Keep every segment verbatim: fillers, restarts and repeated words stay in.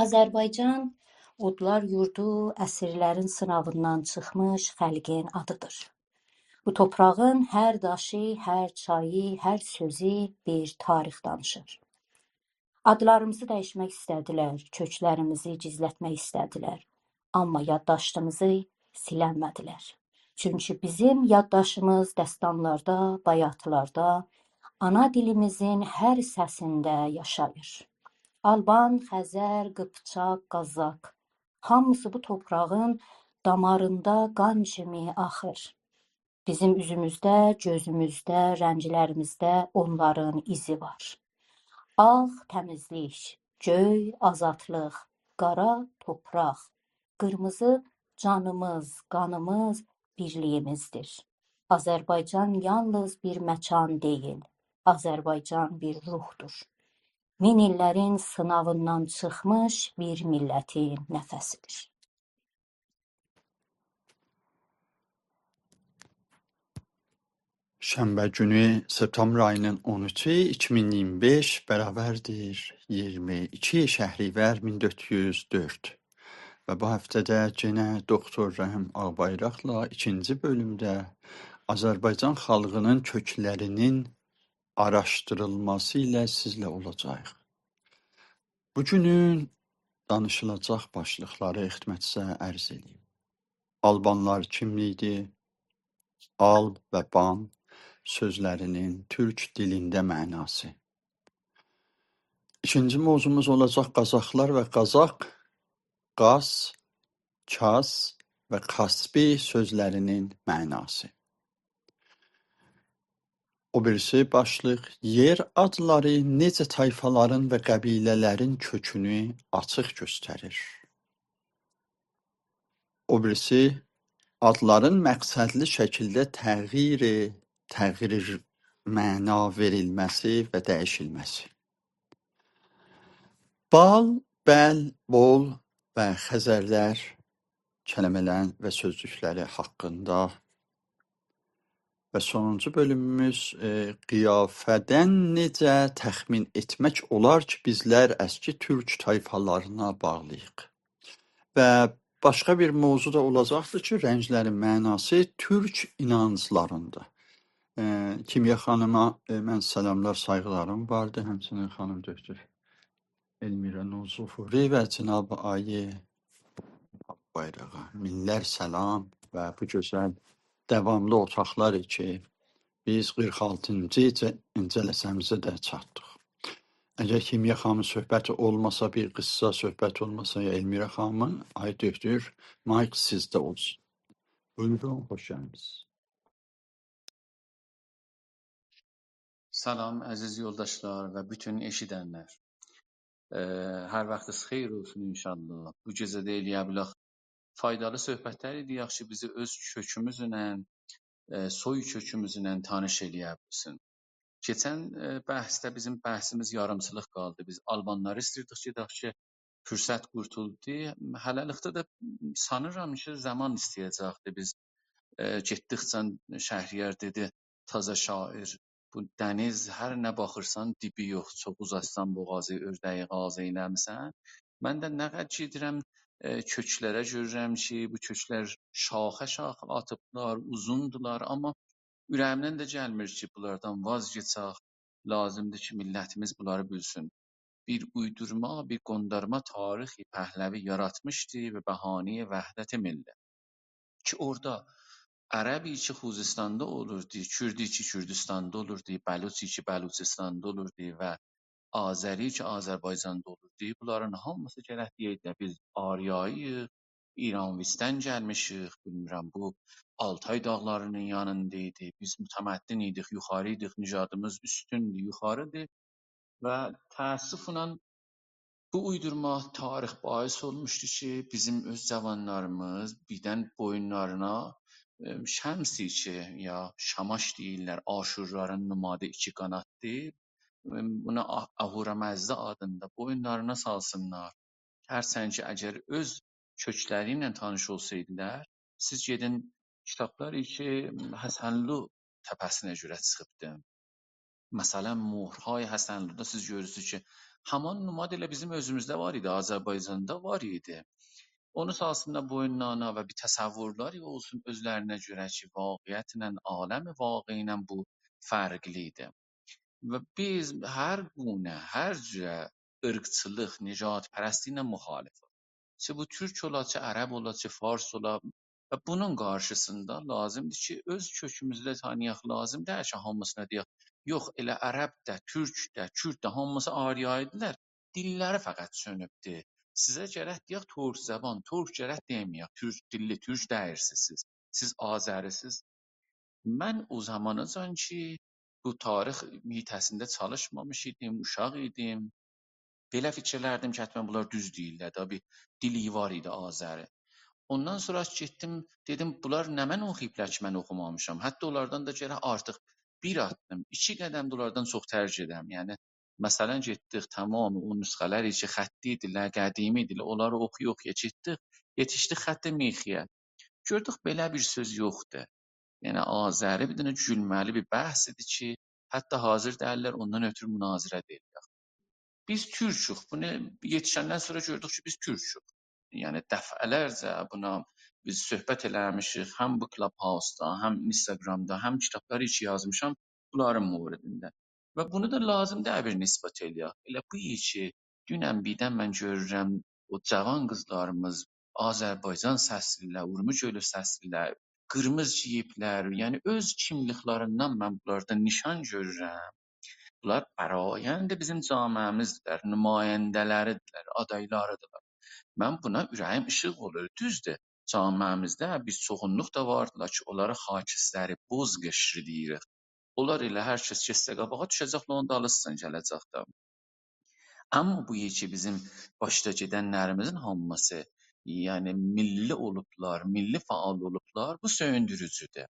آذربایجان، اودلار یوردو، عصرلرین سیناویندان چیخمیش خلقین آدیدیر. بو توپراغین هر داشی، هر چایی، هر سؤزو بیر تاریخ دانیشیر. آدلاریمیزی دییشمک ایسته‌دیلر، کؤکلریمیزی گیزلتمک ایسته‌دیلر. آمما یادداشتیمیزی سیلنمه‌دیلر. چونکی بیزیم یادداشیمیز دستانلاردا، بایاتلاردا، آنا دیلیمیزین هر سسینده یاشاییر. آلبان، خزر، قیپچاق، قازاق، هامیسی بو توپراغین داماریندا قان کیمی آخیر. بیزیم اوزوموزده، گؤزوموزده، رنگلریمیزده اونلارین ایزی وار. آغ، تمیزلیک، گؤی، آزادلیق، قارا، توپراق، قیرمیزی، جانیمیز، قانیمیز، بیرلیییمیزدیر. آذربایجان یالنیز بیر مکان دئییل، آذربایجان بیر روحدور. مین ایللرین سیناویندان چیخمیش بیر میللتین نفسیدیر. شنبه گونو، سپتامبر آیی‌نین اون اوچو، ایکی مین ایگیرمی بئش، برابردیر ایگیرمی ایکی شهریور مین دؤرد یوز دؤرد. و بو هفته ده یئنه دوکتور رحیم آغبایراقلا ایکینجی بؤلومده آذربایجان خالقینین کؤکلرینین آراشدیریلماسی ایله سیزله اولاجاغیق. بو گونون دانیشیلاجاق باشلیقلاری خدمتینیزه عرض ائدیم. آلبانلار کیملیکدیر؟ آل و بان سؤزلرینین تورک دیلینده معناسی. ایکینجی موضوعوموز اولاجاق قازاخلار و قازاق، قاز، کاز و کاسبی سؤزلرینین معناسی. او بیریسی باشلیق، یئر آدلاری نئجه طایفالارین و قبیله‌لرین کؤکونو آچیق گؤستریر. او بیریسی، آدلارین مقصدلی شکیلده تغییر، تغییر معنا وئریلمه‌سی و دییشیلمه‌سی. بال، بل، بول و خزرلر کلمه‌لرین و سؤزجوکلری حاقیندا. و سونونجو بؤلوموموز، ائ، قیافه‌دن نئجه تخمین ائتمک اولار کی، بیزلر اسکی تورک طایفالارینا باغلی‌ییق. و باشقا بیر موضوع دا اولاجاقدیر کی، رنگلرین معناسی تورک اینانجلاریندا. ائ، کیمیا خانیما، ائ، من سلاملار، سایغیلاریم واردی. همچنین خانیم دوکتور ائلمیرا نوزوفوری و جناب آقای آغبایراغا مینلر سلام و بو گؤزل داواملی اوتاقلار کی، بیز قیرخ آلتینجی جه-، جلسه‌میزه ده چاتدیق. اگر کیمیا خانیمین صحبتی اولماسا، بیر قیسا صحبت اولماسا، یا ائلمیرا خانیمین، آی دوکتور، مایک سیزده اولسون. بویورون، خوش گلمیسینیز. سلام، عزیز یولداشلار و بوتون ائشیدنلر. ائ، هر واختینیز خئییر اولسون انشاءالله. بو گئجه ده ائلیه بیلک فایدالی صحبتلر ائدک کی، بیزی اؤز کؤکوموزله، ائ، سوی کؤکوموزله تانیش ائلیه بیلسین. کئچن، ائ، بحثده بیزیم بحثیمیز یاریمچیلیق قالدی. بیز آلبانلاری ایسته‌ییردیک کی، گئدک کی، فرصت قورتولدو. هله‌لیکده ده سانیرام کی، زامان ایسته‌یه‌جکدیر. بیز، ائ، گئتدیکجه شهریار دئدی، تازه شاعیر، بو دنیز هر نه باخیرسان، دیبی یوخ، چوخ اوزاتسان بوغازی، اؤرده‌یی غاز ائله‌میسن. من ده نه قدر گئدیرم، ائ، کؤکلره گؤرورم کی، بو کؤکلر شاخه-شاخه آتیبلار، اوزوندولار، آمما اوره‌ییمدن ده گلمیر کی، بونلاردان واز کئچک. لازیمدیر کی، میللتیمیز بونلاری بیلسین. بیر اویدورما، بیر قوندارما تاریخ پهلوی یاراتمیشدی به بهانه‌ی وحدت ملی. کی، اورادا عربی کی، خوزستاندا اولوردو، کوردو کی، کوردستاندا اولوردو، بلوچی کی، بلوچستاندا اولوردو و آذری کی، آذربایجاندا اولوردو. بونلارین هامیسی گرک دئیه‌یدیلر، بیز آریایی‌ییق، ایرانویستدن گلمیشیک، بیلمیرم، بو آلتای داغلاری‌نین یانیندا ایدی، بیز متمدن ایدیک، یوخاری ایدیک، نژادیمیز اوستوندور، یوخاریدیر. و تأسفله بو اویدورما تاریخ باعث اولموشدو کی، بیزیم اؤز جاوانلاریمیز بیردن بویونلارینا، ائ، شمسی کی، یا شاماش دئییرلر، آشورلارین نمادی ایکی قاناددیر. ائ، بونا آ-، اهورامزدا آدیندا بویونلارینا سالسینلار. هرچند کی، اگر اؤز کؤکلری ایله تانیش اولسایدیلار، سیز گئدین کیتابلار کی، حسنلو تپه‌سینه گؤره چیخیبدی. مثلا، مهرهای حسنلودا سیز گؤرورسونوز کی، همان نماد ائله بیزیم اؤزوموزده وار ایدی، آذربایجاندا وار ایدی. اونو سالسینلار بوینلارینا و بیر تصورلری اولسون اؤزلرینه گؤره کی، واقعیتله، عالم واقعی ایله بو فرقلی ایدی. و بیز هر گونه، هر جوره عرقچیلیق، نژادپرستلیکله مخالفیک. چه بو تورک اولا، چه عرب اولا، چه فارس اولا. و بونون قارشیسیندا لازیمدیر کی، اؤز کؤکوموزو ده تانییاق. لازیم دئییل کی، هامیسینا دئیک، یوخ، ائله عرب ده، تورک ده، کورد ده، هامیسی آریایی‌دیرلار. دیللری فقط چؤنوبدور. سیزه گرک دئیک تورک زبان، تورک گرک دئمه‌یک، تورک دیللی، تورک دئییلسیز سیز. سیز آذری‌سیز. من او زاماناجان کی، بو تاریخ میته‌سینده چالیشمامیش ایدیم، اوشاق ایدیم. بئله فیکیر ائلردیم کی، حتماً بونلار دوز دئییرلر ده، بیر دیلی وار ایدی آذری. اوندان سونرا گئتدیم، دئدیم، بونلار نمنه اوخویوبلار کی، من اوخومامیشام؟ حتی اونلاردان دا گرک آرتیق بیر آددیم، ایکی قدم ده اونلاردان چوخ تر گئدم. یعنی، مثلاً، گئتدیک، تمام او نسخه‌لر کی، خطی ایدیلر، قدیمی ایدیلر، اونلاری اوخویا-اوخویا گئتدیک، یئتیشدیک خط میخ‌یه. گؤردوک، بئله بیر سؤز یوخدور. یعنی، آذری بیر دنه گولمه‌لی بیر بحث ایدی کی، حتی حاضر دئییللر اوندان اؤترو مناظره ائده‌لر. بیز تورکوک. بونو یئتیشندن سونرا گؤردوک کی، بیز تورکوک. یعنی، دفعه‌لرجه بونا بیز صحبت ائله‌میشیک، هم بو کلاب‌هاوسدا، هم اینستاگرامدا، هم کیتابلاری کی یازمیشام بونلارین موردینده. و بونو دا لازیم دئییل بیر نسبت ائله‌یک. ائله بو کی، دونن بیردن من گؤرورم، او جاوان قیزلاریمیز آذربایجان سسلی‌لر، اورمو گؤلو سسلی‌لر، قیرمیزی گئییبلر، یعنی اؤز کیملیکلریندن من بونلاردا نیشان گؤرورم. بونلار برآیند بیزیم جامعه‌میزدیرلر، نماینده‌لریدیرلر، آدایلاریدیرلار. من بونا اوره‌ییم ایشیق اولور. دوزدور، جامعه‌میزده بیر چوخونلوق دا واردیلار کی، اونلارا خاکستری بز قشری دئییریک. اونلار ائله هر کس گئتسه قاباغا، دوشه‌جکلر اونون دالیسیجان گله‌جکلر. آمما بو کی، بیزیم باشدا گئدنلریمیزین هامیسی، یعنی میللی اولوبلار، میللی فعال اولوبلار، بو سؤیوندوروجودور.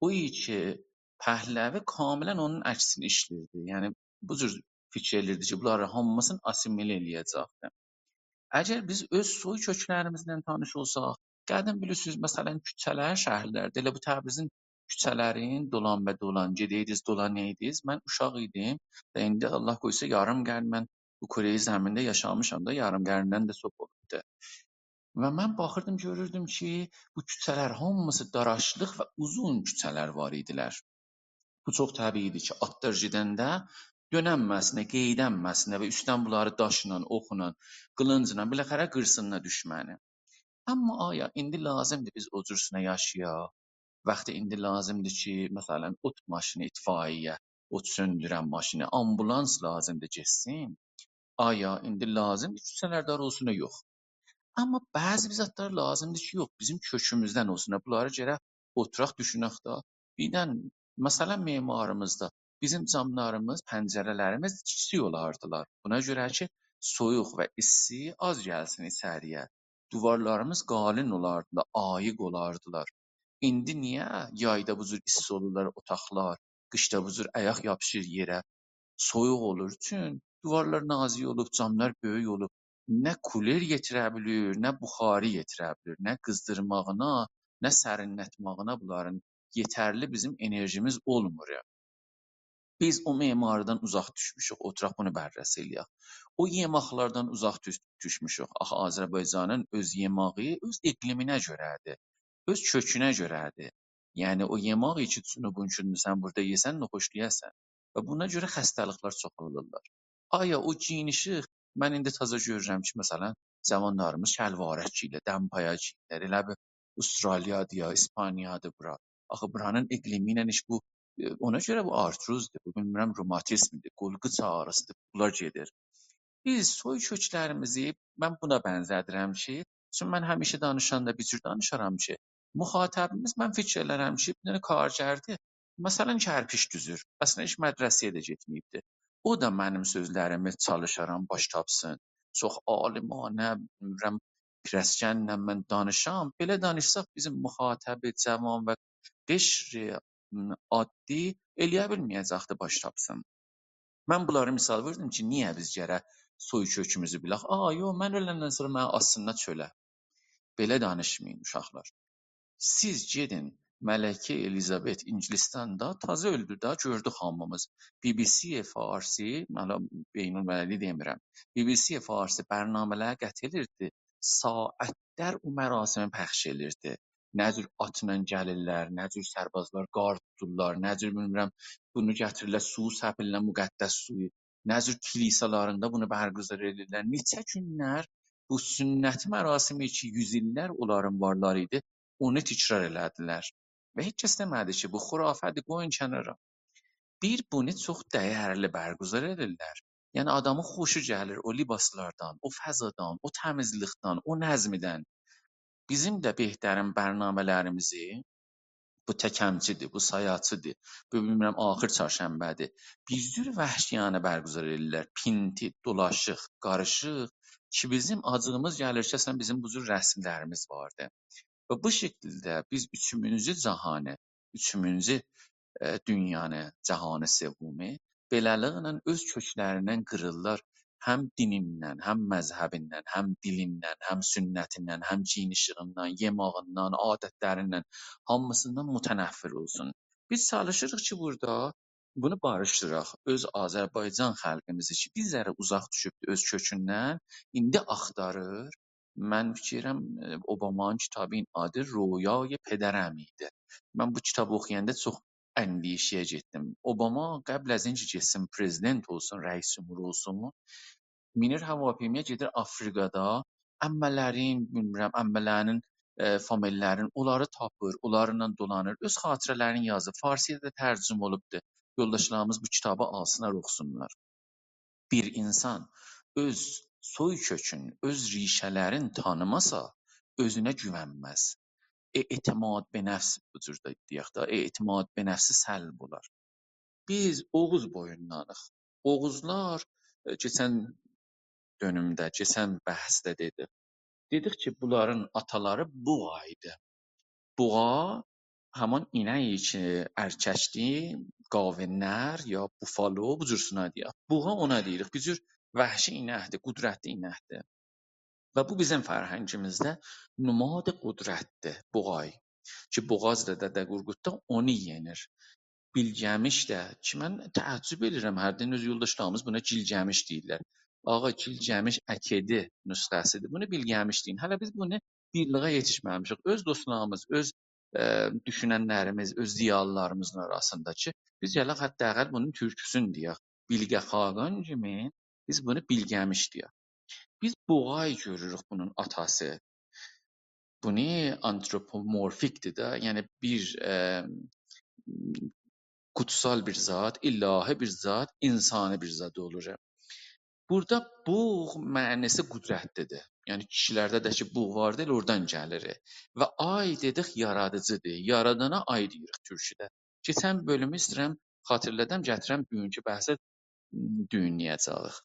بو کی، پهلوی کاملاً اونون عکسینی ایشله‌ییردی. یعنی، بو جور فیکیر ائلیردی کی، بونلاری هامیسینی آسیمیله ائله‌یه‌جکدیر. اگر بیز اؤز سوی کؤکلریمیزله تانیش اولساق، قدیم بیلیرسینیز، مثلاً، کوچه‌لر شهرلرده، ائله بو تبریزین کوچه‌لرین دولان و دولان، گئده‌یدینیز، دولانایدینیز. من اوشاق ایدیم و ایندی الله قویسا یاریم قرن من بو کره‌ی زمینده یاشامیشام دا، یاریم قرندن ده چوخ اولوبدور. و من باخیردیم، گؤروردوم کی، بو کوچه‌لر هامیسی داراشلیق و اوزون کوچه‌لر وار ایدیلر. بو چوخ طبیعی‌دیر کی، آتلار گئدنده دؤننمه‌سینه، قئییدنمه‌سینه و اوستدن بونلاری داشلا، اوخلا، قیلینجلا، بالاخره قیرسینلار دوشمنی. آمما آیا ایندی لازیمدیر بیز او جورسونه یاشایاق؟ وقتی ایندی لازیمدیر کی، مثلاً، اوت ماشینی، اطفائیه، اوت سؤندورن ماشینی، آمبولانس لازیمدیر گئتسین. آیا ایندی لازیمدیر کوچه‌لر دار اولسون؟ یوخ. آمما بعضی بیر زادلار لازیمدیر کی، یوخ، بیزیم کؤکوموزدن اولسون. بونلاری گرک اوتوراق، دوشونک ده. بیردن، مثلاً، معماریمیزدا بیزیم جاملاریمیز، پنجره‌لریمیز کیچیک اولاردیلار. بونا گؤره کی، سویوق و ایستی آز گلسین ایچری‌یه. دیوارلاریمیز قالین اولاردیلار، عایق اولاردیلار. ایندی نییه یایدا بو جور ایستی اولورلار اوتاقلار، قیشدا بو جور آیاق یاپیشیر یئره؟ سویوق اولور. چون دیوارلار نازیک اولوب، جاملار بؤیوک اولوب. نه کولر یئتیره بیلیر، نه بخاری یئتیره بیلیر، نه قیزدیرماغینا، نه سرینلتماغینا بونلارین یئترلی بیزیم انرژیمیز اولمور. بیز او معماریدان اوزاق دوشموشوک، اوتوراق بونو بررسی ائله‌یک. او یئماقلاردان اوزاق دوش-، دوشموشوک. آخی آذربایجانین اؤز یئماغی اؤز اقلیمینه گؤره‌دیر، اؤز کؤکونه گؤره‌دیر. یعنی او یئماغی کی، جنوبونکیندی، سن بورادا یئسن، ناخوشلایاسان. و بونا گؤره خسته‌لیکلر چوخالارلار. آیا او گئیینیشیک، من ایندی تازا گؤرورم کی، مثلاً، جاوانلاریمیز شلوارک گئییرلر، دمپایه گئییرلر. ائله بیل استرالیادیر یا، اسپانیادیر بورا. آخی بورانین اقلیمی ایله هئچ بو، ائ، اونا گؤره بو آرتروزدور، بو، بیلمیرم، روماتیسمدیر، قول-قیچ آغریسیدیر، بونلار گئدیر. بیز سوی کؤکلریمیزی، من بونا بنزه‌دیرم کی، چونکی من همیشه دانیشاندا بیر جور دانیشارام کی، مخاطبیمیز، من فیکیر ائلرم کی، بیر دنه کارگردی، مثلاً، کرپیچ دوزور. اصلینده هئچ مدرسه‌یه ده گئتمه‌ییبدی. او دا منیم سؤزلریمی چالیشارام باش تاپسین. چوخ عالمانه، بیلمیرم، پیرسکنله من دانیشام. بئله دانیشساق، بیزیم مخاطب جاوان و قشر، م، عادی ائله‌یه بیلمه‌یه‌جکدی باش تاپسین. من بونلاری مثال وئردیم کی، نییه بیز گرک سوی کؤکوموزو بیلک؟ «آ، یوخ، من اؤلندن سونرا منی آتسینلار چؤله.» بئله دانیشمایین، اوشاقلار. سیز گئدین، ملکه الیزابت انگلستاندا تازه اؤلدو دا، گؤردوک هامیمیز. بی‌بی‌سی فارسی، حالا بین‌المللی دئمیرم، بی‌بی‌سی فارسی برنامه‌لری قطع ائدیردی. ساعتلر او مراسمی پخش ائدیردی. نه جور آتلا گلیرلر، نه جور سربازلار گارد توتورلار، نه جور، بیلمیرم، بونو گتیریرلر، سو سپیرلر، مقدس سویو. نه جور کلیسالاریندا بونو برگزار ائدیرلر. نئچه گونلر بو سنتی مراسمی کی، یوز ایللر اونلارین وارلاری ایدی، اونو تکرار ائله‌دیلر. و هئچ کس دئمه‌دی کی، بو خرافه‌دیر، قویون کنارا. بیر، بونو چوخ دیرلی برگزار ائدیرلر. یعنی، آدامین خوشو گلیر او لباسلاردان، او فضادان، او تمیزلیکدن، او نظمدن. بیزیم ده بهترین برنامه‌لریمیزی، بو تکمچی‌دیر، بو سایاچی‌دیر، بو، بیلمیرم، آخر چهارشنبه‌دیر، بیر جور وحشیانه برگزار ائدیرلر. پینتی، دولاشیق، قاریشیق کی، بیزیم آجیغیمیز گلیر کی، اصلاً بیزیم بو جور رسملریمیز واردی. و بو شکیلده بیز اوچونجو جهانی، اوچونجو، ائ، دونیانی، جهان سومی، بئله‌لیکله اؤز کؤکلریندن قیریرلار. هم دینیندن، هم مذهبیندن، هم دیلیندن، هم سنتیندن، هم گئیینیشیغیندن، یئماغیندان، عادتلریندن، هامیسیندان متنفر اولسون. بیز چالیشیریق کی، بورادا بونو باریشدیراق. اؤز آذربایجان خالقیمیزی کی، بیر ذره اوزاق دوشوبدو اؤز کؤکوندن، ایندی آختاریر. من فیکر ائدیرم، ائ، اوبامانین کیتابین آدی رویای پدرم ایدی. من بو کیتابی اوخویاندا چوخ اندیشه‌یه گئتدیم. اوباما قبل از این کی، گئتسین پرزیدنت اولسون، رئیس جمهور اولسون، مینیر هواپیمایه، گئدیر آفریقادا، عمه‌لرین، بیلمیرم، عمه‌لرینین، ائ، فامیللرین، اونلاری تاپیر، اونلارلا دولانیر، اؤز خاطره‌لرینی یازیر، فارسی‌یا دا ترجمه اولوبدور. یولداشلاریمیز بو کیتابی آلسینلار، اوخوسونلار. بیر اینسان اؤز سوی کؤکون، اؤز ریشه‌لرین تانیماسا، اؤزونه گوونمز. ائ، اعتماد به نفس، بو جور ده دئیک ده، ائ، اعتماد به نفسی سلب اولار. بیز اوغوز بویوندانیق. اوغوزلار، ائ، کئچن دؤنومده، کئچن بحثده دئدیک. دئدیک کی، بونلارین آتالاری بوغا ایدی. بوغا هامان اینک کی، ارککدیر، گاو نر یا بوفالو، بو جور سونا دئیک. بوغا اونا دئییریک، بیر جور وحشی اینکدیر، قدرتلی اینکدیر. و بو بیزیم فرهنگیمیزده نماد قدرتدیر، بوغای. کی، بوغاز دا، دده قورقوددا اونو یئنیر. بیلگه‌میش ده، کی، من تعجب ائدیرم، هردن اؤز یولداشلاریمیز بونا گیلگه‌میش دئییرلر. آقا، گیلگه‌میش اکدی نسخه‌سیدیر. بونو بیلگه‌میش دئیین. هله بیز بونو بیرلیگه یئتیشمه‌میشیک. اؤز دوستلاریمیز، اؤز، ائ، دوشوننلریمیز، اؤز ضیالیلاریمیزین آراسیندا کی، بیز گلک حداقل بونون تورکوسونو دئیک. بیلگه خاقان کیمی بیز بونو بیلگه‌میش دئیک. بیز بوغای گؤروروک بونون آتاسی. بونو آنتروپومورفیکدیر ده، یعنی بیر، ائ، قوتسال بیر زاد، الهی بیر زاد، انسانی بیر زاد اولور. بورادا بوغ معناسی قدرتلی‌دیر. یعنی کیشیلرده ده کی، بوغ واردی، ائله اورادان گلیر. و آی دئدیک، یارادیجی‌دیر. یارادانا آی دئییریک تورکوده. کئچن بؤلومو ایسته‌ییرم خاطیرلادام، گتیرم بوگونکو بحثه، دویونله‌یه‌جه‌ییک.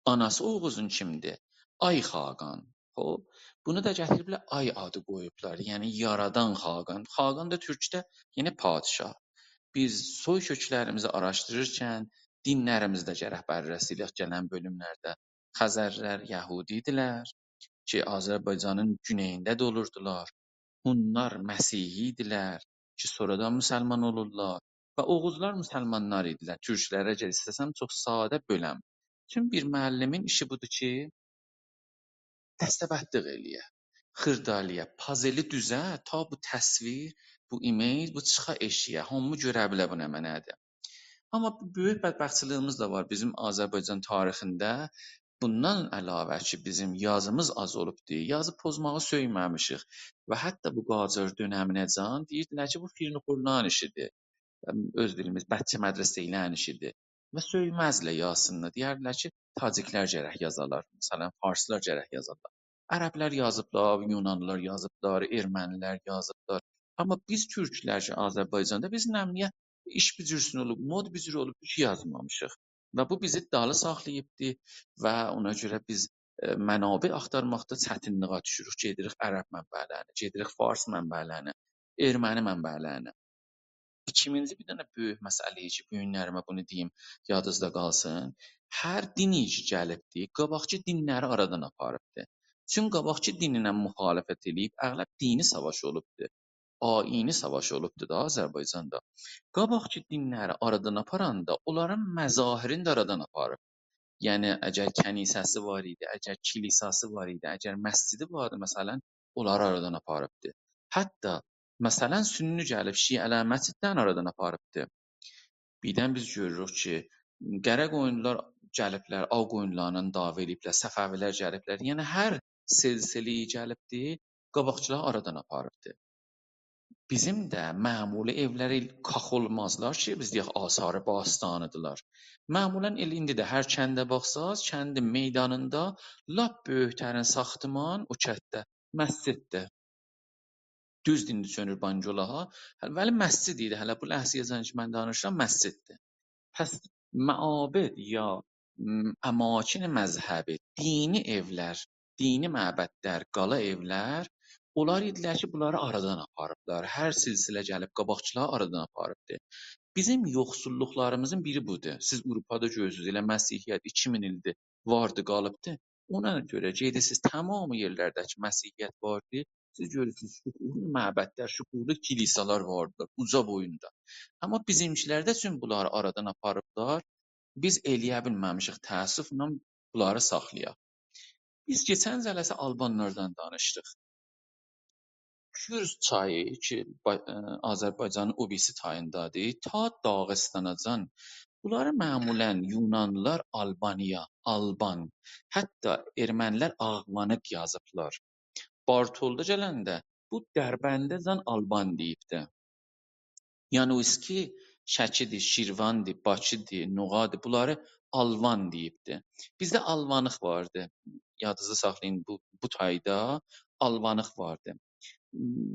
آناسی اوغوزون کیمدیر؟ آی خاقان. خوب، بونو دا گتیریبلر آی آدی قویوبلار. یعنی یارادان خاقان. خاقان دا تورکوده، یعنی پادشاه. بیز سوی کؤکلریمیزی آراشدیریرکن دینلریمیزی ده گرک بررسی ائله‌یک گلن بؤلوملرده. خزرلر یهودی ایدیلر کی، آذربایجانین گونئیینده ده اولوردولار. هونلار مسیحی ایدیلر کی، سونرادان مسلمان اولورلار. و اوغوزلار مسلمانلار ایدیلر. تورکلره اگر ایسته‌سم چوخ ساده بؤلم. بوتون بیر معلمین ایشی بودور کی، دسته‌بندلیق ائله‌یه، خیردالیا، پازلی دوزه، تا بو تصویر، بو ایمیج، بو چیخا ائشییه، هامی گؤره بیله بو نمنه‌دیر. آمما بؤیوک بدبختچیلیگیمیز دا وار. بیزیم آذربایجان تاریخینده بوندان علاوه کی، بیزیم یازیمیز آز اولوبدور. یازی پوزماغی سؤیمه‌میشیک. و حتی بو قاجار دؤنمینه‌جن دئییردیلر کی، بو فیرنیخورلارین ایشیدیر. اؤز دیلیمیز، بچه مدرسه‌لرین ایشیدیر. و سؤیمزلر یازسینلار. دئیردیلر کی، تاجیکلر گرک یازالار، مثلا، فارسلار گرک یازالار. عربلر یازیبلار، یونانلیلار یازیبلار، ارمنیلر یازیبلار. آمما بیز تورکلر کی، آذربایجاندا، بیز نمنه‌یه، ایش بیر جورسون اولوب، مود بیر جور اولوب کی، یازمامیشیق. و بو بیزی دالی ساخلاییبدی و اونا گؤره بیز، ائ، منابع آختارماقدا چتینلیگه دوشوروک. گئدیریک عرب منبعلرینه، گئدیریک فارس منبعلرینه، ارمنی منبعلرینه. ایکینجی بیر دنه بؤیوک مسئله کی، بو گونلریمه بونو دئییم، یادینیزدا قالسین. هر دین کی گلیبدی، قاباقکی دینلری آرادان آپاریبدی. چون قاباقکی دینینن مخالفت ائله‌ییب، اغلب دینی ساواش اولوبدو. آیینی ساواشی اولوبدور دا آذربایجاندا. قاباقکی دینلری آرادان آپاراندا اونلارین مظاهرینی ده آرادان آپاریب. یعنی، اگر کنیسه‌سی وار ایدی، اگر کلیساسی وار ایدی، اگر مسجدی واردی، مثلا، اونلاری آرادان آپاریبدی. حتی، مثلا، سنی گلیب شیعه‌لری مسجددن آرادان آپاریبدی. بیردن بیز گؤروروک کی، قره قویونلولار گلیبلر، آغ قویونلولارلا دعوا ائله‌ییبلر، صفوی‌لر گلیبلر. یعنی، هر سلسله گلیبدی، قاباقکیلاری آرادان آپاریبدی. بیزیم ده معمولی ائولری کاخ اولمازلار کی، بیز دئیک، آثار باستانی‌دیرلار. معمولا ائله ایندی ده هر کنده باخساز، کندین میدانیندا لاپ بؤیوک‌ترین ساختمان او کندده مسجددیر. دوزدور، ایندی چؤنور بنگالا ها. هه، ولی مسجد ایدی، هله بو لحظه‌یه‌جن کی، من دانیشیرام، مسجددیر. پس معابد یا، م، اماکن مذهبی، دینی ائولر، دینی معبدلر، قالا ائولر، اونلار ایدیلر کی، بونلاری آرادان آپاریبلار. هر سلسله گلیب قاباقکیلاری آرادان آپاریبدی. بیزیم یوخسوللوقلاریمیزین بیری بودور. سیز آوروپادا گؤرورسونوز، ائله مسیحیت ایکی مین ایلدیر واردی، قالیبدی. اونا گؤره گئدیرسینیز، تمام یئرلرده کی، مسیحیت واردی، سیز گؤرورسونوز، شکوهلو معبدلر، شکوهلو کلیسالار واردیلار، اوجا بویوندا. آمما بیزیمکیلرده چون بونلاری آرادان آپاریبلار، بیز ائلیه بیلمه‌میشیک، تأسفله، بونلاری ساخلایاق. بیز کئچن جلسه آلبانلاردان دانیشدیق. کورز چایی کی، با-، ائ، آذربایجانین او بیریسی تاییندادیر، تا داغستاناجان. بونلاری معمولا یونانلیلار آلبانیا، آلبان، حتی ارمنیلر آغوانیق یازیبلار. بارتولدا گلنده بو دربنده‌جن آلبان دئییبدی. یانوسکی شکی‌دیر، شیرواندیر، باکی‌دیر، نوغادیر. بونلاری آلوان دئییبدی. بیزده آلوانیق واردی. یادینیزدا ساخلایین، بو، بو تایدا آلوانیق واردی.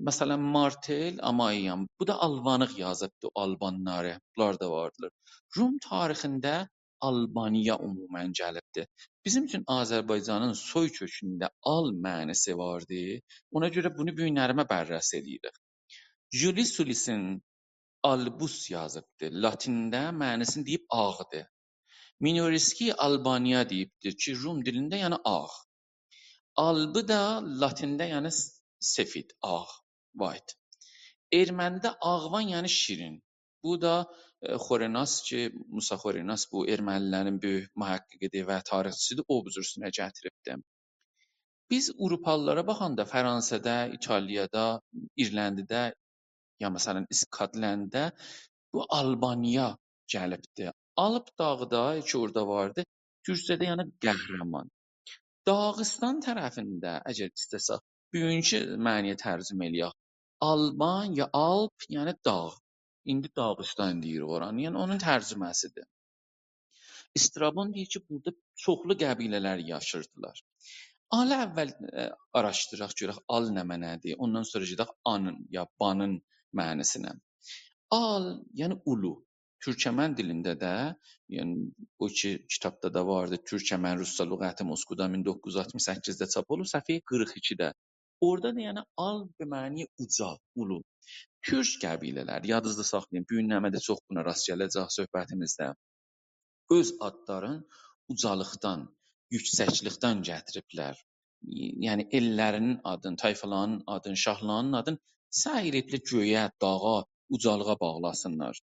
مثلا، مارتل، آمایان، بو دا آلوانیق یازیبدی، آلبانلاری. بونلار دا واردیلار. روم تاریخینده آلبانیا عموما گلیبدی. بیزیم اوچون آذربایجانین سوی کؤکونده آل معنی‌سی واردی. اونا گؤره بونو بو گونلریمه بررسی ائله‌ییریک. جولیوس سولیسین آلبوس یازیبدی. لاتینده معنی‌سینی دئییب آغدیر. مینوریسکی آلبانیا دئییبدیر کی، روم دیلینده یعنی آغ. آلبی دا لاتینده یعنی س-، سفید، آغ، white. ارمنیده آغوان یعنی شیرین. بو دا، ائ، خورناس کی، موسی خورناس بو ارمنیلرین بؤیوک محققی‌دیر و تاریخچی‌دیر، او بو جور اوستونه گتیریبدی. بیز آوروپالیلارا باخاندا فرانسادا، ایتالیادا، ایرلندیده، یا مثلا اسکاتلندده بو آلبانیا گلیبدی. آلپ داغی دا کی، اورادا واردی. تورکجه‌ده یعنی قهرمان. داغستان طرفینده، اگر ایسته‌سک، بوگونکو معنی‌یه ترجمه ائله‌یک، آلبان یا آلپ، یعنی داغ. ایندی داغستان دئییریک اورانی. یعنی اونون ترجمه‌سی‌دیر. استرابون دئییر کی، بورادا چوخلو قبیله‌لر یاشیردیلار. آلی اول، ائ، آراشدیراق، گؤرک آل نمنه‌دیر. اوندان سونرا گئدک آنین یا بانین معنی‌سینه. آل، یعنی اولو. تورکمن دیلینده ده، یعنی بو کی، کیتابدا دا واردی، تورکمن روسجا لغتی، مسکودا مین دوققوز یوز آلتمیش سککیزده چاپ اولوب، صفحه قیرخ ایکیده. اورادا دا، یعنی، آل به معنی اوجا، اولو. تورک قبیله‌لر، یادینیزدا ساخلایین، بو گونلرده چوخ بونا راست گله‌جک صحبتیمیزده. اؤز آدلارین اوجالیقدان، یوکسکلیکدن گتیریبلر. یعنی، ائللرینین آدینی، طایفالارین آدینی، شاهلارین آدینی سعی ائدیبلر گؤیه، داغا، اوجالیغا باغلاسینلار.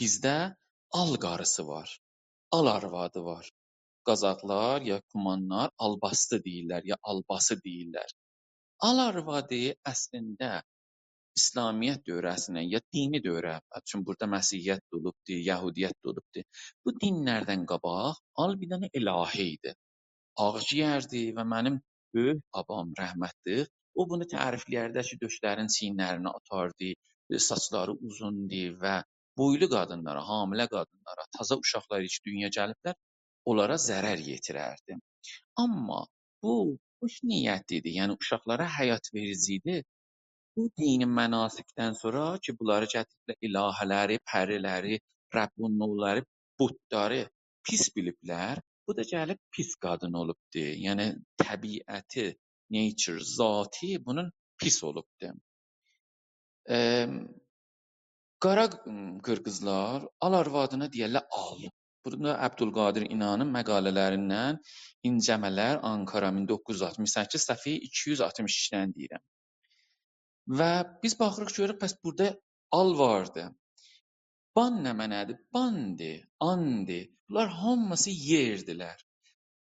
بیزده آل قاریسی وار، آل آروادی وار. قازاقلار یا کومانلار آلباستی دئییرلر، یا آلباسی دئییرلر. آل آروادی اصلینده اسلامیت دؤوره‌سینه، یا دینی دؤوره، چونکی بورادا مسیحیت ده اولوبدور، یهودیت ده اولوبدور. بو دینلردن قاباق آل بیر دنه الهه ایدی. آغ گئیردی و منیم بؤیوک بابام رحمتلیک، او بونو تعریفله‌یردی کی، دؤشلرین چیینلرینه آتاردی، ساچلاری اوزوندو و بویلو قادینلارا، حامله قادینلارا، تازا اوشاقلار کی دونیایا گلیبلر، اونلارا ضرر یئتیرردی. آمما بو خوش نیتلی ایدی، یعنی اوشاقلارا حیات وئریجی ایدی. بو دینی مناسکدن سونرا کی، بونلاری گتیریبلر، الهه‌لری، پری‌لری، رب‌النوع‌لری، بتلاری پیس بیلیبلر، بو دا گلیب پیس قادین اولوبدور. یعنی، طبیعتی، nature، ذاتی بونون پیس اولوبدور. ام، قارا، ام، قیرغیزلار آل آروادینا دئیرلر آل. بونو دا عبدالقادر اینانین مقاله‌لریندن، اینجه‌مه‌لر، آنکارا، مین دوققوز یوز آلتمیش سککیز، صفحه ایکی یوز آلتمیش ایکیدن دئییرم. و بیز باخیریق، گؤروروک، پس بورادا آل واردی. بان نمنه‌دیر؟ باندیر، آندیر. بونلار هامیسی یئردیلر.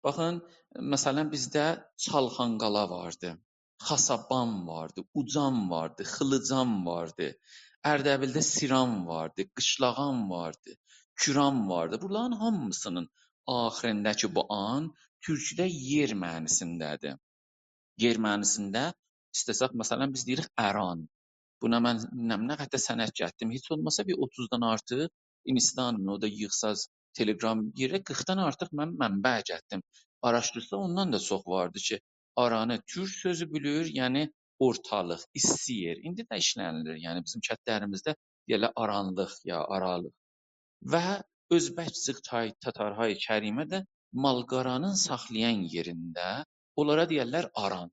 باخین، مثلا، بیزده چالخان‌قالا واردی، خاسابان واردی، اوجان واردی، خیلیجان واردی، اردبیلده سیران واردی، قیشلاغان واردی، کوران واردی. بونلارین هامیسینین آخیرینداکی بو آن تورکوده یئر معنی‌سینده‌دیر. یئر معنی‌سینده ایسته‌سک، مثلا، بیز دئییریک اران. بونا من نه، نه قدر سند گتیردیم. هئچ اولماسا بیر اوتوزدان آرتیق، اینستانین، او دا ییغساز تلگرام یئره قیرخدان آرتیق من منبع گتیردیم. آراشدیرسا، اوندان دا چوخ واردی کی، آرانی تورک سؤزو بیلیر، یعنی اورتالیق، ایسسی یئر. ایندی ده ایشله‌نیلیر. یعنی بیزیم کندلریمیزده دئیرلر آرانلیق یا آرالیق. و اؤزبک، قیرغیز، تای، تاتارهای کریمه ده مال‌قارانین ساخلایان یئرینده، اونلارا دئیرلر آران.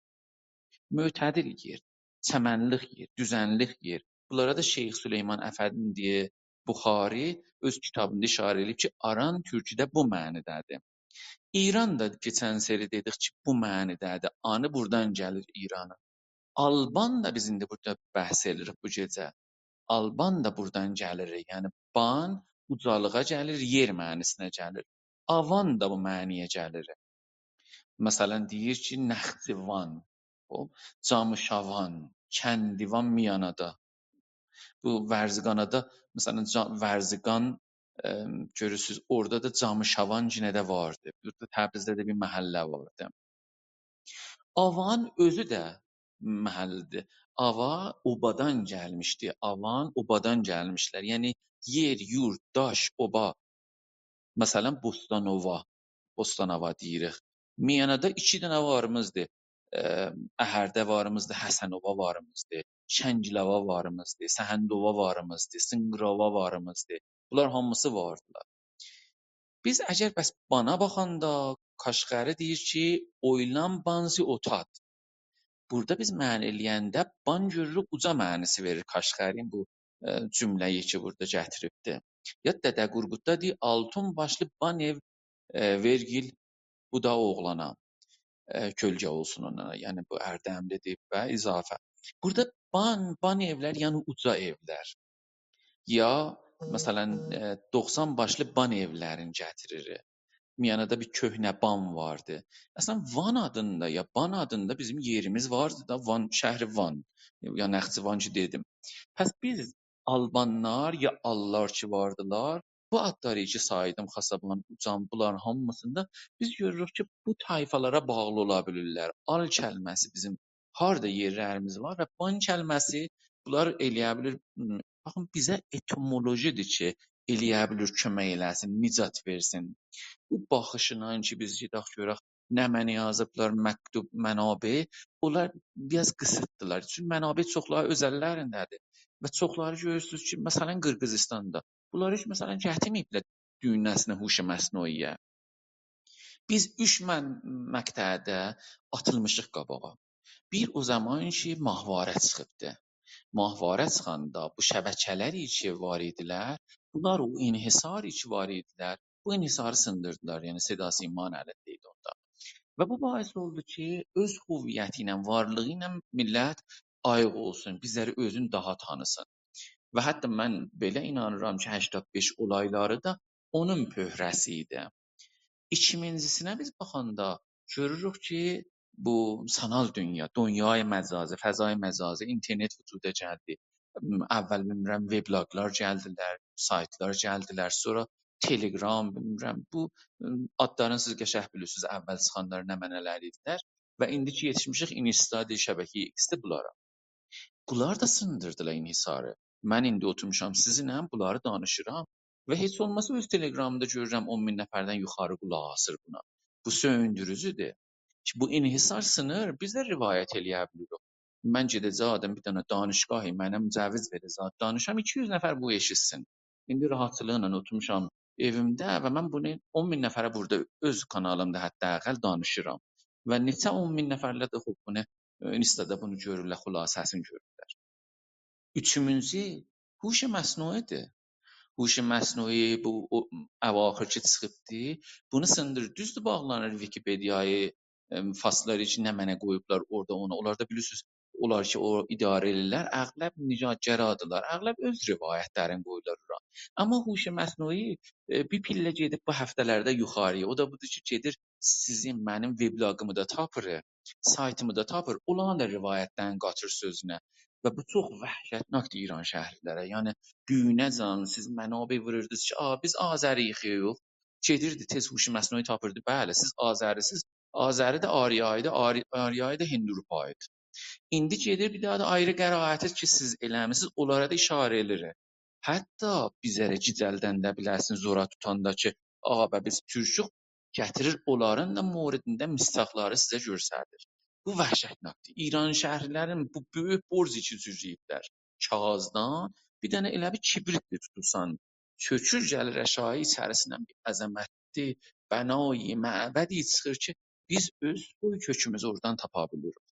معتدل یئر، چمنلیک یئر، دوزنلیک یئر. بونلارا دا شیخ سلیمان افندی بخاری اؤز کیتابیندا ایشاره ائدیب کی، آران تورکوده بو معنی‌ده‌دیر. ایران دا، کئچن سری دئدیک کی، بو معنی‌ده‌دیر. آنی بورادان گلیر ایرانین. آلبان دا بیز ایندی بورادا بحث ائدیریک بو گئجه. آلبان دا بورادان گلیر. یعنی بان اوجالیغا گلیر، یئر معنی‌سینه گلیر. آوان دا بو معنی‌یه گلیر. مثلا، دئییر کی، نخجوان، او، جامیشاوان، کندیوان میانادا. بو ورزقانادا، مثلا، جا-، ورزقان، ائم، گؤرورسوز، اورادا دا جامیشاوان یئنه ده واردی. بورادا تبریزده ده بیر محله واردی. آوان اؤزو ده محلدیر. آوا اوبادان گلمیشدی. آوان اوبادان گلمیشلر. یعنی یئر، یورد، داش، اوبا. مثلا، بوستان‌اوا، بوستان‌اوا دئییریک. میانادا ایکی دنه واریمیزدیر. ائ، اهرده واریمیزدیر، حسن‌اوا واریمیزدیر، شنگل‌اوا واریمیزدیر، سهند‌اوا واریمیزدیر، سینقیرآوا واریمیزدیر. بونلار هامیسی واردیلار. بیز اگر بس بانا باخاندا، کاشغری دئییر کی، اویلان بانزی اوتاد. بورادا بیز معنی ائله‌ینده بان گؤروروک، اوجا معنی‌سی وئریر کاشغرین بو، ائ، جمله‌یی کی، بورادا گتیریبدی. یا دده قورقوددا دئییر، آلتین باشلی بان ائو، ائ، وئرگیل بو دا اوغلانا، ائ، کؤلگه اولسون اونا. یعنی بو اردملی‌دیر و اضافه. بورادا بان، بان ائولر، یعنی اوجا ائولر. یا، مثلا، ائ، دوخسان باشلی بان ائولرین گتیریر. میانادا بیر کؤهنه بان واردی. اصلا، وان آدیندا یا بان آدیندا بیزیم یئریمیز واردی دا، وان، شهر وان، یا نخجوان کی دئدیم. پس بیز آلبانلار یا آللار کی واردیلار، بو آدلاری کی سایدیم، خاسابان، اوجان، بونلارین هامیسیندا بیز گؤروروک کی، بو طایفالارا باغلی اولا بیلیرلر. آل کلمه‌سی بیزیم هاردا یئرلریمیز وار و بان کلمه‌سی بونلار ائله‌یه بیلیر، م، باخین، بیزه ائتیمولوژی‌دیر کی، ائله‌یه بیلیر کؤمک ائله‌سین، نجات وئرسین. بو باخیشینان کی، بیز گئدک گؤرک نمنه یازیبلار، مکتوب، منابع، اونلار بیر آز قیسیتدیلار. چونکی منابع چوخلاری اؤز اللرینده‌دیر. و چوخلاری گؤرورسونوز کی، مثلا، قیرغیزیستاندا. بونلاری هئچ، مثلا، گتیرمه‌ییبلر دوننه‌سینه هوش مصنوعی‌یه. بیز اوچ من-، مقطعده آتیلمیشیق قاباغا. بیر، او زامان کی ماهواره چیخیبدی. ماهواره چیخاندا بو شبکه‌لر کی وار ایدیلر، بونلار او انحصار کی وار ایدیلر، بو انحصاری سیندیردیلار. یعنی صدا سیمانین الینده ایدی اوندا. و بو باعث اولدو کی، اؤز هویتی ایله، وارلیغی ایله میللت آییق اولسون، بیزلری اؤزون داها تانیسین. و حتی من بئله اینانیرام کی، هشتاد بئش اولایلاری دا اونون بؤهره‌سی ایدی. ایکینجیسینه بیز باخاندا گؤروروک کی، بو سانال دونیا، دونیای مجازی، فضای مجازی، اینترنت وجودا گلدی. اول، بیلمیرم، وبلاگلار گلدیلر، سایتلار گلدیلر، سونرا تلگرام، بیلمیرم، بو، آدلارینی سیز قشنگ بیلیرسینیز، اول چیخانلار نمنه‌لر ایدیلر. و ایندی کی یئتیشمیشیک اینستادیر، شبکه‌ی ایکس‌دیر، بونلارا. بونلار دا سیندیردیلار انحصاری. من ایندی اوتورموشام سیزینله بونلاری دانیشیرام و هئچ اولماسا اؤز تلگرامیمدا گؤرورم اون مین نفردن یوخاری قولاق آسیر بونا. بو سؤیوندوروجودور کی، بو انحصار سینیر، بیز ده روایت ائله‌یه بیلیریک. من گئده‌جه‌یم، بیر دنه دانشگاهی منه مجوز وئره، زاد دانیشام، ایکی یوز نفر بو ائشیتسین. ایندی راحتچیلیغینان اوتورموشام ائویمده و من بونو اون مین نفره بورادا اؤز کانالیمدا حداقل دانیشیرام. و نئچه اون مین نفرلر ده، خوب، بونو، ائ، اینستادا بونو گؤرورلر، خلاصه‌سینی گؤرورلر. اوچونجو، هوش مصنوعی‌دیر. هوش مصنوعی بو، او، اواخر کی چیخیبدی، بونو سیندیریر. دوزدور، باغلانیر ویکی‌پدیایی، ائم، فارسلار کی نمنه قویوبلار اورادا اونو. اونلار دا بیلیرسینیز، اونلار کی، او اداره ائدیرلر، اغلب نژادگرادیرلار، اغلب اؤز روایتلرینی قویورلار اورا. آمما هوش مصنوعی، ائ، بیر پیلله گئدیب بو هفته‌لرده یوخاری‌یا. او دا بودور کی، گئدیر سیزین، منیم وبلاگیمی دا تاپیر، سایتیمی دا تاپیر، اولارین دا روایتلرینی قاتیر سؤزونه. و بو چوخ وحشتناکدیر ایرانشهری‌لره. یعنی، دویونه‌جن سیز منابع ووروردونوز کی، «آ، بیز آذری‌ییک»، یوخ. گئدیردی، تئز هوش مصنوعی تاپیردی. «بلی، سیز آذری‌سیز. آذری ده آریایی‌دی، آری-، آریایی دا هندی-اروپایی‌دی.» ایندی گئدیر، بیر داها دا آیری قرائتی کی، سیز ائله‌میسینیز، اونلارا دا اشاره ائله‌ییر. حتی بیزه ده گیجلدنده، بیله‌سین، زورا توتاندا کی، «آ، به، بیز تورکوک»، گتیریر اونلارین دا موردینده مصداقلاری سیزه گؤستریر. بو وحشتناکدیر. ایرانشهری‌لرین بو بؤیوک بورج کی جورله‌ییبلر کاغیذدان، بیر دنه ائله بیل کبریتدیر توتورسان، چؤکور گلیر آشاغی، ایچریسیندن بیر عظمتلی بنای معبدی چیخیر کی، بیز اؤز سوی کؤکوموزو اورادان تاپا بیلیریک.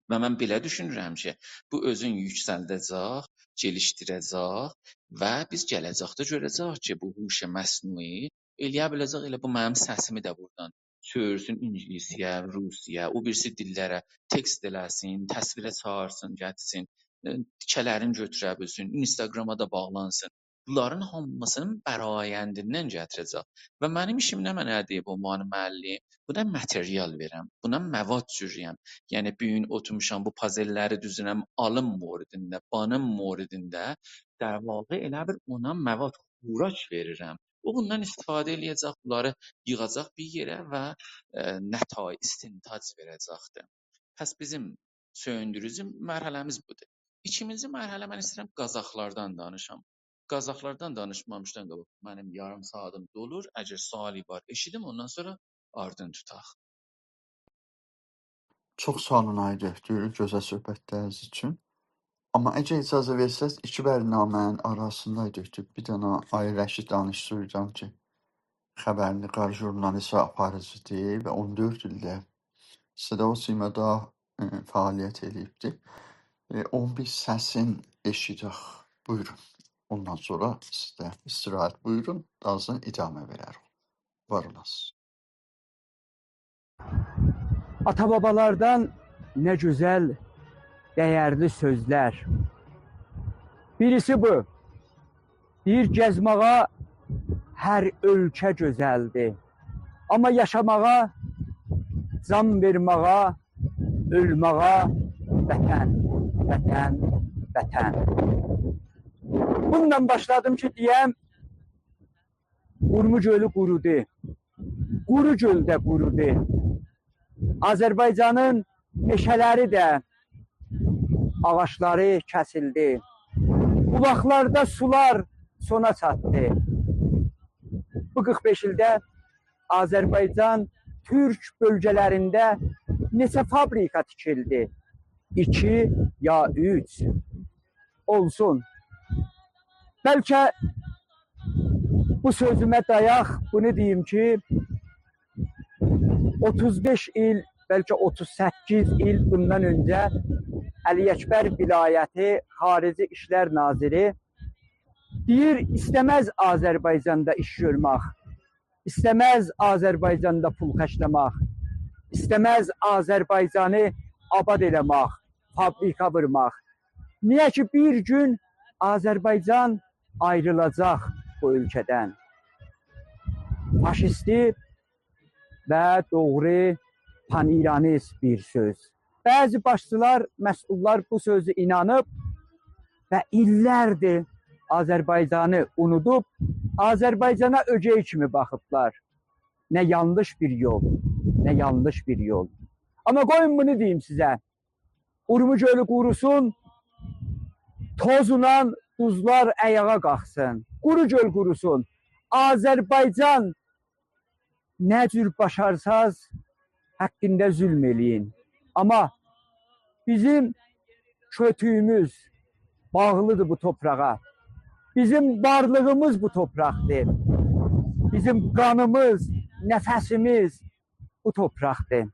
و من بئله دوشونورم کی، بو اؤزون یوکسلده‌جک، گلیشدیره‌جک و بیز گله‌جکده گؤره‌جه‌ییک کی، بو هوش مصنوعی ائلیه بیله‌جک ائله بو منیم سسیمی ده بورادان چئویرسین اینگیلیسجه‌یه، روسجه‌یه، او بیریسی دیللره، تکست ائله‌سین، تصویره چاغیرسین، گتیرسین، ائ، تیکه‌لرینی گؤتوره بیلسین، اینستاگراما دا باغلانسین. بونلارین هامیسینین برآیندیندن گتیره‌جک. و منیم ایشیم نمنه‌دیر به عنوان معلم؟ بونا ماتریال وئرم، بونا مواد جورله‌یم. یعنی، بو گون اوتورموشام، بو پازل‌لری دوزونم، آلین موردینده، بانین موردینده، در واقع ائله بیر اونا مواد، خوراک وئریرم. او بوندان استفاده ائله‌یه‌جک، بونلاری ییغاجاق بیر یئره و، ائ، نتایج، استنتاج وئره‌جکدیر. پس بیزیم سؤیوندوروجو مرحله‌میز بودور. ایکینجی مرحله، من ایسته‌ییرم قازاخلاردان دانیشام. قازاخلاردان دانیشمامیشدان قاباق منیم یاریم ساعاتیم دولور. اگر سؤالی وار، ائشیدیم، اوندان سونرا آردینی توتاق. چوخ ساغ اولون، آقای دؤکتور، گؤزل صحبت‌لرینیز اوچون. آمما اگر اجازه وئرسز، ایکی برنامه‌نین آراسیندا، آقای دؤکتور، بیر دنه آقای رشید دانیشسایدیم کی، خبرنگار، ژورنالیست و آپاریجی‌دیر و اون دؤرد ایلده صدا و سیمادا، ائ، فعالیت ائله‌ییبدیر. ائ، اون بیر سسین ائشیدک. بویورون. اوندان سونرا سیز ده استراحت بویورون، دالیسینا ادامه وئرریک. وار اولاسیز. آتا-بابالاردان نه گؤزل، دیرلی سؤزلر. بیریسی بو. دئییر، گزماغا هر اؤلکه گؤزلدیر. آمما یاشاماغا، جان وئرماغا، اؤلماغا وطن، وطن، وطن. بونونلا باشلادیم کی، دئیم، اورمو گؤلو قورودو. قورو گؤل ده قورودو. آذربایجانین مئشه‌لری ده، آغاجلاری کسیلدی. بولاقلاردا سولار سونا چاتدی. بو قیرخ بئش ایلده آذربایجان تورک بؤلگه‌لرینده نئچه فابریکا تیکیلدی؟ ایکی یا اوچ. اولسون. بلکه بو سؤزومه دایاق بونو دئییم کی، اوتوز بئش ایل، بلکه اوتوز سککیز ایل بوندان اؤنجه علی‌اکبر ولایتی خارجی ایشلر ناظری دئییر، ایسته‌مز آذربایجاندا ایش گؤرمک، ایسته‌مز آذربایجاندا پول خرجله‌مک، ایسته‌مز آذربایجانی آباد ائله‌مک، فابریکا وورماق. نییه کی، بیر گون آذربایجان آیریلاجاق بو اؤلکه‌دن. فاشیستی و دوغرو پان‌ایرانیست بیر سؤز. بعضی باشچیلار، مسئوللار بو سؤزو اینانیب و ایللردیر آذربایجانی اونودوب، آذربایجانا اؤگئی کیمی باخیبلار. نه یانلیش بیر یول، نه یانلیش بیر یول. آمما قویون بونو دئییم سیزه. اورمو گؤلو قوروسون، توزلا دوزلار آیاغا قالخسین. قورو گؤل قوروسون. آذربایجان نه جور باشارساز، حاقیندا ظلم ائله‌یین. آمما بیزیم کؤتویوموز باغلیدیر بو توپراغا. بیزیم وارلیغیمیز بو توپراقدیر. بیزیم قانیمیز، نفسیمیز بو توپراقدیر.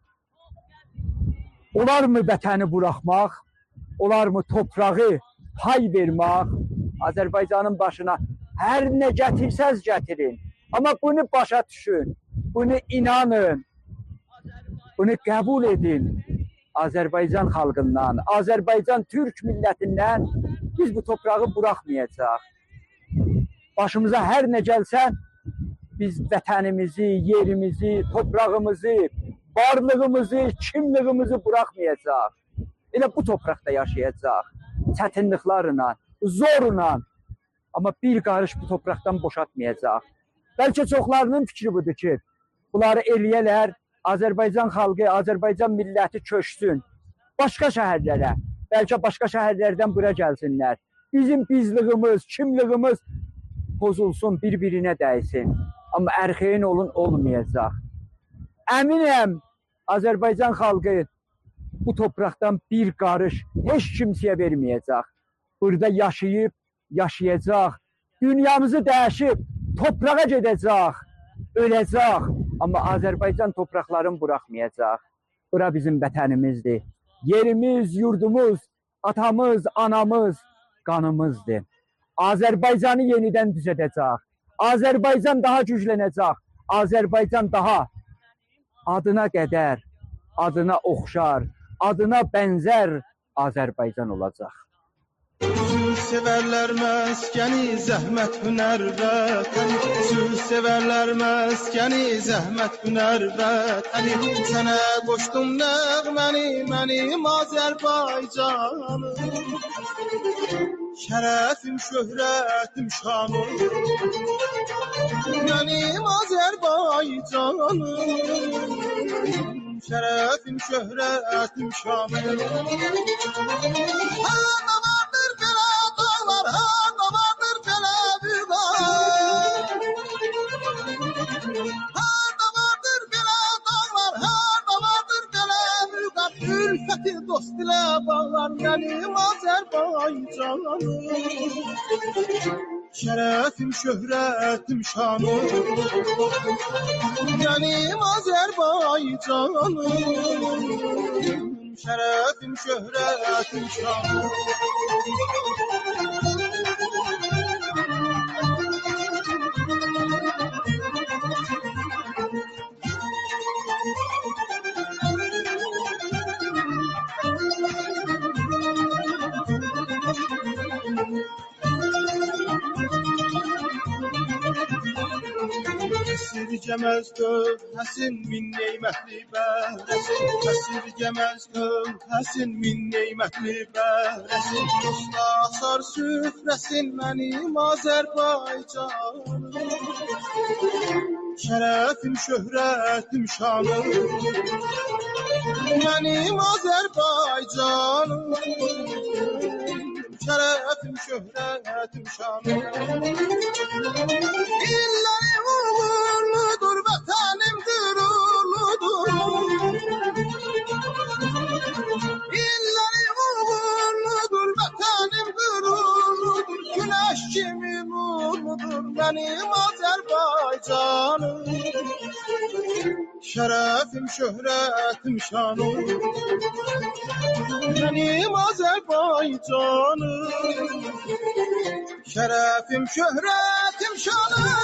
اولارمی وطنی بوراخماق؟ اولارمی توپراغی پای وئرمک؟ آذربایجانین باشینا هر نه گتیرسز گتیرین. آمما بونو باشا دوشون، بونو اینانین، بونو قبول ائدین. آذربایجان خالقیندان، آذربایجان تورک میللتیندن بیز بو توپراغی بوراخمایاجاغیق. باشیمیزا هر نه گلسه، بیز وطنیمیزی، یئریمیزی، توپراغیمیزی، وارلیغیمیزی، کیملیگیمیزی بوراخمایاجاغیق. ائله بو توپراقدا یاشایاجاغیق. چتینلیکلرله، زورلا، آمما بیر قاریش بو توپراقدان بوشالتمایاجاغیق. بلکه چوخلاری‌نین فیکری بودور کی، بونلاری ائله‌یه‌لر، آذربایجان خالقی، آذربایجان میللتی کؤچسون باشقا شهرلره. بلکه باشقا شهرلردن بورا گلسینلر. بیزیم بیزلیگیمیز، کیملیگیمیز پوزولسون، بیر-بیرینه دَیسین. آمما ارخه‌یین اولون، اولمایاجاق. امینم، آذربایجان خالقی بو توپراقدان بیر قاریش هئچ کیمسه‌یه وئرمه‌یه‌جک. بورادا یاشاییب، یاشایاجاق. دونیامیزی دَییشیب، توپراغا گئده‌جک، اؤله‌جک. آمما آذربایجان توپراقلارینی بوراخمایاجاق. بورا بیزیم وطنیمیزدیر. یئریمیز، یوردوموز، آتامیز، آنامیز، قانیمیزدیر. آذربایجانی یئنیدن دوزلده‌جک. آذربایجان داها گوجلنه‌جک. آذربایجان داها آدینا قدر، آدینا اوخشار، آدینا بنزر آذربایجان اولاجاق. سوز سئورلر مسکنی، زحمت، هنر، وطنی. سوز سئورلر مسکنی، زحمت، هنر، وطنی. سنه قوشدوم نغمه‌نی، منیم آذربایجانیم. شرفیم، شهرتیم، شانیم، منیم آذربایجانیم. شرفیم، شهرتیم، شانیم. هاردا واردیر بئله داغلار، هاردا واردیر بئله بویوک داغ. هاردا واردیر بئله داغلار، هاردا واردیر بئله بویوک داغ. الفتی دوست ایله باغلار، منیم آذربایجانیم. شرفیم، شهرتیم، شانیم، منیم آذربایجانیم. شرفیم، شهرتیم، شانیم. اسیرگه‌مز گؤیه‌سین مین نعمتلی بهره‌سین، اسیرگه‌مز گؤیه‌سین مین نعمتلی بهره‌سین. دوستا آچار سفره‌سین منیم آذربایجانیم. شرفیم، شهرتیم، شانیم، منیم آذربایجانیم. شرفیم، شهرتیم، شانیم. ایللری اوغورلودور، وطنیم غرورلودور. ایللری اوغورلودور، وطنیم غرورلودور. گونش کیمی نورلودور منیم آذربایجانیم. شرفیم، شهرتیم، شانیم، منیم آذربایجانیم. شرفیم، شهرتیم، شانیم.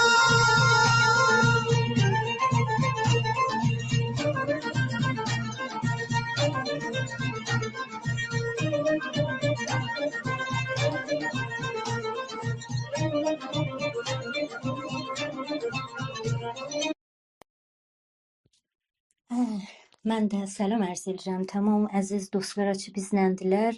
من ده سلام عرض ائدیرم تمام عزیز دوستلارا کی، بیزلندیلر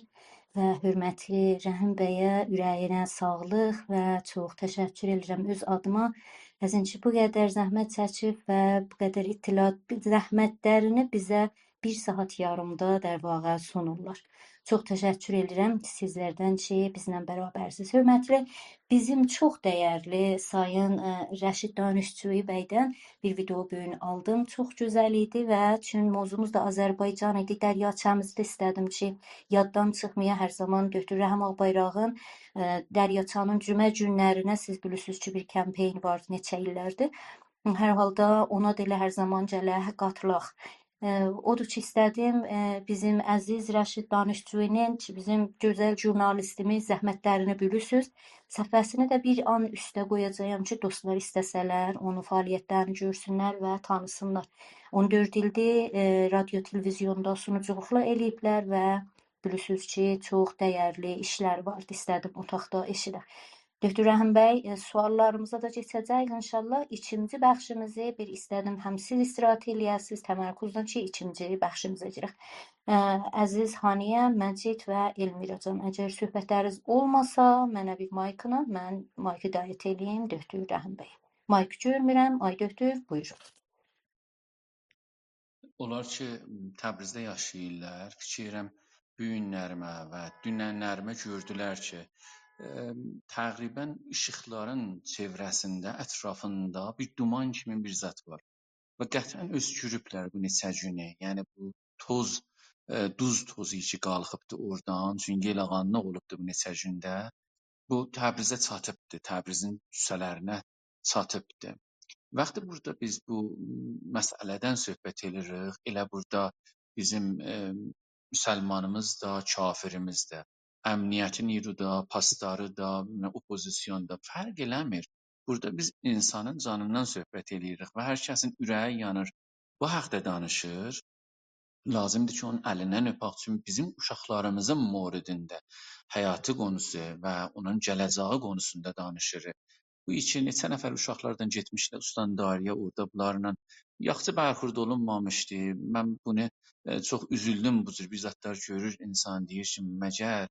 و حؤرمتلی رحیم بیه اوره‌یینه ساغلیق و چوخ تشکر ائدیرم اؤز آدیما. از این کی، بو قدر زحمت چکیب و بو قدر اطلاعات، زحمتلرینی بیزه بیر ساعات یاریمدا، در واقع، سونورلار. چوخ تشکر ائدیرم سیزلردن کی، بیزله برابرسیز. حؤرمتلی، بیزیم چوخ دَیرلی سایین، ائ، رشید دانشجویی بیدن بیر ویدئو بو گون آلدیم. چوخ گؤزل ایدی و چون موضوعوموز دا آذربایجان ایدی، دریاچه‌میزی دا ایسته‌دیم کی، یاددان چیخمایا. هر زامان دکتر رحیم آق‌بایراغین، ائ، دریاچه‌نین جمعه گونلرینه، سیز بیلیرسینیز کی، بیر کمپین واردی نئچه ایللردیر. هر حالدا اونا دا ائله هر زامان گرک قاتیلاق. ائ، اودور کی، ایسته‌دیم، ائ، بیزیم عزیز رشید دانشجویی‌نین کی، بیزیم گؤزل ژورنالیستیمیز، زحمتلرینی بیلیرسینیز، صفحه‌سینی ده بیر آن اوسته قویاجاغام کی، دوستلار ایسته‌سه‌لر، اونون فعالیتلرینی گؤرسونلر و تانیسینلار. اون دؤرد ایلدیر، ائ، رادیو، تلویزیوندا سونوجولوق ائله‌ییبلر و بیلیرسینیز کی، چوخ دَیرلی ایشلری واردی، ایسته‌دیم اوتاقدا ائشیدم. دکتر رحیم بی، ائ، سؤاللاریمیزا دا کئچه‌جه‌ییک ان‌شاءالله. ایکینجی بخشیمیزی بیر ایسته‌دیم هم سیز استراحت ائله‌یه‌سینیز، تمرکزله کی، ایکینجی بخشیمیزا گیرک. ائ، عزیز هانیه، مجید و المیرا جان، اگر صحبتلرینیز اولماسا، منه بیر مایکلا، من مایکی دعوت ائله‌ییم دکتر رحیم بی. مایکی گؤرمورم، آی دکتر، بویورون. اونلار کی، تبریزده یاشاییرلار، فیکیر ائدیرم، بو گونلریمه و دوننلریمه گؤردولر کی، ائ، تقریباً ایشیقلارین چئوره‌سینده، اطرافیندا بیر دومان کیمی بیر زاد وار. و قطعاً اؤسکوروبلر بو نئچه گونو. یعنی بو توز، ائ، دوز توزو کی قالخیبدی اورادان، چونکی یئل آغانلیق اولوبدو بو نئچه گونده. بو تبریزه چاتیبدی، تبریزین کوچه‌لرینه چاتیبدی. وقتی بورادا بیز بو مسئله‌دن صحبت ائدیریک، ائله بورادا بیزیم، ائ، مسلمانیمیز دا، کافریمیز ده، امنیتی نیرو دا، پاسداری دا، اوپوزیسیون دا، فرق ائله‌میر. بورادا بیز انسانین جانیندان صحبت ائله‌ییریک و هر کسین اوره‌یی یانیر، بو حاقدا دانیشیر. لازیمدیر کی، اونون الیندن اؤپک، چونکی بیزیم اوشاقلاریمیزین موردینده، حیاتی قونوسو و اونون گله‌جه‌یی قونوسوندا دانیشیریق. بو ایکی، نئچه نفر اوشاقلاردان گئتمیشدی استانداری‌یه، اورادا بونلارلا یاخشی برخورد اولونمامیشدی. من بونو، ائ، چوخ اوزولدوم، بو جور بیر زادلار گؤرور، انسان دئییر کی، مگر،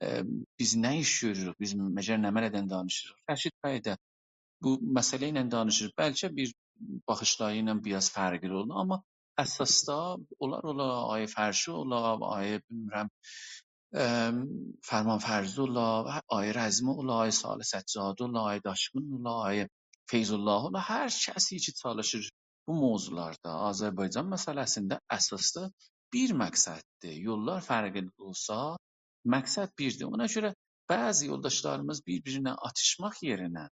ائ، بیز نه ایش گؤروروک، بیز مگر نمنه‌دن دانیشیریق؟ رشید بی ده بو مسئله ایله دانیشیر. بلکه بیر باخیشلاری ایله بیر آز فرقلی اولور، آمما اساسدا اونلار اولا، آقای فرشی اولا، آقای، بیلمیرم، ائم، فرمان فرزی اولا، آقای رزمی اولا، آقای صالح سجادی اولا، آقای داشقین اولا، آقای فیض‌الله اولا، هر کسی کی چالیشیر بو موضوعلاردا، آذربایجان مسئله‌سینده اساسدا بیر مقصددیر. یوللار فرقلی اولسا، مقصد بیردیر. اونا گؤره بعضی یولداشلاریمیز بیر-بیرینه آتیشماق یئرینه،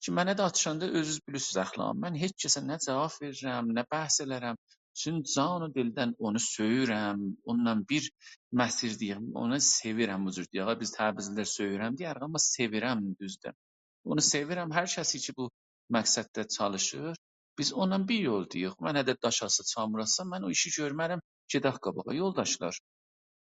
کی، منه ده آتیشاندا اؤزونوز بیلیرسینیز اخلاقیمی، من هئچ کسه نه جواب وئریرم، نه بحث ائلرم. چون جان و دلدن اونو سؤیورم، اونونلا بیر مسیرده‌ییک، اونو سئویرم، بو جور دئیک. بیز تبریزلی‌لر سؤیورم دئیه‌ریک، آمما سئویرم دوزدور. اونو سئویرم، هر کسی کی، بو مقصدده چالیشیر، بیز اونونلا بیر یولداییق. منه ده داش آتسا، چامور آتسا، من او ایشی گؤرمه‌رم، گئدک قاباغا، یولداشلار.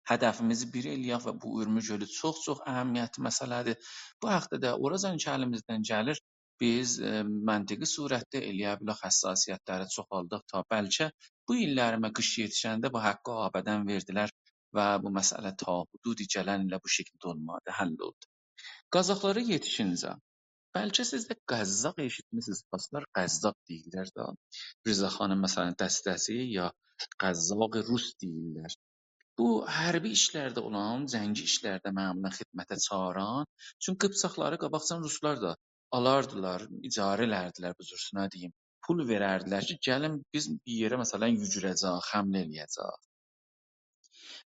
هدفیمیزی بیر ائله‌یک و بو اورمو گؤلو چوخ-چوخ اهمیتلی مسئله‌دیر. بو حاقدا دا اوراجان کی الیمیزدن گلیر، بیز، ائ، منطقی صورتده ائله‌یه بیلک حساسیتلری چوخالداق تا بلکه بو ایللریمه قیش یئتیشنده بو حاقی آبدن وئردیلر و بو مسئله تا حدودی گلن ایله بو شکیلده اولمالیدیر، حل اولدو. قازاقلارا یئتیشینجه، بلکه سیز ده قزاق ائشیتمیسینیز، فارسلار قزاق دئییرلر ده. رضا خانین، مثلا، دسته‌سی یا قزاق روس دئییرلر. بو حربی ایشلرده اولان، جنگی ایشلرده معمولا خدمته چاغیران، چونکی قیپچاقلاری قاباقجان روسلار دا آلاردیلار، اجاره ائلردیلر، بو جورسونه دئییم، پول وئرردیلر کی، گلین بیز بیر یئره، مثلا، یوگوره‌جاق، حمله ائله‌یه‌جاق.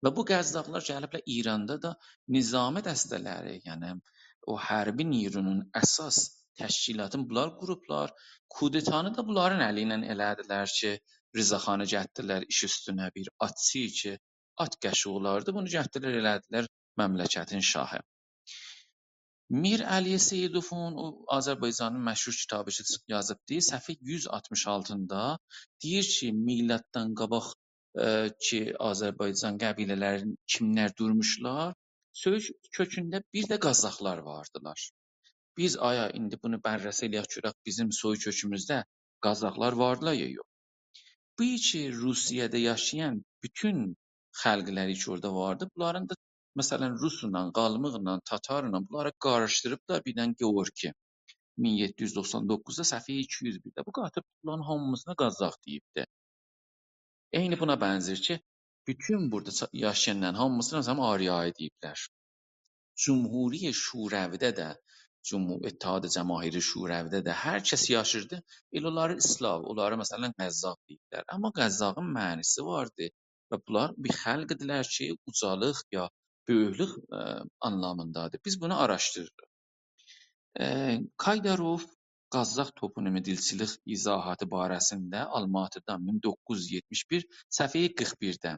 و بو قزاقلار گلیبلر ایراندا دا نظامی دسته‌لری، یعنی او حربی نیرونون اساس تشکیلاتین بونلار قوروبلار. کودتانی دا بونلارین الی ایله ائله‌دیلر کی، رضا خانی گتیردیلر ایش اوستونه، بیر آتچی کی، آت قشی اولاردی، بونو گتیردیلر، ائله‌دیلر مملکتین شاهی. میر علی سیدوفون، او آذربایجانین مشهور کیتابچیسی، یازیبدی، صفحه یوز آلتمیش آلتیندا دئییر کی، میلاددان قاباق، ائ، کی، آذربایجان قبیله‌لرین کیملر دورموشلار، سؤز کؤکونده بیر ده قازاقلار واردیلار. بیز آیا ایندی بونو بررسی ائله‌یک، گؤرک بیزیم سوی کؤکوموزده قازاقلار واردیلار یا یوخ؟ بو کی، روسیه‌ده یاشایان بوتون خلقلری کی، اورادا واردی، بونلارین دا، مثلا، روسلا، قالمیقلا، تاتارلا بونلاری قاریشدیریبلار، بیر دنه گئورگی. مین یئددی یوز دوخسان دوققوزدا، صفحه ایکی یوز بیرده. بو قاتیب بونلارین هامیسینا قازاق دئییبدی. عینی بونا بنزیر کی، بوتون بورادا چا-، یاشایانلارین هامیسینا، مثلا، آریایی دئییبلر. جمهوری شوروی‌ده ده، جمهور-، اتحاد جماهیر شوروی‌ده ده هر کس یاشیردی، ائله اونلاری اسلاو، اونلاری، مثلا، قزاق دئییرلر. آمما قزاقین معنی‌سی واردی و بونلار بیر خلق ایدیلر کی، اوجالیق یا بؤیوکلوک، ائ، آنلامیندادیر. بیز بونو آراشدیریریق. ائ، کایداروف قازاق توپونیمی دیلچیلیک ایضاحاتی باره‌سینده آلماتی‌دا مین دوققوز یوز یئتمیش بیر، صفحه قیرخ بیرده.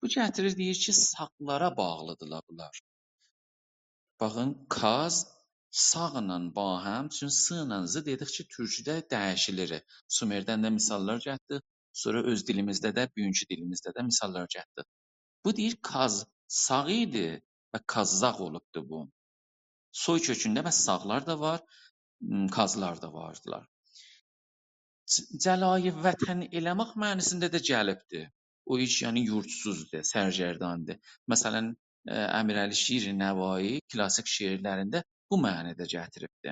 بو گتیریر، دئییر کی، ساغلارا باغلیدیرلار بونلار. باخین، کاز، ساغلا باهم، چونکی س ایله ز دئدیک کی، تورکوده دییشیلیر. سومردن ده مثاللار گتیردیک، سونرا اؤز دیلیمیزده ده، بوگونکو دیلیمیزده ده مثاللار گتیردیک. بو دئییر، کاز ساغ ایدی و کاززاق اولوبدو بو. سوی کؤکونده بس ساغلار دا وار، م، کازلار دا واردیلار. ج-، جلای وطن ائله‌مک معنی‌سینده ده گلیبدی. او ایش، یعنی یوردسوزدور، سرگرداندیر. مثلا، ائ، امیرعلی شیرنوایی کلاسیک شعرلرینده بو معنی‌ده گتیریبدی.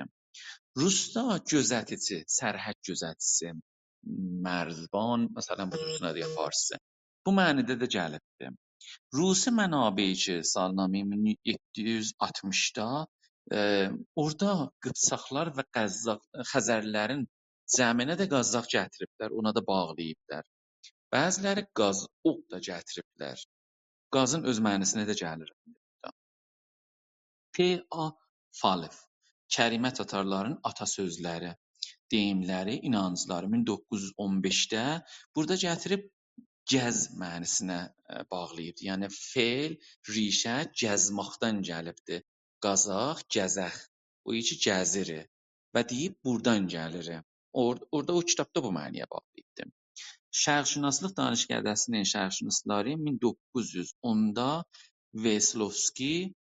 روستا گؤزتیجی، سرحد گؤزتیجیسی، مرزبان، مثلا، بو جور سونرا دئیک فارسجا. بو معنی‌ده ده گلیبدی. روسی منابعی کی، سالنامه مین یئددی یوز آلتمیشدا، ائ، اورادا قیپچاقلار و قزاق، خزرلرین جمعینه ده قازاق گتیریبلر، اونا دا باغلاییبلار. بعضی‌لری قازاق دا گتیریبلر. قازین اؤز معنی‌سینه ده گلیر. پ. آ. فالف. کریمه تاتارلارین آتا سؤزلری، دئییملری، اینانجلاری، مین دوققوز یوز اون بئشده بورادا گتیریب گز معنی‌سینه، ائ، باغلاییبدی. یعنی فعل، ریشه گزماقدان گلیبدی. قازاق، گزک. بو کی گزیر. و دئییب بورادان گلیر. اور-، اورادا او کیتابدا بو معنی‌یه باغلاییبدی. شرق‌شناسلیق دانشکده‌سینین شرق‌شناسلاری مین دوققوز یوز اوندا وئسلوفسکی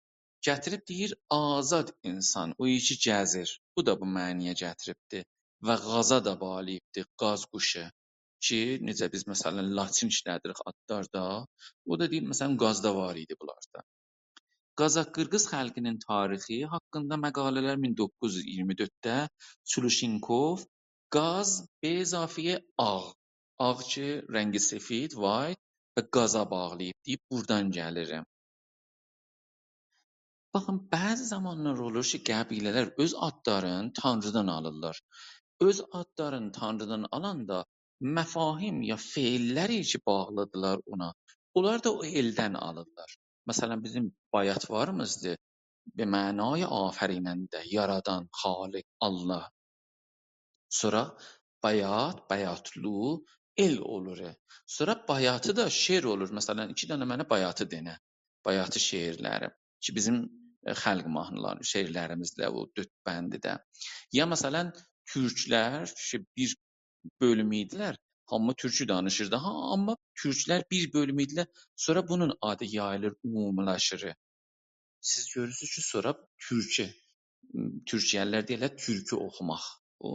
گتیریب دئییر، آزاد اینسان، او کی گزیر. بو دا بو معنی‌یه گتیریبدی. و قازا دا باغلاییبدی، قاز قوشو. کی، نئجه بیز، مثلا، لاچین ایشله‌دیریک آدلاردا، او دا دئییر، مثلا، قاز دا وار ایدی بونلاردا. قازاق-قیرغیز خالقینین تاریخی حاقیندا مقاله‌لر مین دوققوز یوز اییرمی دؤردده چولوشینکوف، قاز به اضافه‌ی آغ، آغ کی، رنگی سفید، white، و قازا باغلاییب دئییب، بورادان گلیر. باخین، بعضی زامانلار اولور کی، قبیله‌لر اؤز آدلارینی تانریدان آلیرلار. اؤز آدلارینی تانریدان آلاندا مفاهیم یا فعل‌لری کی باغلیدیرلار اونا، اونلار دا او ائلدن آلیرلار. مثلا، بیزیم بایات واریمیزدیر، به معنای آفریننده، یارادان، خالق، الله. سونرا بایات، بایاتلو، ائل اولور. سونرا بایاتی دا شعر اولور. مثلا، ایکی دنه منه بایاتی دئنه. بایاتی شعرلری. کی، بیزیم، ائ، خلق ماهنیلاری، شعرلریمیزده او دؤرد بندیده. یا، مثلا، تورکلر، کی، بیر بؤلوم ایدیلر، هامی تورکو دانیشیردی. ها، آمما تورکلر بیر بؤلوم ایدیلر، سونرا بونون آدی یاییلیر، عمومیلشیر. سیز گؤرورسونوز کی، سونرا تورکو، تورکیه‌لی‌لر دئییرلر تورکو اوخوماق. او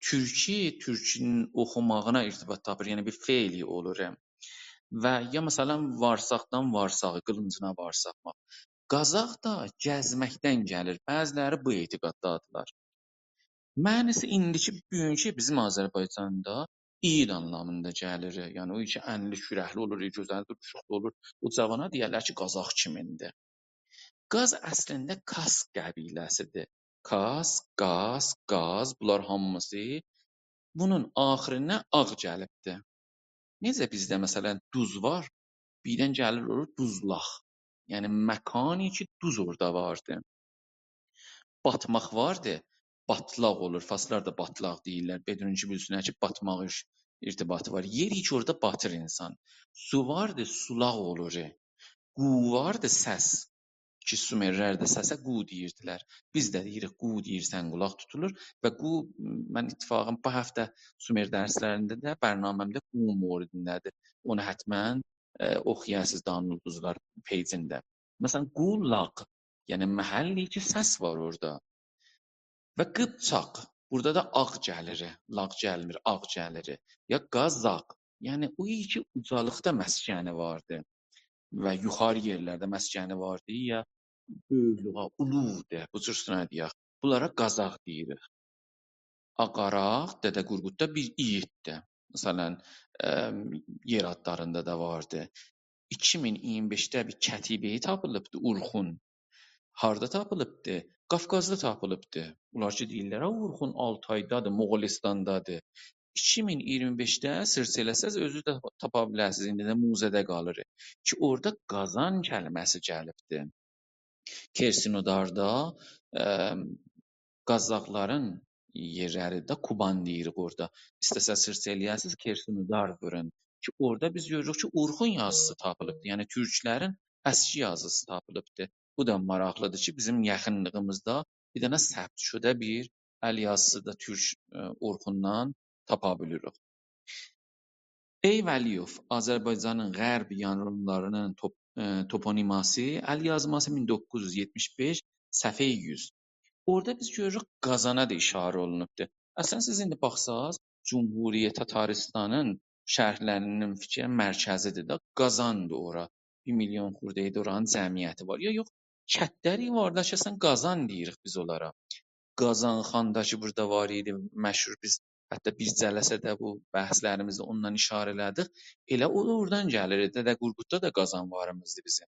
تورکو، تورکونون اوخوماغینا ارتباط تاپیر، یعنی بیر فعلی اولور. و یا، مثلا، وارساقدان وارساغی، قیلینجینا وارساقماق. قازاق دا گزمکدن گلیر. بعضی‌لری بو اعتقاددادیرلار. معنی‌سی ایندیکی، بوگونکو بیزیم آذربایجاندا ایگید آنلامیندا گلیر. یعنی، او کی انلی کورکلی اولور، گؤزل دوروشوقلو اولور. او جاوانا دئیرلر کی، قازاق کیمین‌دیر. قاز اصلینده کاس قبیله‌سی‌دیر. کاس، قاز، قاز، بونلار هامیسی بونون آخیرینه آغ گلیبدیر. نئجه بیزده، مثلا، دوز وار، بیردن گلیر اولور دوزلاق. یعنی مکانی کی، دوز اورادا واردی. باتماق واردی، باتلاق اولور. فارسلار دا باتلاق دئییرلر. بدونون کی، بیلسینلر کی، باتماق ایش-، ارتباطی وار. یئری کی، اورادا باتیر اینسان. سو واردی، سولاق اولور. قو واردی، سس. کی، سومرلر ده سسه قو دئییردیلر. بیز ده دئییریک، قو دئییرسن، قولاق توتولور. و قو، من اتفاقا بو هفته سومر درسلرینده ده برنامه‌مده قو موردینده‌دیر. اونو حتما، ائ، اوخویاسینیز دانین اولدوزلار پیجینده. مثلا، قولاق، یعنی محلی کی، سس وار اورادا. و قیپچاق، بورادا دا آغ گلیر، لاغ گلمیر، آغ گلیر. یا قازاق، یعنی او کی اوجالیقدا مسکنی واردی و یوخاری یئرلرده مسکنی واردی، یا بؤیوکلویه، اولودور، بو جور سونه دئیک. بونلارا قازاق دئییریک. آغاراق، دده قورقوددا بیر ایگیددیر. مثلا، ائ، یئر آدلاریندا دا واردی. ایکی مین اییرمی بئشده بیر کتیبه‌ای تاپیلیبدی، اورخون. هاردا تاپیلیبدی؟ قافقازدا تاپیلیبدی. اونلار کی دئییرلر، «ها، اورخون آلتایدادیر، موغولستاندادیر.» ایکی مین اییرمی بئشده سئرچ ائله‌سز، اؤزو ده تاپا بیلرسینیز. ایندی ده موزه‌ده قالیر کی، اورادا قازان کلمه‌سی گلیبدی. کرسینوداردا، ائ، قازاقلارین یئرلری ده کوبان دئییریک اورادا. ایسته‌سز سئرچ ائله‌یه‌سیز، کرسنودار وورون. کی، اورادا بیز گؤروروک کی، اورخون یازیسی تاپیلیبدیر. یعنی، تورکلرین اسکی یازیسی تاپیلیبدیر. بو دا ماراقلیدیر کی، بیزیم یاخینلیغیمیزدا بیر دنه ثبت شده بیر ال یازیسی دا تورک، ائ، اورخوندان تاپا بیلیریک. ای ولیوف، آذربایجانین غرب یانلارینین توپ-، ائ، توپونیماسی، ال یازماسی مین دوققوز یوز یئتمیش بئش، صفحه یوز. اورادا بیز گؤروروک قازانا دا اشاره اولونوبدور. اصلا سیز ایندی باخساز، جمهوری تاتاریستانین شهرلرینین فیکر مرکزیدیر ده، قازاندیر اورا. بیر میلیون خورده ایدی اورانین جمعیتی وار. یا یوخ، کتلری وار دا کی، اصلا قازان دئییریک بیز اونلارا. قازان خان دا کی، بورادا وار ایدی، مشهور، بیز حتی بیر جلسه‌ده بو بحثلریمیزده اوندان اشاره ائله‌دیک. ائله او اورادان گلیر. دده قورقوددا دا قازان واریمیزدی بیزیم.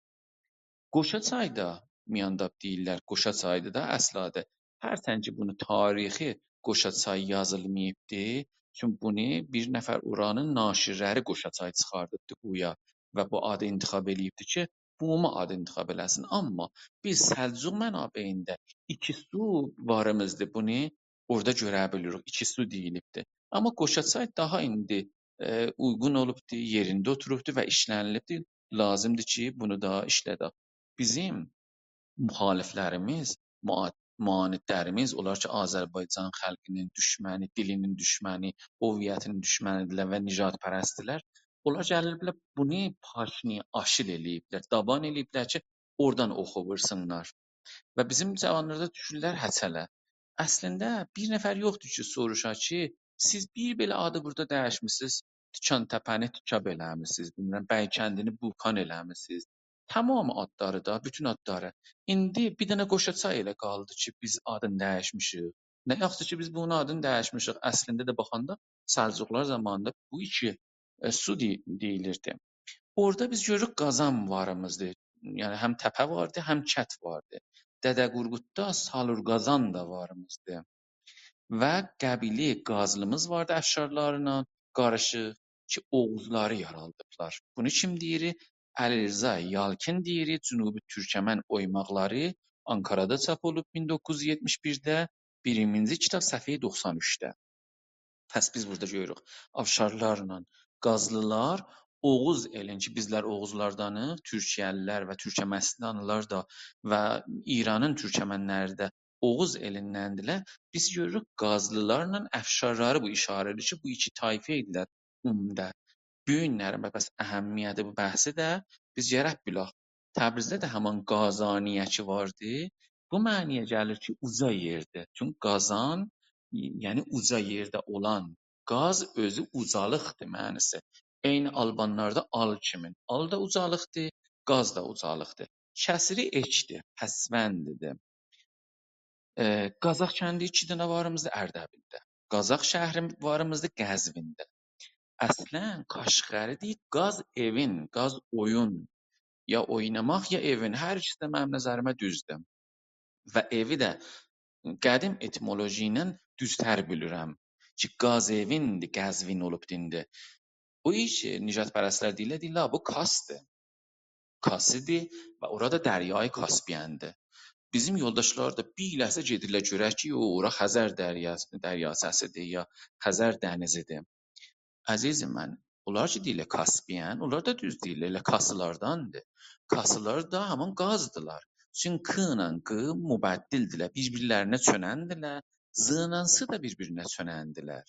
قوشاچای دا، میانداب دئییرلر، قوشاچایدی دا اصل آدی. هرچند کی، بونو تاریخی قوشاچای یازیلماییبدی. چونکی بونو بیر نفر اورانین ناشرلری قوشاچای چیخاردیبدی گویا و بو آدی انتخاب ائله‌ییبدی کی، بو اونا آد انتخاب ائله‌سین. آمما بیز سلجوق منابعینده ایکی سو واریمیزدیر. بونو اورادا گؤره بیلیریک. ایکی سو دئییلیبدیر. آمما قوشاچای داها ایندی، ائ، اویغون اولوبدور، یئرینده اوتوروبدور و ایشله‌نیلیبدیر. لازیمدیر کی، بونو دا ایشله‌دک. بیزیم مخالفلریمیز، معا-، معاندلریمیز، اونلار کی، آذربایجان خالقینین دوشمنی، دیلینین دوشمنی، هویتینین دوشمنی‌دیرلر و نژادپرست‌دیرلر، اونلار گلیبلر بونو پاشنی آشیل ائله‌ییبلر، دابان ائله‌ییبلر کی، اورادان اوخو وورسونلار. و بیزیم جاوانلار دا دوشورلر هچله. اصلینده بیر نفر یوخدور کی، سوروشا کی، سیز بیر بئله آدی بورادا دییشمیسینیز، تیکان‌تپه‌نی تیکاب ائله‌میسینیز، بیلمیرم، بی کندینی بوکان ائله‌میسینیز. تمام آدلاری دا، بوتون آدلاری. ایندی بیر دنه قوشاچای ائله قالدی کی، بیز آدینی دییشمیشیک. نه یاخشی کی، بیز بونون آدینی دییشمیشیک. اصلینده ده باخاندا سلجوقلار زامانیندا بو ایکی، ائ، سو دئی-، دئییلیردی. اورادا بیز گؤروروک قازان واریمیزدیر. یعنی هم تپه واردی، هم کت واردی. دده قورقوددا سالور قازان دا واریمیزدیر. و قبیله قازلیمیز واردی افشارلارلا قاریشیق کی، اوغوزلاری یارادیبلار. بونو کیم دئییر؟ علیرضا یالکین دئییر، جنوبی تورکمن اویماقلاری، آنکارادا چاپ اولوب مین دوققوز یوز یئتمیش بیرده، بیرینجی کیتاب، صفحه دوخسان اوچده. پس بیز بورادا گؤروروک، افشارلارلا قازلیلار اوغوز ائلین کی، بیزلر اوغوزلاردانیق، تورکیه‌لی‌لر و تورکمنیستانلی‌لار دا و ایرانین تورکمنلری ده اوغوز ائلیندندیلر. بیز گؤروروک، قازلیلارلا افشارلاری، بو اشاره ائدیر کی، بو ایکی طایفه ایدیلر عمده. بو گونلرین، بس، اهمیتی بو بحثی ده بیز گرک بیلک. تبریزده ده همان قازانیه کی واردی، بو معنی‌یه گلیر کی، اوجا یئردیر. چونکی قازان، یعنی اوجا یئرده اولان، قاز اؤزو اوجالیقدیر معنی‌سی. عینی آلبانلاردا آل کیمین. آل دا اوجالیقدیر، قاز دا اوجالیقدیر. کسری اکدیر، پسوندیدیر. ائ، قازاق کندی ایکی دنه واریمیزدیر اردبیلده. قازاق شهری واریمیزدیر قزوینده. اصلا، کاشغری دئییر، قاز ائوین، قاز اویون. یا اویناماق، یا ائوین. هر ایکیسی ده منیم نظریمه دوزدور. و ائوی ده قدیم اتیمولوژی ایله دوزتر بیلیرم کی، قاز ائویندیر، قزوین اولوبدور ایندی. بو ایش، ائ، نژادپرست‌لر دئییرلر، دئییرلر، بو کاسدیر. کاسی‌دیر و اورا دا دریای کاسپی‌یندیر. بیزیم یولداشلار دا بیر لحظه گئدیرلر گؤرک کی، او، اورا خزر دریاسی، دریاچه‌سی‌دیر یا خزر دنیزی‌دیر. عزیز من، اونلار کی دئییرلر کاسپی‌ین، اونلار دا دوز دئییرلر، ائله کاسیلارداندیر. کاسیلار دا همان قازدیلار. چونکی ک ایله ق مبدل‌دیرلر، بیر-بیرلرینه چؤنندیلر، ض ایله ص دا بیر-بیرینه چؤنندیلر.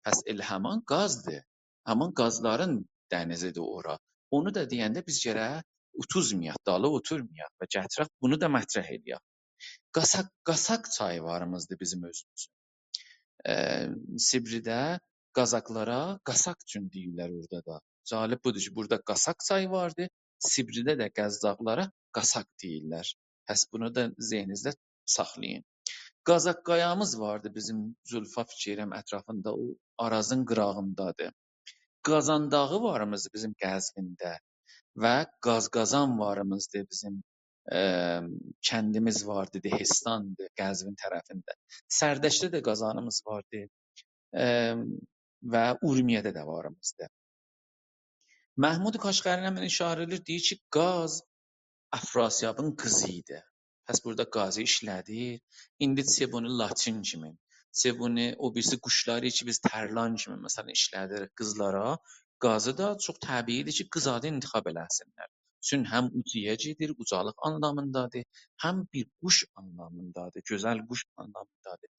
پس ائله همان قازدیر. همان قازلارین دنیزی‌دیر اورا. اونو دا دئینده بیز گرک اوتوزمایاق، دالی اوتورمایاق و گتیرک بونو دا مطرح ائله‌یک. قاساق، قاساق چایی واریمیزدیر بیزیم اؤزوموزون. ائ، سیبریده قازاقلارا قاساق چون دئییرلر اورادا دا. جالب بودور کی، بورادا قاساق چایی واردی، سیبریده ده قازاقلارا قاساق دئییرلر. پس بونو دا ذهنینیزده ساخلایین. قازاق قایامیز واردی بیزیم زولفا فیکر ائلیرم اطرافیندا، او آرازین قیراغیندادیر. قازان داغی واریمیزدیر بیزیم قزوینده و قازقازان واریمیزدیر بیزیم، ائ، کندیمیز واردی، دهستاندیر، قزوین طرفینده. سردشتده ده قازانیمیز واردی، ائ، و اورمیه‌ده ده واریمیزدیر. محمود کاشغری همین اشاره ائدیر، دئییر کی، قاز افراسیابین قیزی ایدی. پس بورادا قازی ایشله‌دیر. ایندی چه بونو لاتین کیمی، چیبونی، او بیریسی قوشلاری کی، بیز ترلان کیمی، مثلا، ایشله‌دیریک قیزلارا، قازی دا چوخ طبیعی‌دیر کی، قیز آدی انتخاب ائله‌سینلر. چون هم اوجایا گئدیر، اوجالیق آنلامیندادیر، هم بیر قوش آنلامیندادیر، گؤزل قوش آنلامیندادیر.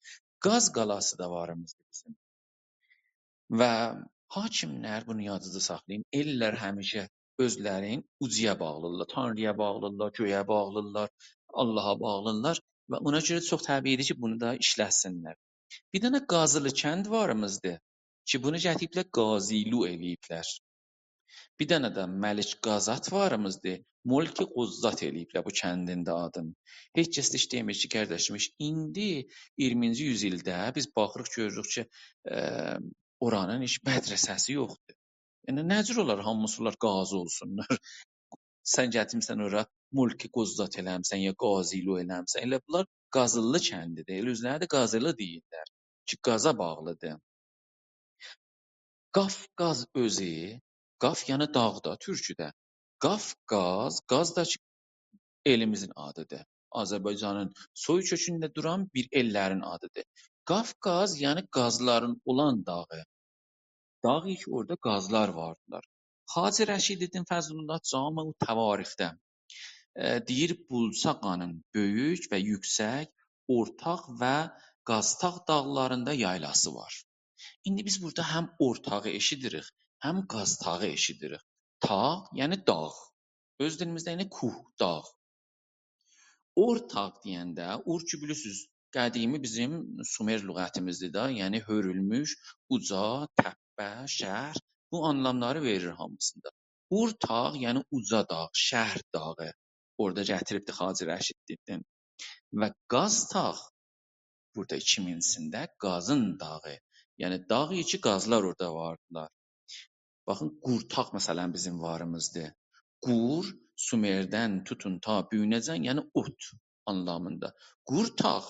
قاز قالاسی دا واریمیزدیر بیزیم. و حاکملر، بونو یادینیزدا ساخلایین، ائللر همیشه اؤزلرین اوجایا باغلیدیرلار، تانرییا باغلیدیرلار، گؤیه باغلیدیرلار، آللاها باغلیدیرلار و اونا گؤره چوخ طبیعی‌دیر کی، بونو دا ایشلتسینلر. بیر دنه قازیلی‌کند واریمیزدیر کی، بونو گتیریبلر قازیلو ائله‌ییبلر. بیر دنه ده ملک قازات واریمیزدیر، ملک قزات ائله‌ییبلر بو کندین ده آدینی. هئچ کس ده هئچ دئمیر کی، قارداشیم، هئچ ایندی اییرمینجی یوز ایلده بیز باخیریق، گؤروروک کی، ائ، اورانین هئچ مدرسه‌سی یوخدور. یعنی، نه جور اولار، هامیسی اولار قازی اولسونلار؟ سن گتیرمیسن اورا ملک قزات ائله‌میسن، یا قازیلو ائله‌میسن. ائله بونلار قازیللی کندیدیر. ائله اؤزلری ده قازیلی دئییرلر کی، قازا باغلیدیر. قافقاز اؤزو، قاف یعنی داغ دا تورکوده. قافقاز، قاز دا کی، ائلیمیزین آدیدیر. آذربایجانین سوی کؤکونده دوران بیر ائللرین آدیدیر. قافقاز، یعنی قازلارین اولان داغی. داغ کی، اورادا قازلار واردیلار. خواجه رشیدالدین فضل‌الله جامع التواریخده، ائ، دئییر، بولساقانین بؤیوک و یوکسک، اورتاق و قازتاق داغلاریندا یایلاسی وار. ایندی بیز بورادا هم اورتاغی ائشیدیریک، هم قازتاغی ائشیدیریک. تاغ، یعنی داغ. اؤز دیلیمیزده یعنی کوه، داغ. اورتاق دئینده، اور کی، بیلیرسینیز، قدیمی بیزیم سومر لغتیمیزدیر ده، یعنی هؤرولموش، اوجا، تپه، شهر، بو آنلاملاری وئریر هامیسیندا. اورتاق، یعنی اوجا داغ، شهر داغی. اورادا گتیریبدی خواجه رشیدالدین. و قازتاق، بورادا ایکینجیسینده قازین داغی. یعنی داغ کی، قازلار اورادا واردیلار. باخین، قورتاق، مثلا، بیزیم واریمیزدیر. قور، سومردن توتون تا بوگونه‌جن، یعنی اوت آنلامیندا. قورتاق،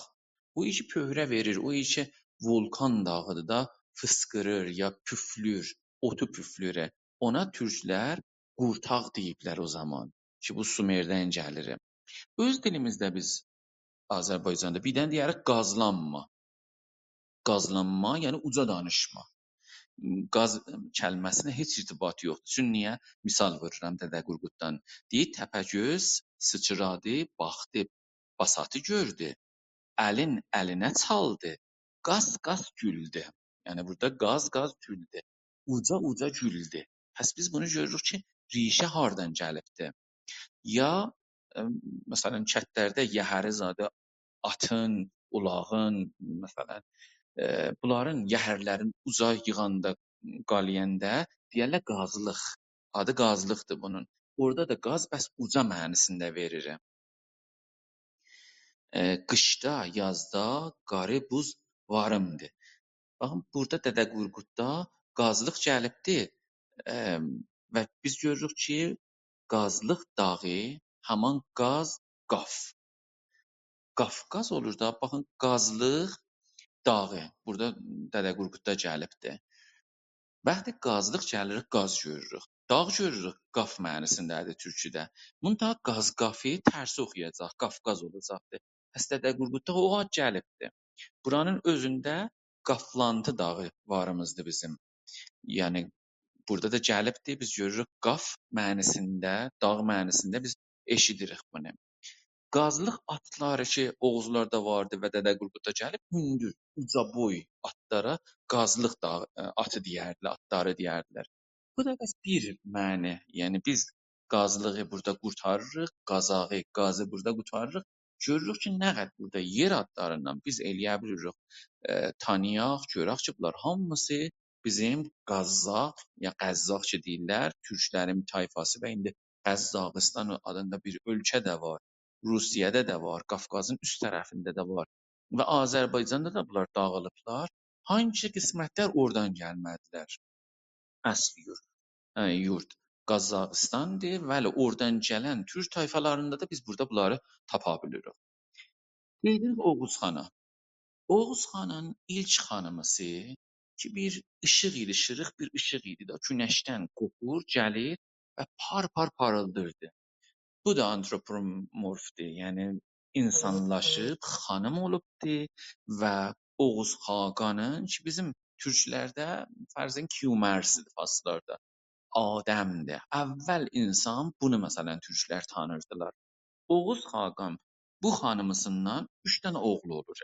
او کی، پؤهره وئریر، او کی، وولکان داغیدیر دا، فیسقیریر یا پوفلور، اوتو پوفلویور. اونا تورکلر قورتاق دئییبلر او زامان کی، بو سومردن گلیر. اؤز دیلیمیزده بیز آذربایجاندا بیر دنه دئیه‌ریک قازلانما. قازلانما، یعنی اوجا دانیشما. قاز کلمه‌سینه هئچ ارتباطی یوخدور. چون نییه؟ مثال وورورام دده قورقوددان. دئییر، تپه‌گؤز سیچرادی، باخدی، باساتی گؤردو. الین الینه چالدی، قاز قاز گولدو. یعنی بورادا قاز قاز گولدو. اوجا اوجا گولدو. پس بیز بونو گؤروروک کی، ریشه هاردان گلیبدیر. یا، ائ، مثلا، کتلرده یهری زادی آتین، اولاغین، مثلا، ائ، بونلارین یهرلرین اوجا ییغاندا، قالایاندا دئیرلر قازلیق. آدی قازلیقدیر بونون. اورادا دا قاز بس اوجا معنی‌سینده وئریر. ائ، قیشدا، یازدا قاری بوز واریمدیر. باخین، بورادا دده قورقوددا قازلیق گلیبدی، ائ، و بیز گؤروروک کی، قازلیق داغی، هامان قاز، قاف. قافقاز اولور دا، باخین، قازلیق داغی. بورادا دده قورقوددا گلیبدی. وقتی قازلیق گلیریک، قاز گؤروروک. داغ گؤروروک، قاف معنی‌سینده‌دیر تورکوده. منتها قاز قافی ترسی اوخویاجاق، قافقاز اولاجاقدیر. پس دده قورقوددا او آد گلیبدیر. بورانین اؤزونده قافلانتی داغی واریمیزدیر بیزیم. یعنی، بورادا دا گلیبدیر، بیز گؤروروک قاف معنی‌سینده، داغ معنی‌سینده بیز ائشیدیریک بونو. قازلیق آتلاری کی، اوغوزلاردا واردی و دده قورقوددا گلیب، هوندور، اوجا بوی آتلارا قازلیق دا، ائ، آتی دئیردیلر، آتلاری دئیردیلر. بو دا بس بیر معنی، یعنی بیز قازلیغی بورادا قورتاریریق، قازاغی، قازی بورادا قورتاریریق. گؤروروک کی، نه قدر بورادا یئر آدلاریندان بیز ائلیه بیلیریک، ائ، تانییاق، گؤرک کی، بونلار هامیسی بیزیم قازاق، یا قزاق کی دئییرلر، تورکلرین طایفاسی و ایندی قزاقیستان آدیندا بیر اؤلکه ده وار، روسیه‌ده ده وار، قافقازین اوست طرفینده ده وار و آذربایجاندا دا بونلار داغیلیبلار. هانسی قسمتلر اورادان گلمه‌دیلر؟ اصل یورد، هه، یورد قازاقیستاندیر. بلی، اورادان گلن تورک طایفالاریندا دا بیز بورادا بونلاری تاپا بیلیریک. گئدیریک اوغوز خانا. اوغوز خانین ایلک خانیمیسی کی، بیر ایشیق ایدی، شیریق بیر ایشیق ایدی دا، گونشدن قوپور، گلیر و پار-پار پاریلدیردی. بو دا آنتروپومورفدور، یعنی اینسانلاشیب، خانیم اولوبدو و اوغوز خاقانین کی، بیزیم تورکلرده فرضاً کیومرث‌دیر، فارسلاردا آدم‌دیر. اول انسان بونو، مثلاً، تورکلر تانیردیلار. اوغوز خاقان بو خانیمیسیندان اوچ دنه اوغلو اولور.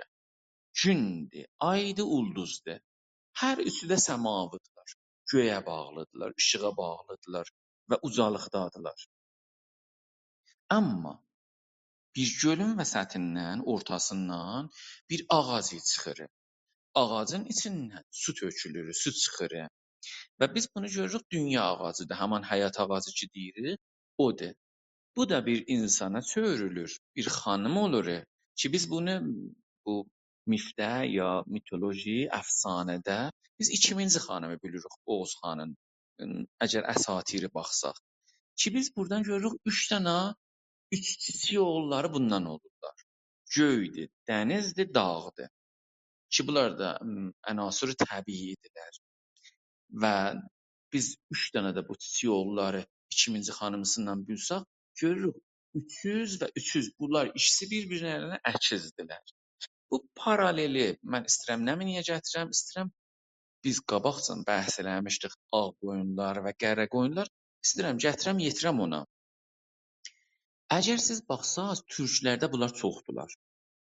گوندور، آیدیر، اولدوزدور. هر اوچو ده سماوی‌دیرلار. گؤیه باغلی‌دیرلار، ایشیغا باغلی‌دیرلار و اوجالیقدادیرلار. آمما بیر گؤلون وسطیندن، اورتاسیندان بیر آغاج چیخیر. آغاجین ایچیندن سو تؤکولور، سو چیخیر. و بیز بونو گؤروروک، دونیا آغاجی‌دیر، همان حیات آغاجی کی دئییریک، اودور. بو دا بیر انسانا چئورولور، بیر خانیم اولور کی، بیز بونو، بو میفده یا میتولوژی، افسانه‌ده بیز ایکیمینجی خانیمی بیلیریک اوغوز خانین، اگر اساطیری باخساق. کی بیز بورادان گؤروروک، اوچ دنه، اوچ کیچیک اوغوللاری بوندان اولورلار. گؤیدور، دنیزدیر، داغدیر. کی بونلار دا، م، عناصر طبیعی‌دیرلر. و بیز اوچ دنه ده بو کیچیک اوغوللاری ایکیمینجی خانیمیسیندان بیلسک، گؤروروک، اوچوز و اوچوز، بونلار ایکیسی بیر-بیرلرینه عکس‌دیرلر. بو پاراللی من ایسته‌ییرم نمنه‌یه گتیرم؟ ایسته‌ییرم، بیز قاباقجادان بحث ائله‌میشدیک آغ قویونلار و قره قویونلار، ایسته‌ییرم گتیرم، یئتیرم اونا. اگر سیز باخساز، تورکلرده بونلار چوخدولار.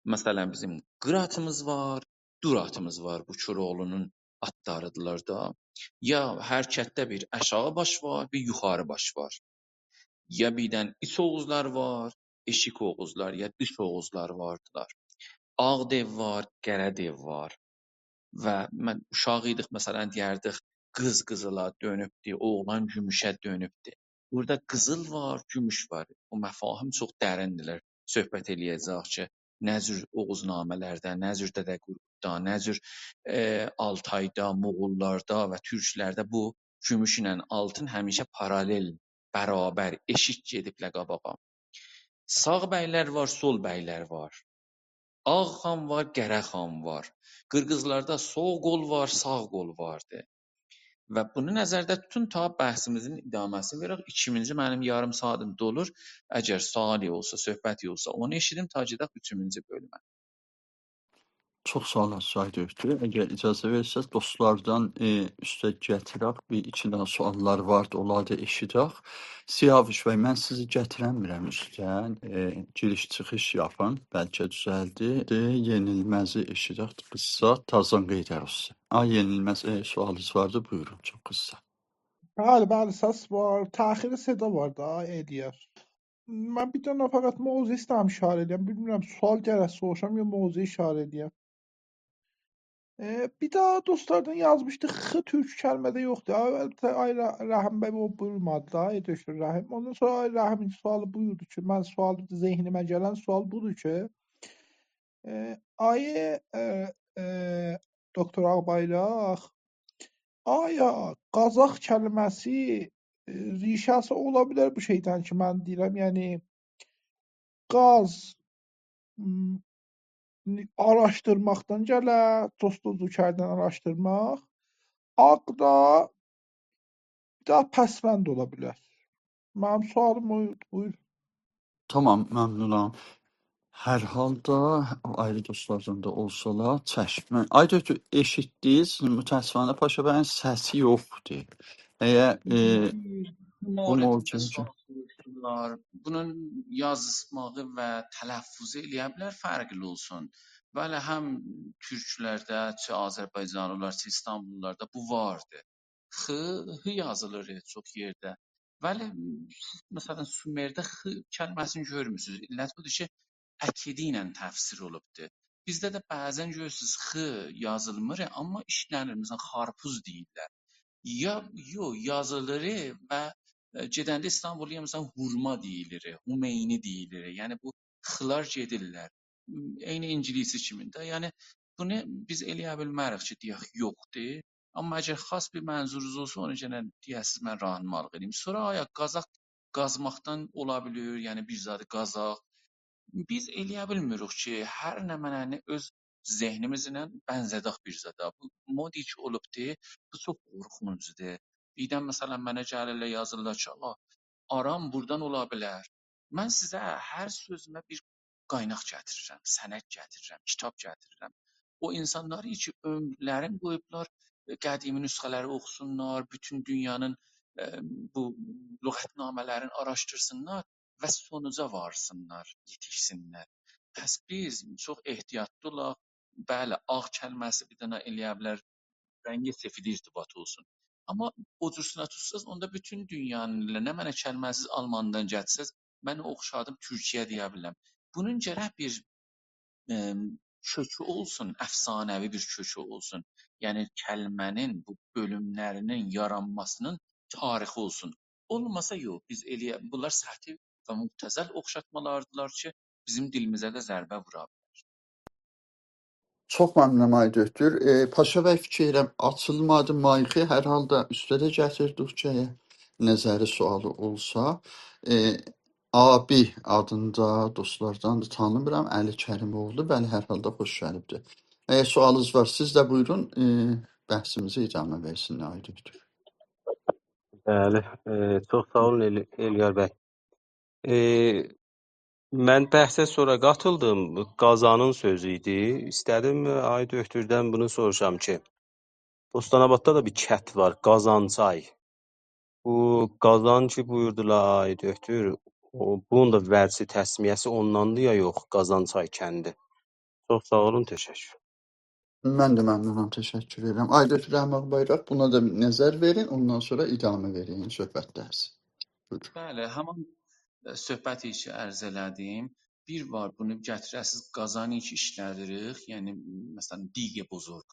مثلاً، بیزیم قیراتیمیز وار، دوراتیمیز وار، بو کوراوغلونون آدلاری‌دیرلار دا. یا هر کتده بیر آشاغی باش وار، بیر یوخاری باش وار. یا بیردن ایچ اوغوزلار وار، ائشیک اوغوزلار، یا دیش اوغوزلار واردیلار. آغ دئو وار، قره دئو وار. و من اوشاق ایدیک، مثلاً، دئیردیک، قیز قیزیلا دؤنوبدور، اوغلان گوموشه دؤنوبدور. بورادا قیزیل وار، گوموش وار. بو مفاهیم چوخ دریندیرلر. صحبت ائله‌یه‌جه‌ییک کی، نه جور اوغوزنامه‌لرده، نه جور دده قورقوددا، نه جور، ائ، آلتایدا، موغوللاردا و تورکلرده بو گوموشله آلتین همیشه پارالل، برابر، ائشیت گئدیبلر قاباغا. ساغ بیلر وار، سول بیلر وار. آغ خان وار، قره خان وار. قیرغیزلاردا سول قول وار، ساغ قول واردی. و بونو نظرده توتون، تا بحثیمیزین ادامه‌سینی وئرک. ایکیمینجی، منیم یاریم ساعاتیم دولور. اگر سؤالی اولسا، صحبتی اولسا، اونو ائشیدیم، تا گئدک اوچومونجو بؤلومه. چوخ ساغ اولاسیز، آقای دکتر. اگر اجازه وئرسز، دوستلاردان، ائ، اوسته گتیرک. بیر ایکی دنه سؤاللار واردی، اونلاری دا ائشیدک. سیاوش بی، من سیزی گتیرنمیرم اوسته. ائ، گیریش چیخیش یاپین، بلکه دوزلدی. دئ، یئنیلمزی ائشیدک، قیسا، تازادان قئییدر اولسون. آی یئنیلمز، ائ، سؤالینیز واردی، بویورون، چوخ قیسا. بلی، بلی، سس وار. تأخیر صدا وار دا، ائلیه‌ر. من بیر دنه فقط موضوع ایسته‌ییرم اشاره ائدم. بیلمیرم، سؤال گرک سوروشام، یا موضوع اشاره ائدم. ائ، بیر داها دوستلاردان یازمیشدی، «خ» تورک کلمه‌ده یوخدور. آی، البته، آی ر-، رحیم بی او بویورمادی دا، آی دکتر رحیم. اوندان سونرا آی رحیمین سؤالی بویوردو کی، من سؤال، ذهنیمه گلن سؤال بودور کی، ائ، آی، ائ، ائ، دکتر آغ‌بایراق، آیا قازاق کلمه‌سی، ائ، ریشه‌سی اولا بیلر بو شئیدن کی، من دئییرم، یعنی قاز، م، آراشدیرماقدان گلر، جستجو کردن، آراشدیرماق. آغ دا بیر داها پسوند اولا بیلر. منیم سؤالیم او ایدی، بویور. تامام، ممنونام. هر حالدا آیری دوستلاردان دا اولسالار، چشم. من، آی دکتر، ائشیتدینیز، متأسفانه پاشا بیین سسی یوخدور. اگر، ائ، بو مورددا ممکن کی، سؤال سوروشدولار. بونون یازماغی و تلفظو ائلیه بیلر فرقلی اولسون. بلی، هم تورکلرده، چه آذربایجانلیلار، چه ایستانبوللولاردا بو واردی. خ، ه یازیلیر چوخ یئرده. ولی، سیز، مثلا، سومرده خ کلمه‌سینی گؤرمورسونوز. علت بودور کی، اکیدی ایله تفسیر اولوبدور. بیزده ده بعضا گؤرورسونوز، خ یازیلمیر، آمما ایشلنیر. مثلا، خارپوز دئییرلر. یا، یوخ، یازیلیر و، ائ، گئدنده ایستانبوللویا، مثلا، هورما دئییلیر، هومینی دئییلیر. یعنی، بو خلار گئدیرلر. عینی اینگیلیسی کیمین ده. یعنی، بونو بیز ائلیه بیلمه‌ریک کی، دئیک، یوخدور. آمما اگر خاص بیر منظورونوز اولسا، اونو یئنه دئیه‌سیز، من راهنمالیق ائله‌ییم. سونرا آیا قازاق قازماقدان اولا بیلیر، یعنی بیر زادی قازاق. بیز ائلیه بیلمیریک کی، هر نمنه‌نی اؤز ذهنیمیزله بنزه‌دک بیر زادا. بو مودیک اولوبدور، بو چوخ قورخونجدور. بیردن، مثلا، منه گلیرلر، یازیرلار کی، «آغا، آرام بورادان اولا بیلر.» من سیزه هر سؤزومه بیر قایناق گتیریرم، سند گتیریرم، کیتاب گتیریرم. او اینسانلاری کی، عؤمورلرین قویوبلار، ائ، قدیمی نسخه‌لری اوخوسونلار، بوتون دونیانین، ائ، بو لغت‌نامه‌لرینی آراشدیرسینلار و سونوجا وارسینلار، یئتیشسینلر. پس بیز چوخ احتیاطلی اولاق. بلی، آغ کلمه‌سی بیر دنه ائلیه بیلر رنگ سفیدی ارتباط اولسون. آمما او جورسونه توتساز، اوندا بوتون دونیانین ائله نمنه کلمه‌سیز آلماندان گتیرسز، من اوخشادیم تورکیه دئیه بیلرم. بونون گرک بیر، ائم، کؤکو اولسون، افسانه‌وی بیر کؤکو اولسون. یعنی کلمه‌نین بو بؤلوملرینین یارانماسینین تاریخی اولسون. اولماسا یوخ، بیز ائلیه، بونلار سطحی و مبتذل اوخشاتمالاردیلار کی، بیزیم دیلیمیزه ده ضربه وورا بیلر. چوخ ممنونم، آقای دکتر. ائ، پاشا بی، فیکیر ائلیرم، آچیلمادی مایکی، هر حالدا اوسته ده گتیردیک کی، نظری، سؤالی اولسا. ائ، آبی آدیندا دوستلاردان دا تانیمیرام، علی کریم‌اوغلو، بلی، هر حالدا خوش گلیبدیر. اگر سؤالینیز وار، سیز ده بویورون، ائ، بحثیمیزی ادامه وئرسین، آقای دکتر. بلی، ائ، چوخ ساغ اولون، ال-، ائلیار بی. ائ، من بحثه سونرا قاتیلدیم. بو قازانین سؤزو ایدی. ایسته‌دیم، ائ، آقای دکتردن بونو سوروشام کی، بوستان‌آباددا دا بیر کت وار، قازانچای. بو قازان کی بویوردولار، آقای دکتر، او، بونون دا وجه تسمیه‌سی اونداندیر یا یوخ، قازانچای کندی؟ چوخ ساغ اولون، تشکر. من ده ممنونام، تشکر ائدیرم. آقای دکتر رحیم آقبایراق، بونا دا نظر وئرین، اوندان سونرا ادامه وئرین صحبتلرینیزی. بویورون. بلی، همان، ائ، صحبتی کی عرض ائله‌دیم، بیر وار بونو گتیره‌سیز قازانی کی ایشله‌دیریک، یعنی، مثلا، دیگ بزرگ.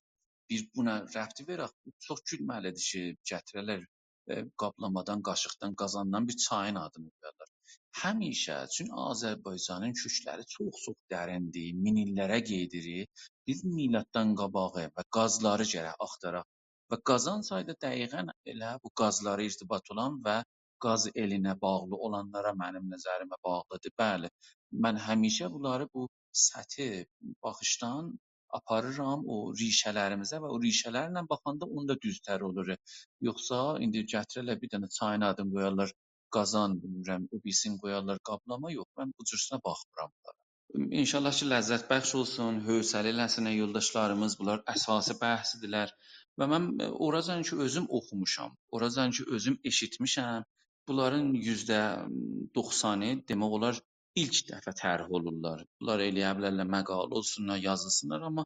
بیر بونا ربطی وئرک، چوخ گولمه‌لی‌دیر کی، گتیره‌لر، ائ، قابلامادان، قاشیقدان، قازاندان بیر چایین آدینی قویارلار. همیشه، چون آذربایجانین کؤکلری چوخ-چوخ دریندیر، مین ایللره قئییدیر، بیز میلاددان قاباغی و قازلاری گرک آختاراق. و قازانچای دا دقیقا ائله بو قازلارا ارتباط اولان و قاز ائلینه باغلی اولانلارا، منیم نظریمه، باغلی‌دیر. بلی، من همیشه بونلاری بو سطحی باخیشدان آپاریرام او ریشه‌لریمیزه و او ریشه‌لرله باخاندا اوندا دوزتر اولور. یوخسا ایندی گتیره‌لر بیر دنه چایین آدینی قویارلار قازان، بیلمیرم، او بیریسینی قویارلار قابلاما، یوخ، من بو جورسونه باخمیرام بونلارا. انشاءالله کی لذت‌بخش اولسون، حوصله ائله‌سینلر یولداشلاریمیز، بونلار اساسی بحث‌دیرلر. و من، ائ، اوراجان کی اؤزوم اوخوموشام، اوراجان کی اؤزوم ائشیتمیشم، بونلارین یوزده دوخسانی، دئمک اولار، ایلک دفعه طرح اولورلار. بونلار ائلیه بیلرلر مقاله اولسونلار، یازیلسینلار، آمما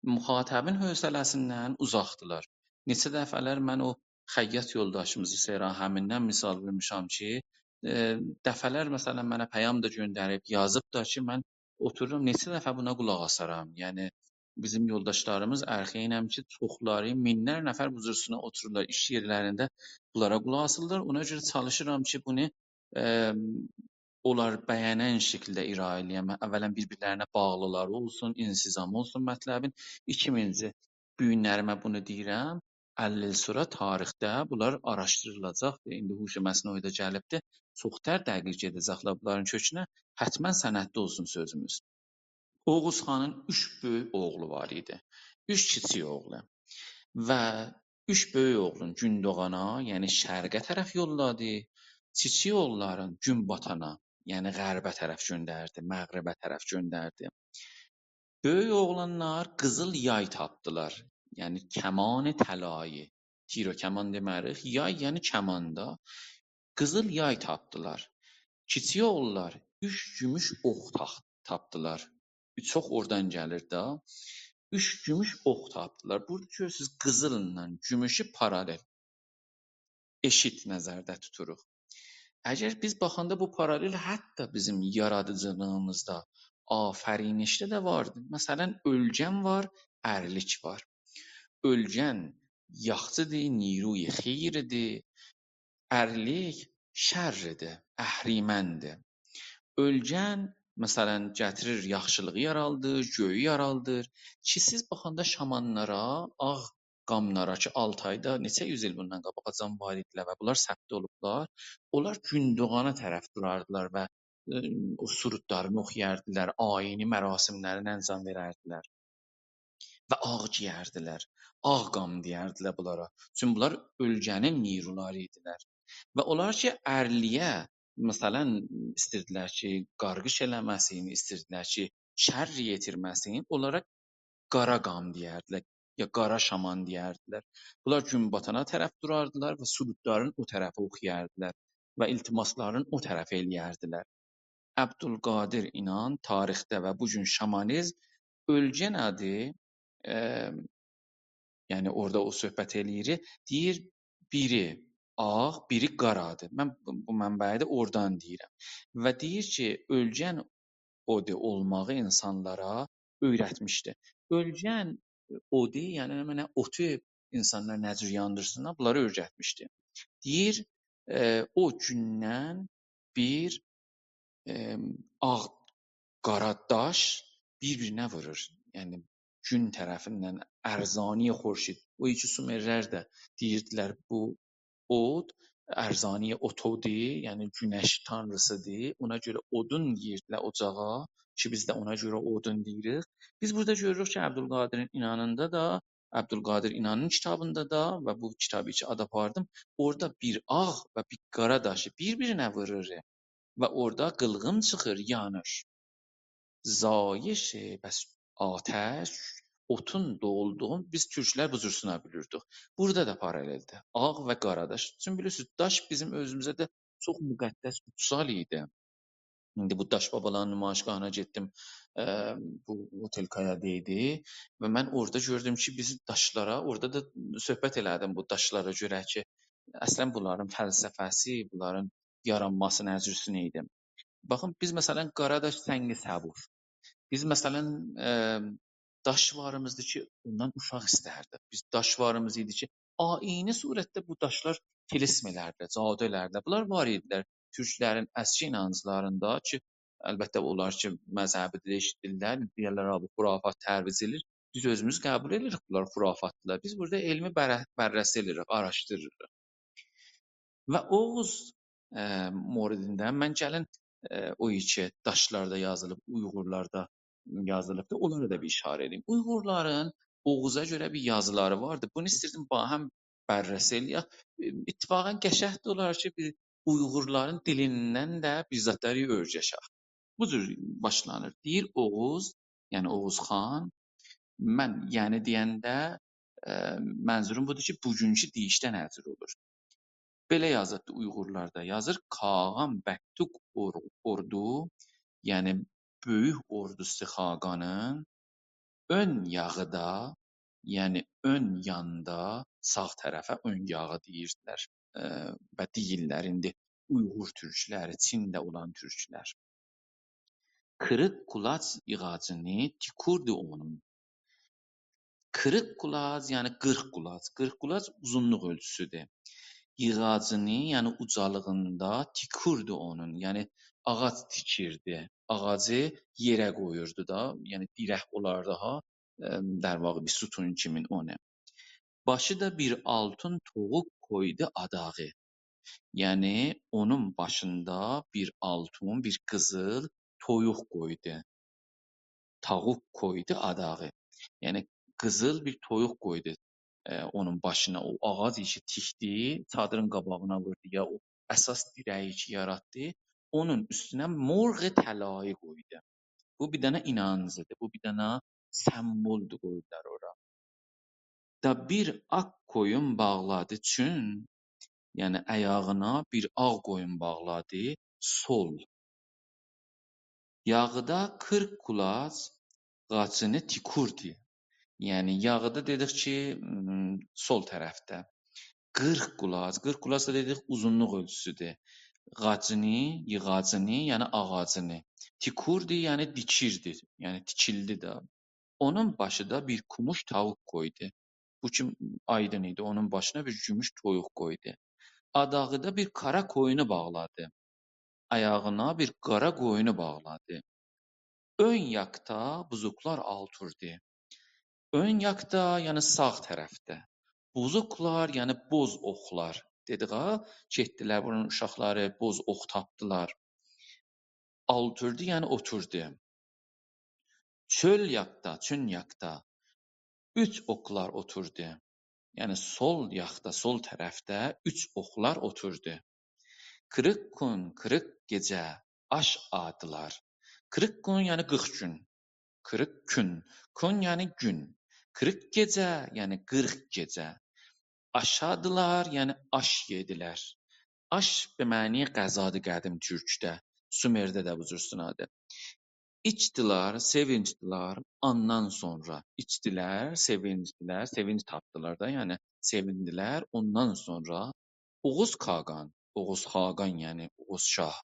مخاطبین حوصله‌سیندن اوزاقدیلار. نئچه دفعه‌لر من او خیاط یولداشیمیزی، سهرا همین‌دن مثال وورموشام کی، ائ، دفعه‌لر، مثلا، منه پیام دا گؤندریب، یازیب دا کی، من اوتورورام، نئچه دفعه بونا قولاق آسارام؟ یعنی، بیزیم یولداشلاریمیز، عرخه‌ینم کی، چوخلاری، مینلر نفر بو جورسونه اوتورورلار، ایش یئرلرینده بونلارا قولاق آسیرلار. اونا گؤره چالیشیرام کی، بونو، ائ، اونلار بینن شکیلده ارائه ائلیه‌م. اولا، بیر-بیرلرینه باغلیلاری اولسون، انسجامی اولسون مطلبین. ایکینجی، بو گونلری من بونو دئییرم، اللی ایل سونرا تاریخده بونلار آراشدیریلاجاقدیر. ایندی هوش مصنوعی ده گلیبدیر. چوخ‌تر دقیق گئده‌جکلر بونلارین کؤکونه. حتما سندده اولسون سؤزوموز. اوغوز خانین اوچ بؤیوک اوغلو وار ایدی. اوچ کیچیک اوغلو. و اوچ بؤیوک اوغلون گوندوغانا، یعنی شرقه طرف یوللادی. کیچیک اوغلولارین گون‌باتانا، یعنی غربه طرف گؤندردی، مغربه طرف گؤندردی. بؤیوک اوغلانلار قیزیل یای تاپدیلار. یعنی کمان طلایی. تیر و کمان دئمه‌ریک، یای یعنی کمان دا. قیزیل یای تاپدیلار. کیچیک اوغلولار اوچ گوموش اوخ تاپ-، تاپدیلار. چوخ اورادان گلیر دا. اوچ گوموش اوخ تاپدیلار. بورادا گؤرورسونوز، قیزیللا گوموشو پارالل، ائشیت نظرده توتوروق. اگر بیز باخاندا بو پارالل حتی بیزیم یارادیجیلیغیمیزدا، آفرینیشده ده واردیر. مثلا، اؤلگن وار، ارلیک وار. اؤلگن یاخچیدیر، نیروی خیردیر، ارلیک شرّدیر، اهریمن‌دیر. اؤلگن، مثلا، گتیریر، یاخشیلیغی یارالدیر، گؤیو یارالدیر. کی سیز باخاندا شامانلارا، آغ قاملارا کی، آلتایدا نئچه یوز ایل بوندان قاباقاجان وار ایدیلر و بونلار ثبت اولوبلار، اونلار گوندوغانا طرف دوراردیلار و، ائ، او سرودلارینی اوخویاردیلار، آیینی مراسملرینی انجام وئرردیلر. و آغ گئیردیلر. آغ قام دئیردیلر بونلارا. چونکی بونلار اؤلگنین نیرولاری ایدیلر. و اونلار کی، ارلییه، مثلا، ایسته‌ییردیلر کی، قارغیش ائله‌مه‌سین، ایسته‌ییردیلر کی، شر یئتیرمه‌سین، اونلارا قارا قام دئیردیلر، یا قارا شامان دئیردیلر. بونلار گون باتانا طرف دوراردیلار و سرودلارین او طرفه اوخویاردیلار و التماسلارین او طرفه ائله‌یردیلر. عبدالقادر اینان تاریخده و بو گون شامانیزم اؤلگن آدی، ائ، یعنی اورادا او صحبت ائله‌ییر، دئییر، بیری آغ، بیری قارادیر. من بو، بو منبعی ده اورادان دئییرم. و دئییر کی، اؤلگن اودو اولماغی اینسانلارا اؤیرتمیشدی. اؤلگن اودو، یعنی نمنه اوتو اینسانلار نه جور یاندیرسینلار، بونلاری اؤیرتمیشدی. دئییر، ائ، او گوندن بیر، ائ، آغ، قارا داش بیر-بیرینه وورور. یعنی گون طرفیندن ارزانی خورشید. او کی سومرلر ده دئییردیلر، بو اود، ارزانی اوتودور، یعنی گونش تانریسیدیر. اونا گؤره اودون دئییردیلر اوجاغا، کی بیز ده اونا گؤره اودون دئییریک. بیز بورادا گؤروروک کی، عبدالقادر اینانیندا دا، عبدالقادر اینانین کیتابیندا دا و بو کیتابی کی آد آپاردیم، اورادا بیر آغ و بیر قارا داشی بیر-بیرینه وورور و اورادا قیلغیم چیخیر، یانیر. زایش، پس آتش، اوتون دولدوغون بیز تورکلر بو جور سونا بیلیردیک. بورادا دا پاراللدیر. آغ و قارا داش. چونکی بیلیرسینیز، داش بیزیم اؤزوموزه ده چوخ مقدس، قوتسال ایدی. ایندی بو داش بابالارین نمایشگاهینا گئتدیم. ائ، بو هتل کایادا ایدی و من اورادا گؤردوم کی، بیز داشلارا، اورادا دا صحبت ائله‌دیم بو داشلارا گؤره کی، اصلاً بونلارین فلسفه‌سی، بونلارین یارانماسی نه جورسونه ایدی. باخین، بیز، مثلاً، قارا داش، سنگ صبور. بیز، مثلاً، ائ، داش واریمیزدی کی، اوندان اوشاق ایستردیک. بیز داش واریمیز ایدی کی، آیینی صورتده بو داشلار طلسم ائلردیلر، جادو ائلردیلر. بونلار وار ایدیلر. تورکلرین اسکی اینانجلاریندا کی، البته، اونلار کی، مذهبی دئییشدیرلر، دئیرلر، «آ، بو خرافات ترویج ائله‌ییر.» بیز اؤزوموز قبول ائدیریک، بونلار خرافاتدیلار. بیز بورادا علمی بره-، بررسی ائدیریک، آراشدیریریق. و اوغوز، ائ، موردینده من گلین، ائ، او کی داشلاردا یازیلیب، اویغورلاردا یازیلیبدیر، اونلارا دا بیر ایشاره ائدیم. اویغورلارین اوغوزا گؤره بیر یازیلاری واردی. بونو ایستیردیم باهم بررسی ائله‌یک. ائ، اتفاقاً قشنگ ده اولار کی، بیر اویغورلارین دیلیندن ده بیر زادلاری اؤیرشک. بو جور باشلانیر. دئییر اوغوز، یعنی اوغوز خان، من یعنی دئینده، ائ، منظوروم بودور کی، بوگونکو دئییشده نه جور اولور. بئله یازیبدی اویغورلاردا. یازیر: «کاغان بکتوک اور-، اوردو»، یعنی بؤیوک اوردوسو خاقانین اؤن یاغیدا، یعنی اؤن یاندا، ساغ طرفه اؤن یاغی دئییردیلر، ائ، و دئییرلر ایندی اویغور تورکلری، چینده اولان تورکلر. «قیریق قولاج ییغاجینی تیکوردو اونون». قیریق قولاج، یعنی قیرخ قولاج. قیرخ قولاج اوزونلوق اؤلچوسودور. ییغاجینی، یعنی اوجالیغیندا، تیکوردو اونون، یعنی آغاج تیکیردی. آغاجی یئره قویوردو دا، یعنی دیرک اولاردی ها، ائ، در واقع بیر ستون کیمین اونو. «باشی دا بیر آلتون توغوق قویدو آداغی». یعنی اونون باشیندا بیر آلتون، بیر قیزیل تویوق قویدو. تاغوق قویدو آداغی. یعنی قیزیل بیر تویوق قویدو، ائ، اونون باشینا. او آغاج ایشی تیکدی، چادیرین قاباغینا ووردو، یا او اساس دیره‌یی کی یاراتدی، اونون اوستونه مرغ طلایی قویدو. بو بیر دنه اینانجدیر، بو بیر دنه سمبولدور، قویورلار اورا. «دا بیر آغ قویون باغلادی چون»، یعنی آیاغینا بیر آغ قویون باغلادی، سول. «یاغدا قیرخ قولاج قاچینی تیکوردو». یعنی یاغدا دئدیک کی، م، سول طرفده. قیرخ قولاج، قیرخ قولاج دا دئدیک اوزونلوق اؤلچوسودور. قاچینی، ییغاجینی، یعنی آغاجینی. تیکوردو، یعنی دیکیردی، یعنی تیکیلدی ده. «اونون باشی دا بیر کوموش تاووق قویدو». بو کی آیدین ایدی، اونون باشینا بیر گوموش تویوق قویدو. «آداغیدا بیر قارا قویونو باغلادی». آیاغینا بیر قارا قویونو باغلادی. «اؤن یاقدا بوزوقلار آلتوردو». اؤن یاقدا، یعنی ساغ طرفده. بوزوقلار، یعنی بوز اوخلار. دئدیک ها، گئتدیلر بونون اوشاقلاری، بوز اوخ تاپدیلار. آلتوردو، یعنی اوتوردو. «چؤل یاقدا، چون یاقدا اوچ اوخلار اوتوردو». یعنی سول یاقدا، سول طرفده اوچ اوخلار اوتوردو. «قیریق گون، قیریق گئجه آش آدیلار». قیریق گون، یعنی قیرخ گون. قیریق کون. کون یعنی گون. قیریق گئجه، یعنی قیرخ گئجه. آشادیلار، یعنی آش یئدیلر. آش به معنی غذادیر قدیم تورکده. سومرده ده بو جور سونادیر. ایچدیلر، سئوینچدیلر، آندان سونرا ایچدیلر، سئوینچدیلر، سئوینچ تاتدیلار دا، یعنی سئویندیلر. اوندان سونرا اوغوز خاقان، اوغوز خاقان، یعنی اوغوز شاه،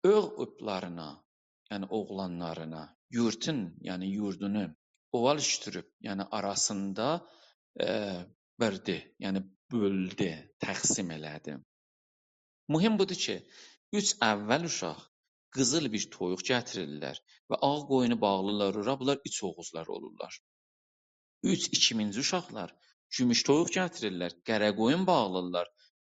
اوغلولارینا، یعنی اوغلانلارینا، یورتون، یعنی یوردونو اووالشدیریب، یعنی آراسیندا، ائ، بؤلدو، یعنی بؤلدو، تقسیم ائله‌دی. مهم بودور کی، اوچ اول اوشاق قیزیل بیر تویوق گتیریرلر و آغ قویونو باغلیرلار اورا، بونلار ایچ اوغوزلار اولورلار. اوچ ایکیمینجی اوشاقلار گوموش تویوق گتیریرلر، قره قویون باغلیرلار،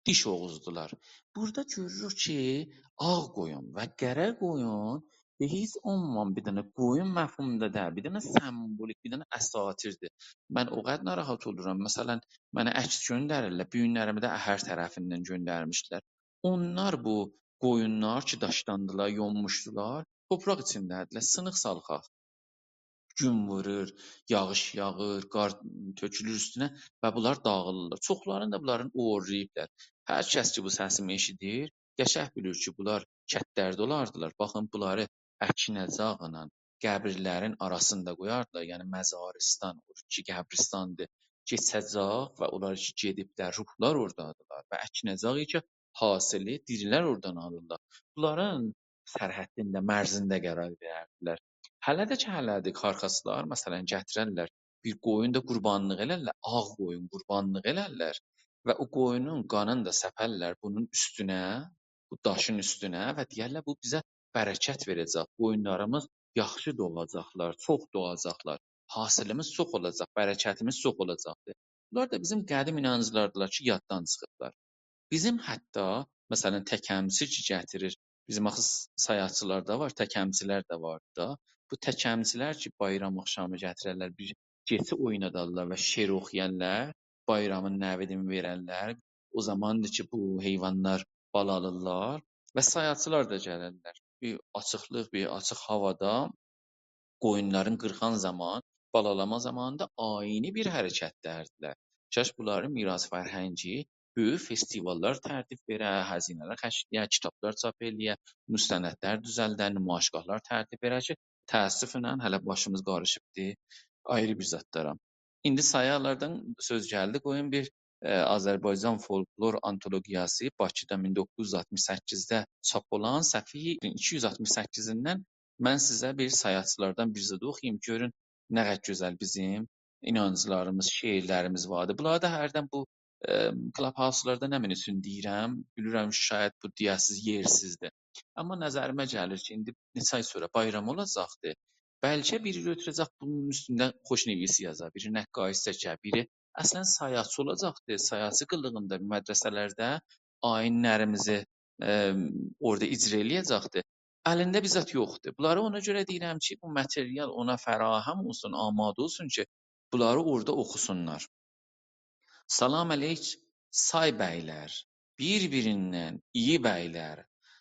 دیش اوغوزدولار. بورادا گؤروروک کی، آغ قویون و قره قویون به هئچ اولمایان بیر دنه قویون مفهوموندا دئییل، بیر دنه سمبولیک، بیر دنه اساطیردیر. من او قدر ناراحت اولورام. مثلا، منه عکس گؤندریرلر، بو گونلری ده اهر طرفیندن گؤندرمیشدیلر. اونلار بو قویونلار کی، داشداندیلار، یونموشدولار، توپراق ایچینده‌دیرلر، سینیق سالخاق. گون وورور، یاغیش یاغیر، قار تؤکولور اوستونه و بونلار داغیلیرلار. چوخلارینی دا بونلارین اوغورلاییبلار. هر کس کی، بو سسیمی ائشیدیر، قشنگ بیلیر کی، بونلار کتلرده اولاردیلار. باخین، بونلاری اکینه‌جاقلا قبیرلرین آراسیندا قویاردیلار. یعنی مزارستان، او کی قبرستاندیر، کئچه‌جاق و اونلار کی گئدیبلر، روحلار اورادادیلار و اکینه‌جاق کی، حاصلی دیریلر اورادان آلیرلار. بونلارین سرحدینده، مرزینده قرار وئرردیلر. هله ده کی هله‌دیر، کارخاسلار، مثلا، گتیررلر، بیر قویون دا قوربانلیق ائلرلر، آغ قویون قوربانلیق ائلرلر و او قویونون قانینی دا سپرلر بونون اوستونه، بو داشین اوستونه و دئیرلر، بو بیزه برکت وئره‌جک، قویونلاریمیز یاخشی دوغاجاقلار، چوخ دوغاجاقلار، حاصلیمیز چوخ اولاجاق، برکتیمیز چوخ اولاجاقدیر. بونلار دا بیزیم قدیم اینانجلاردیلار کی، یاددان چیخیبلار. بیزیم حتی، مثلا، تکمچی کی گتیریر، بیزیم آخی سایاتچیلار دا وار، تکمچیلر ده وار دا. بو تکمچیلر کی، بایرام آخشامی گتیررلر، بیر گئچی اوینادارلار و شعر اوخویارلار، بایرامین نویدینی وئررلر. او زاماندیر کی، بو حیوانلار بالالیرلار و سایاتچیلار دا گلرلر. بیر آچیقلیق، بیر آچیق هاوادا قویونلارین قیرخان زامان، بالالاما زامانیندا آیینی بیر حرکتلردیلر. کاش بونلارین میراث فرهنگی بؤیوک فستیواللار ترتیب وئره، هزینه‌لر خرجله‌یه، کیتابلار چاپ ائله‌یه، مستندلر دوزلده، نمایشگاهلار ترتیب وئره کی، تأسفله هله باشیمیز قاریشیبدی آیری بیر زادلارا. ایندی سایالاردان سؤز گلدی، قویون بیر، ائ، آذربایجان فولکلور آنتولوگیاسی باکیدا مین دوققوز یوز آلتمیش سککیزده چاپ اولان، صفحه ایکی یوز آلتمیش سککیزیندن من سیزه بیر سایاتچیلاردان بیر زاد اوخویوم، گؤرون نه قدر گؤزل بیزیم اینانجلاریمیز، شعرلریمیز واردی. بونلاری دا هردن بو، ائ، کلاب‌هاوسلاردا نمنه اوچون دئییرم، بیلیرم کی، شاید بو دئیه‌سیز یئرسیزدیر. آمما نظریمه گلیر کی، ایندی نئچه آی سونرا بایرام اولاجاقدیر. بلکه بیری گؤتوره‌جک بونون اوستونده خوشنویسی یازا، بیری نقاشی چکه، بیری، اصلا، سایاتچی اولاجاقدیر. سایاتچی قیللیغیندا مدرسه‌لرده آیینلریمیزی، ائ، اورادا اجرا ائله‌یه‌جکدیر. الینده بیر زاد یوخدور. بونلاری اونا گؤره دئییرم کی، بو ماتریال اونا فراهم اولسون، آماده اولسون کی، بونلاری اورادا اوخوسونلار. سلام علیک، سای بیلر، بیر-بیریندن ایی بیلر.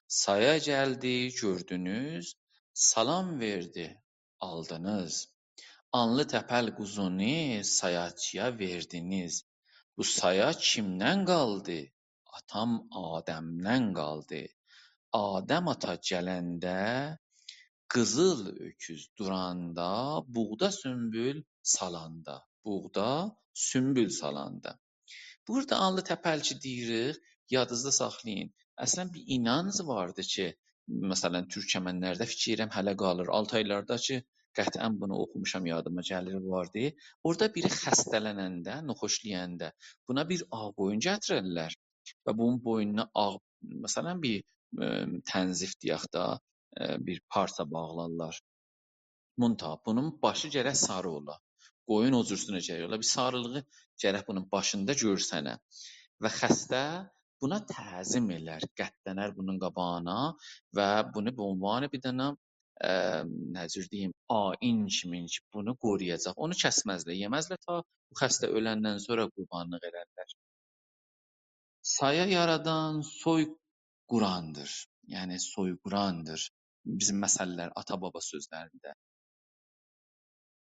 سایا گلدی، گؤردونوز، سلام وئردی، آلدینیز. آللی تپل قوزونو سایاتچییا وئردینیز. بو سایا کیمدن قالدی؟ آتام آدمدن قالدی. آدم آتا گلنده قیزیل اؤکوز دوراندا، بوغدا سونبول سالاندا، بوغدا سونبول سالاندا. بورادا آللی تپل کی دئییریک، یادینیزدا ساخلایین. اصلا بیر اینانج واردی کی، مثلا، تورکمنلرده فیکیر ائلیرم هله قالیر. آلتایلاردا کی، قطعا بونو اوخوموشام، یادیما گلیر، واردی. اورادا بیری خسته‌لننده، ناخوشلایاندا بونا بیر آغ قویون گتیررلر و بونون بوینونا آغ، مثلا، بیر، ائ، تنظیف دئیک ده، ائ، بیر پارچا باغلارلار. منتها بونون باشی گرک ساری اولا. قویون او جورسونه گرک اولا. بیر ساریلیغی گرک بونون باشیندا گؤرسنه. و خسته بونا تعظیم ائلر، قطلنر بونون قاباغینا و بونو به عنوان بیر دنه، ائ، نه جور دئییم، آیین کیمین کی، بونو قورویاجاق. اونو کسمزلر، یئمزلر تا بو خسته اؤلندن سونرا قوربانلیق ائلرلر. سایا یارادان سوی قوراندیر. یعنی سوی قوراندیر. بیزیم مثل‌لر، آتا-بابا سؤزلرینده.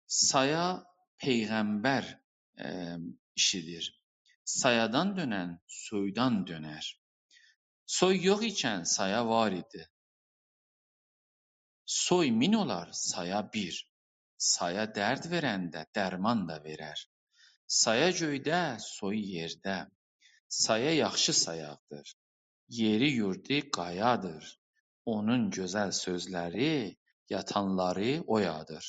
سایا پیغمبر، ائ، ایشیدیر. سایادان دؤنن سویدان دؤنر. سوی یوخ ایکن سایا وار ایدی. سوی مین اولار، سایا بیر. سایا درد وئرنده درمان دا وئرر. سایا گؤیده، سوی یئرده. سایا یاخشی سایاقدیر. یئری یوردو قایادیر. اونون گؤزل سؤزلری یاتانلاری اویادیر.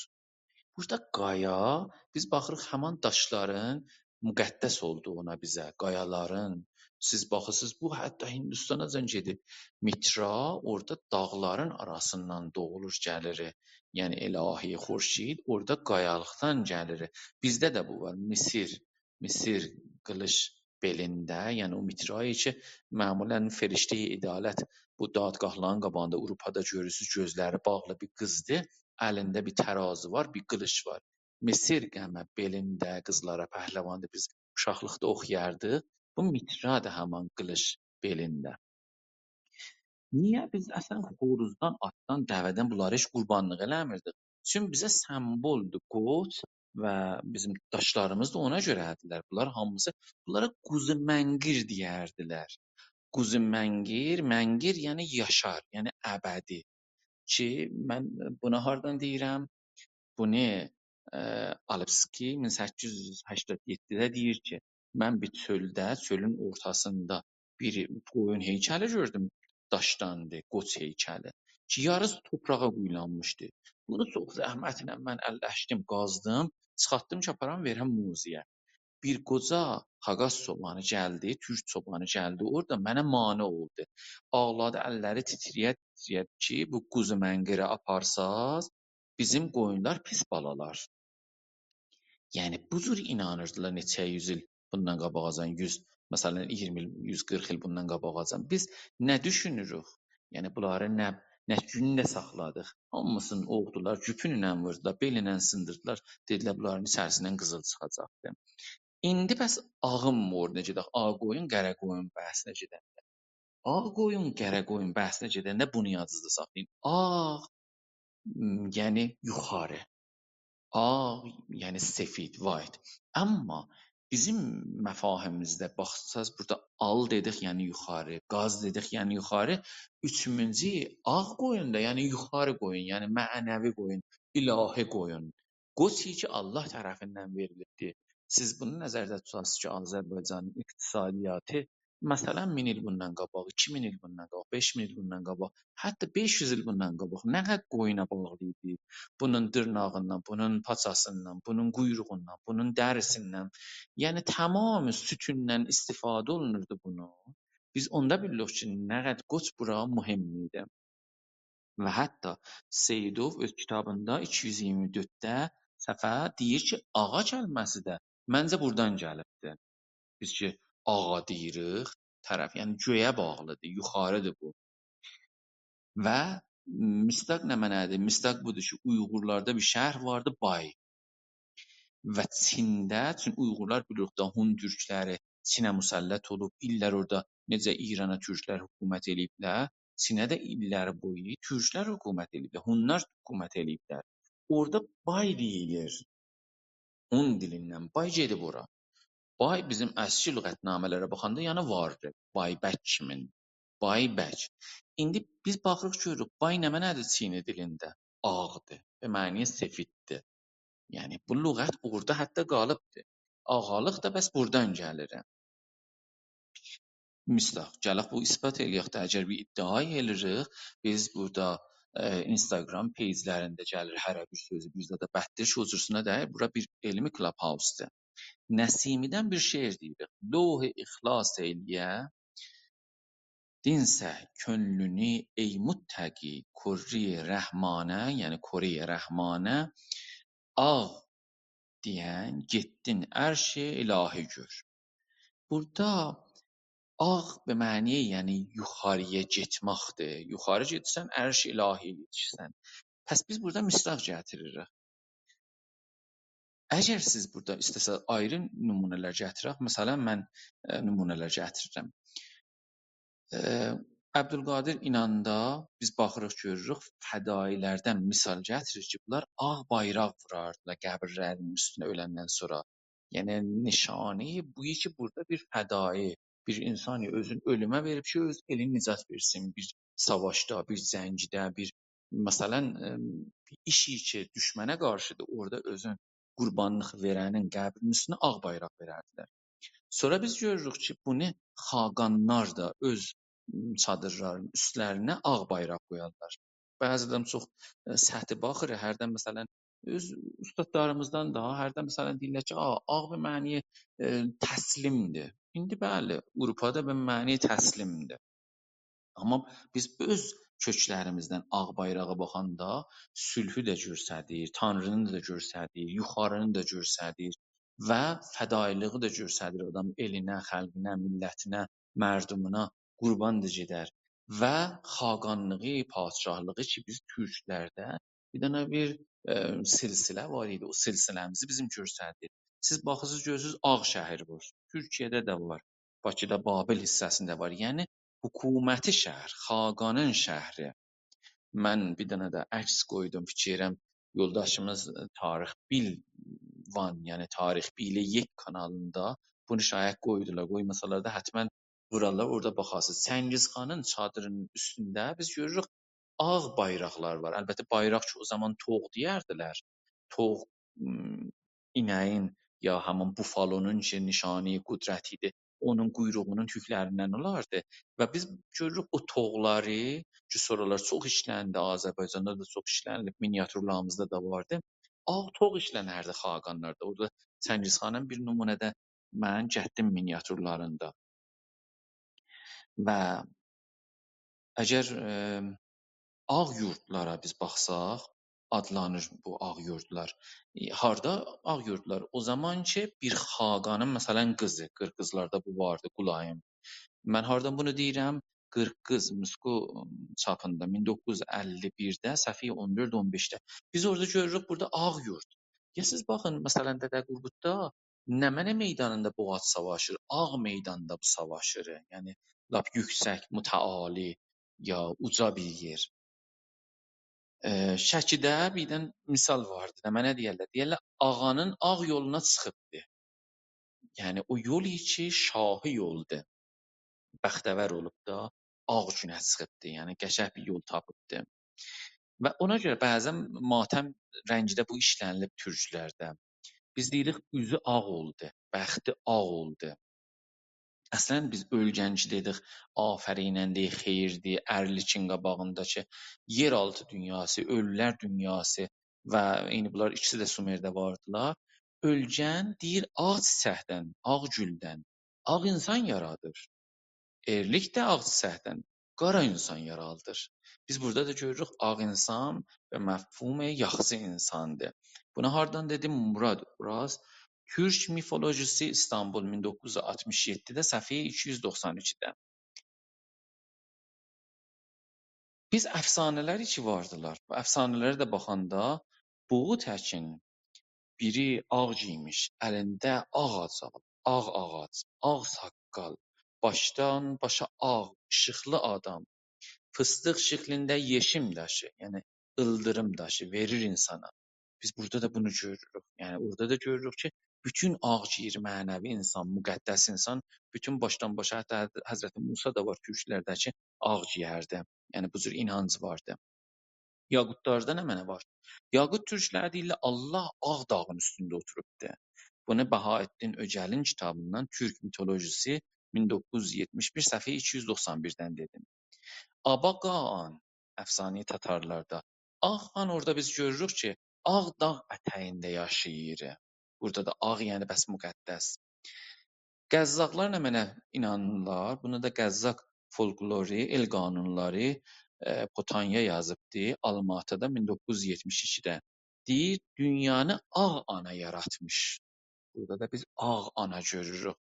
بورادا قایا، بیز باخیریق همان داشلارین مقدس اولدوغونا بیزه، قایالارین. سیز باخیرسینیز، بو حتی هیندوستاناجان گئدیب. میترا اورادا داغلارین آراسیندان دوغولور گلیر. یعنی الهی خورشید اورادا قایالیقدان گلیر. بیزده ده بو وار. مصر، مصر قیلیش بئلینده، یعنی او میترایی کی، معمولاً فرشته‌ی عدالت بو دادگاهلارین قاباغیندا آوروپادا گؤرورسونوز، گؤزلری باغلی بیر قیزدیر، الینده بیر ترازی وار، بیر قیلیش وار. مصر قمه بئلینده قیزلارا پهلواندی، بیز اوشاقلیقدا اوخویاردیق. بو میترا دا همان قیلیش بئلینده. نییه بیز اصلاً خوروزدان، آتدان، دوه‌دن بونلاری هئچ قوربانلیق ائله‌میردیک؟ چونکی بیزه سمبولدور، قوچ و بیزیم داشلاریمیز دا اونا گؤره‌دیرلر. بونلار هامیسی، بونلارا قوزو منقیر دئیردیلر. قوزو منقیر، منقیر یعنی یاشار، یعنی ابدی. کی، من بونو هاردان دئییرم؟ بونو، ائ، آلیپسکی مین سککیز یوز سکسن یئددیده دئییر کی، من بیر چؤلده، چؤلون اورتاسیندا بیر قویون هیکلی گؤردوم، داشداندی، قوچ هیکلی. کی، یاریسی توپراغا قویولانمیشدی. بونو چوخ زحمتله من اللشدیم، قازدیم، چیخارتدیم کی، آپارام، وئرم موزه‌یه. بیر قوجا خاقاس چوبانی گلدی، تورک چوبانی گلدی، اورادا منه مانع اولدو. آغلادی، اللری تیتریه-تیتریه کی، بو قوزو منقیری آپارساز، بیزیم قویونلار پیس بالالار. یعنی، بو جور اینانیردیلار نئچه یوز ایل بوندان قاباغاجان، یوز، مثلاً، ایگیرمی ایل، یوز قیرخ ایل بوندان قاباغاجان. بیز نه دوشونوروک؟ یعنی، بونلاری نه، نه گونده ساخلادیق؟ هامیسینی اووردولار، گوپونله ووردولار، بئلینن سیندیردیلار. دئدیلر، بونلارین ایچریسیندن قیزیل چیخاجاقدیر. ایندی بس آغین مورینه گئدک، آغ قویون، قره قویون بحثینه گئدنده. آغ قویون، قره قویون بحثینه گئدنده بونو یادینیزدا ساخلایین. آغ، م، یعنی یوخاری. آغ، یعنی سفید، white. آمما بیزیم مفاهیمیمیزده باخساز، بورادا آل دئدیک، یعنی یوخاری، قاز دئدیک، یعنی یوخاری. اوچونجو آغ قویون دا، یعنی یوخاری قویون، یعنی معنوی قویون، الهی قویون. قوچ کی، الله طرفیندن وئریلیبدیر. سیز بونو نظرده توتاسینیز کی، آذربایجانین اقتصادیاتی، مثلاً، مین ایل بوندان قاباق، ایکی مین ایل بوندان قاباق، بئش مین ایل بوندان قاباق، حتی بئش یوز ایل بوندان قاباق نه قدر قویونا باغلی ایدی. بونون دیرناغیندان، بونون پاچاسیندان، بونون قویروغوندان، بونون دریسیندن، یعنی تمامی سوتوندان استفاده اولونوردو بونو. بیز اوندا بیلیریک کی، نه قدر قوچ بورا مهم ایدی. و حتی سیدوف اؤز کیتابیندا ایکی یوز ایگیرمی دؤردده صفحه دئییر کی، آغا کلمه‌سی ده منجه بورادان گلیبدیر. بیز کی، آغا دئییریک، طرف، یعنی گؤیه باغلیدیر، یوخاریدیر بو. و مصداق نه معنادیر؟ مصداق بودور کی، اویغورلاردا بیر شهر واردی، بای. و چینده، چونکی اویغورلار بیلیریک دا، هون تورکلری چینه مسلط اولوب، ایللر اورادا نئجه ایرانا تورکلر حکومت ائله‌ییبلر، چینه ده ایللر بویو تورکلر حکومت ائله‌ییبلر، هونلار حکومت ائله‌ییبلر. اورادا بای دئییلیر. هون دیلیندن بای گئدیب اورا. بای بیزیم اسکی لغت‌نامه‌لره باخاندا، یعنی واردی. بایبک کیمین. بایبک. ایندی بیز باخیریق، گؤروروک، بای نه معنادیر چینی دیلینده؟ آغدیر. به معنی سفیددیر. یعنی، بو لغت اورادا حتی قالیبدیر. آغالیق دا بس بورادان گلیر. مصداق، گلک بو اثبات ائله‌یک ده، اگر بیر ادعا ائله‌ییریک، بیز بورادا، ائ، اینستاگرام پیجلرینده گلیر هره بیر سؤزو، بیزده ده بدتر کی، او جورسونه دئییل، بورا بیر علمی کلاب‌هاوسدور. نسیمی‌دن بیر شعر دئییریک. لوح اخلاص ائله‌یه، دینسه کؤنلونو ای متقی، کره رحمانه، یعنی کره رحمانه، آغ دئین، گئتدین عرش الهی گؤر. بورادا آغ به معنی، یعنی یوخاری‌یا گئتمکدیر. یوخاری گئدیرسن، عرش الهی‌یه یئتیشیرسن. پس بیز بورادا مصداق گتیریریک. اگر سیز بورادا ایسته‌سز آیری نمونه‌لر گتیرک، مثلا من، ائ، نمونه‌لر گتیریرم. ائ، عبدالقادر ایناندا بیز باخیریق، گؤروروک، فدایی‌لردن مثال گتیریر کی، بونلار آغ بایراق ووراردیلار قبیرلرینین اوستونه اؤلندن سونرا. یعنی، نشانه‌ی بو کی، بورادا بیر فدایی، بیر اینسانی اؤزون اؤلومه وئریب کی، اؤز ائلینی نجات وئرسین، بیر ساواشدا، بیر جنگده، بیر، مثلا، ام، بیر ایشی کی، دوشمنه قارشیدیر، اورادا اؤزون قوربانلیق وئرنین قبرینین اوستونه آغ بایراق وئرردیلر. سونرا بیز گؤروروک کی، بونو خاقانلار دا اؤز، م، چادیرلارین اوستلرینه آغ بایراق قویارلار. بعضی‌لری چوخ، ائ، سطحی باخیر، هردن، مثلا، اؤز اوستادلاریمیزدان دا هردن، مثلا، دئییرلر کی، «آ، آغ بیر معنی، ائ، تسلیمدیر.» ایندی بلی، آوروپادا بیر معنی تسلیمدیر. آمما بیز اؤز کؤکلریمیزدن آغ بایراغا باخاندا صلحو ده گؤستریر، تانرینی دا گؤستریر، یوخارینی دا گؤستریر و فدایی‌لیغی دا گؤستریر. آدام ائلینه، خلقینه، میللتینه، مردومونا قوربان دا گئدر. و خاقانلیغی، پادشاهلیغی کی، بیز تورکلرده بیر دنه بیر، ائ، سلسله وار ایدی. او سلسله‌میزی بیزیم گؤستردی. سیز باخیرسینیز، گؤرورسونوز، آغ شهر وار. تورکیه‌ده ده وار. باکیدا بابل حیصه‌سینده وار. یعنی، حکومتی شهر، خاقانین شهری. من بیر دنه ده عکس قویدوم، فیکیر ائدیرم، یولداشیمیز، ائ، طارق بیل وان، یعنی طارق بیل یک کانالیندا بونو شاید قویدولار. قویماسالار دا حتما وورارلار، اورادا باخارسینیز. چنگیزخانین چادیرینین اوستونده بیز گؤروروک آغ بایراقلار وار. البته، بایراق کی، او زامان طوق دئیردیلر. طوق، م، اینه‌یین یا همین بوفالونون کی، نشانه‌ی قدرت ایدی، اونون قویروغونون توکلریندن اولاردی. و بیز گؤروروک او طوقلاری کی، سونرالار چوخ ایشلندی، آذربایجاندا دا چوخ ایشلنیلیب، مینیاتورلاریمیزدا دا واردی. آغ طوق ایشلنردی خاقانلاردا. اورادا چنگیزخانین بیر نمونه‌ده من گتدیم مینیاتورلاریندا. و اگر، ائ، آغ یوردلارا بیز باخساق، آدلانیر بو آغ یوردلار. ائ، هاردا آغ یوردلار؟ او زامان کی، بیر خاقانین، مثلا، قیزی، قیرغیزلاردا بو واردی، قولاییم. من هاردان بونو دئییرم؟ قیرغیز، موسکو چاپیندا، مین دوققوز یوز اللی بیرده، صفحه اون دؤرد، اون بئشده. بیز اورادا گؤروروک، بورادا آغ یورد. یا سیز باخین، مثلا، دده قورقوددا نمنه میدانیندا بوغاچ ساواشیر؟ آغ میداندا بو ساواشیر. یعنی، لاپ یوکسک، متعالی، یا اوجا بیر یئر. ائ، شکیده بیر دنه مثال واردی. نمنه دئیرلر؟ دئیرلر، آغانین آغ یولونا چیخیبدی. یعنی، او یول کی، شاهی یولدور. بختور اولوب دا، آغ گونه چیخیبدی. یعنی، قشنگ بیر یول تاپیبدی. و اونا گؤره بعضا ماتم رنگی ده بو ایشلنیلیب تورکلرده. بیز دئییریک، اوزو آغ اولدو، بختی آغ اولدو. اصلا، بیز اؤلگن کی دئدیک، آفرینن دئییر، خئییردیر، ارلیکین قاباغیندا کی، یئرآلتی دونیاسی، اؤلولر دونیاسی و عینی بونلار ایکیسی ده سومرده واردیلار. اؤلگن دئییر، آغ چیچکدن، آغ گولدن آغ اینسان یارادیر. ارلیک ده آغ چیچکدن قارا اینسان یارادیر. بیز بورادا دا گؤروروک، آغ اینسان به مفهوم یاخشی اینساندیر. بونو هاردان دئدیم؟ مراد اوراز، تورک میفولوژیسی، ایستانبول، مین دوققوز یوز آلتمیش یئددیده، صفحه ایکی یوز دوخسان ایکیده. بیز افسانه‌لری کی واردیلار، بو افسانه‌لره ده باخاندا، بوغو تکین، بیری آغ گئیمیش، الینده آغ آجاق، آغ آغاج، آغ ساققال، باشدان باشا آغ، ایشیقلی آدام، فیستیق شکلینده یئشیم داشی، یعنی ایلدیریم داشی وئریر اینسانا. بیز بورادا دا بونو گؤروروک. یعنی، اورادا دا گؤروروک کی، بوتون آغ گئییر معنوی اینسان، مقدس اینسان، بوتون باشدان باشا، حتی حضرت موسی دا وار تورکلرده کی، آغ گئیردی. یعنی، بو جور اینانج واردی. یاقوتلاردا نمنه وار؟ یاقوت، تورکلر دئییرلر، الله آغ داغین اوستونده اوتوروبدور. بونو بهاءالدین اؤجلین کیتابیندان، تورک میتولوژیسی، مین دوققوز یوز یئتمیش بیر، صفحه ایکی یوز دوخسان بیردن دئدیم. آبا قاغان، افسانه‌ی تاتارلاردا، آغ خان، اورادا بیز گؤروروک کی، آغ داغ اتگینده یاشاییر. بورادا دا آغ، یعنی، بس مقدس. قزاقلار نمنه اینانیرلار؟ بونو دا قزاق فولکلورو، ائل قانونلاری، ائ، پوتانیا یازیبدی، آلماتیدا، مین دوققوز یوز یئتمیش ایکیده. دئییر، دونیانی آغ آنا یاراتمیش. بورادا دا بیز آغ آنا گؤروروک.